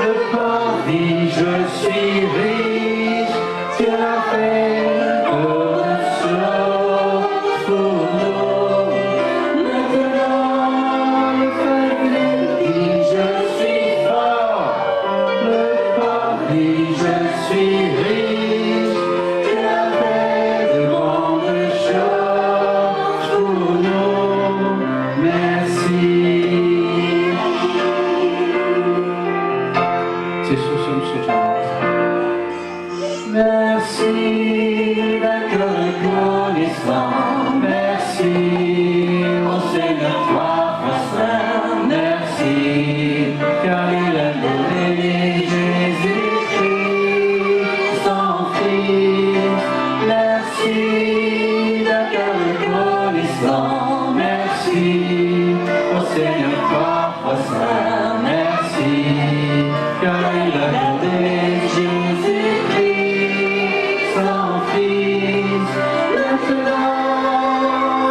S2: Le pauvre dit je suis riche Dieu a fait de choses pour nous Maintenant le frère dit je suis fort Le pauvre dit je suis riche Dieu a fait de grandes choses pour nous Merci Jesosy ô misaotra Anao. Merci d'un cœur reconnaissant Merci au Seigneur trois fois saint Merci car il a donné Jésus-Christ son Fils Merci d'un cœur reconnaissant Merci au Seigneur trois fois saint Merci car il a donné Jésus-Christ son Fils Maintenant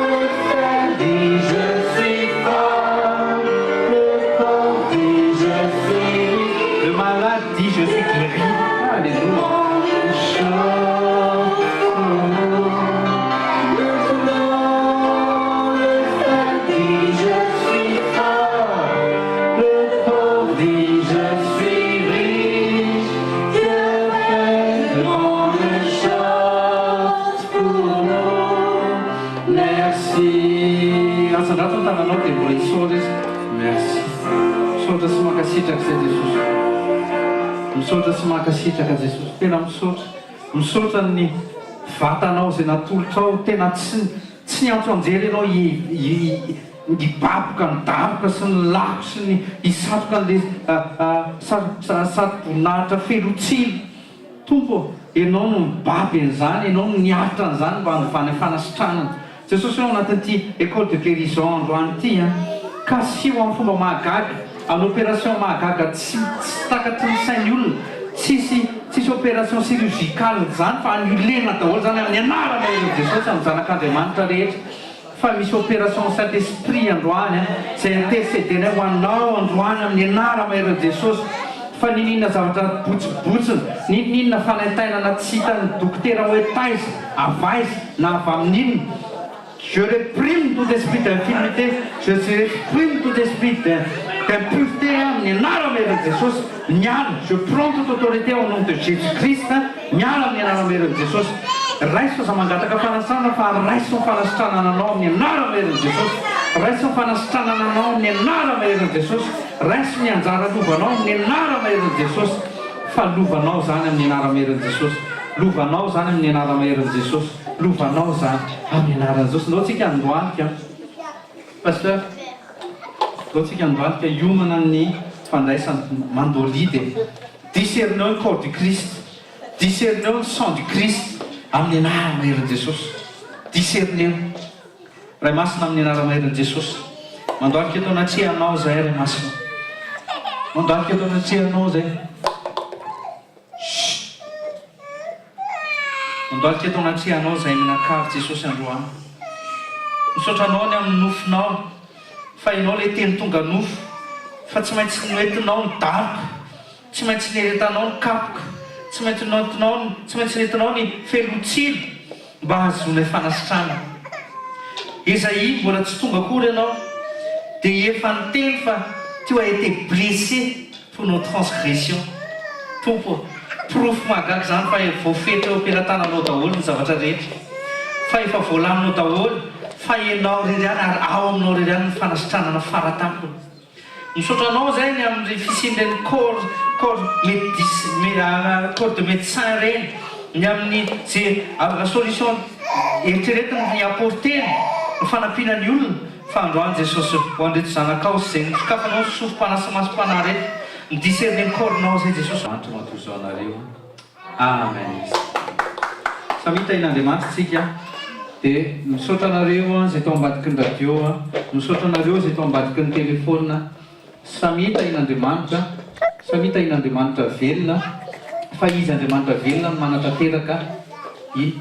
S2: le frère dit je suis fort Le pauvre dit je suis riche Le malade dit je suis guéri Alléluia Maintenant le frère dit je suis fort Le pauvre dit je suis riche Dieu fait de grandes choses pour nous Merci Asandrato ny tananao dia mbola hisaotra izy Merci Misaotra sy mankasitraka izay Jesosy Misaotra sy mankasitraka Jesosy Tena misaotra Misaotra ny vatanao izay natolotrao Tena tsy tsy niantso anjely ianao hibaboka ny daroka sy ny lako sy ny hisatroka an'ilay satroboninahitra feno tsilo Tompo ô, Ianao no nibaby an'izany, Ianao no niaritra an'izany mba hanovana fanasitranana. Jesosy ô, ao anatin'ity école de guérison androany ity an, kasiho amin'ny fomba mahagaga, amin'ny opération mahagaga tsy tsy takatry ny sain'ny olona, tsisy tsisy opération chirurgicale izany fa annulena daholo izany amin'ny anarana herin'i Jesosy, amin'ny zanak'Andriamanitra rehetra. Fa misy opération Saint Esprit androany an, izay interceder-nay ho anao androany amin'ny anara-maherin' Jesosy, fa n'inon'inona zavatra botsibotsina, n'inon'inona fanaintainana tsy hitan'ny dokotera hoe taiza, avy aiza, na avy amin'inona, je réprime tout esprit d'infirmité, je réprime tout esprit d'impureté amin'ny anara-maherin' Jesosy, miala, je prends toute autorité au nom de Jésus Christ, Miala amin'ny anaram-herin'i Jesosy. Raiso aza mangataka fanasana fa raiso ny fanasitranana anao amin'ny anaram-herin'i Jesosy. Raiso ny fanasitranana anao amin'ny anaram-herin'i Jesosy. Raiso ny anjara lovanao amin'ny anaram-herin'i Jesosy. Fa lovanao izany amin'ny anaram-herin'i Jesosy.
S3: Lovanao izany amin'ny anara-maherin'i Jesosy. Lovanao izany amin'ny anaran'i Jesosy. Ndao tsika handohalika an. Pasteur, ndao tsika handohalika hiomana amin'ny fandraisana. Mandolide e. Discerneo ny corps du Christ. Discerneo ny sang du Christ amin'ny anara-maherin'i Jesosy. Discerneo. Ray Masina amin'ny anara-maherin'i Jesosy. Mandohalika eto anatrehanao izahay Ray Masina. Mandohalika eto anatrehanao izahay. Chut. Mandohalika eto anatrehanao izahay mianakavy Jesosy androany. Misaotra anao ny amin'ny nofinao fa ianao ilay teny tonga nofo fa tsy maintsy noentinao ny daroka. Tsy maintsy nieretanao ny kapoka, tsy maintsy noentinao ny, tsy maintsy nentinao ny felotsilo mba hahazoanay fanasitranana. Esaïe, mbola tsy tonga akory ianao dia efa niteny fa tu as été blessé pour nos transgressions. Tompo ô, porofo mahagaga izany fa voafehy teo am-pelatananao daholo ny zavatra rehetra, fa efa voalaminao daholo, fa ianao irery ihany ary ao aminao irery ihany ny fanasitranana faratampony. Misaotra anao zay ny amin'ny fisian'ireny corps corps médic corps de médecin ireny, ny amin'ny ze solution eritreretiny ny apporter-ny, ny fanampiana ny olona, fa androany Jesosy ho an'ireto zanakao sy zay nosokafanao ny sofim-panahy sy masom-panahy ireto, mi-discerner ny corps-nao zay Jesosy. Andriamatoa anareo. Amen. Samia tahin'Andriamanitra tsika. Dia misaotra anareo izay tao ambadiky ny radio, misaotra anareo izay tao ambadiky ny telephone. Samia tahin'Andriamanitra, samia tahin'Andriamanitra velona, fa Izy Andriamanitra velona no manatanteraka iny.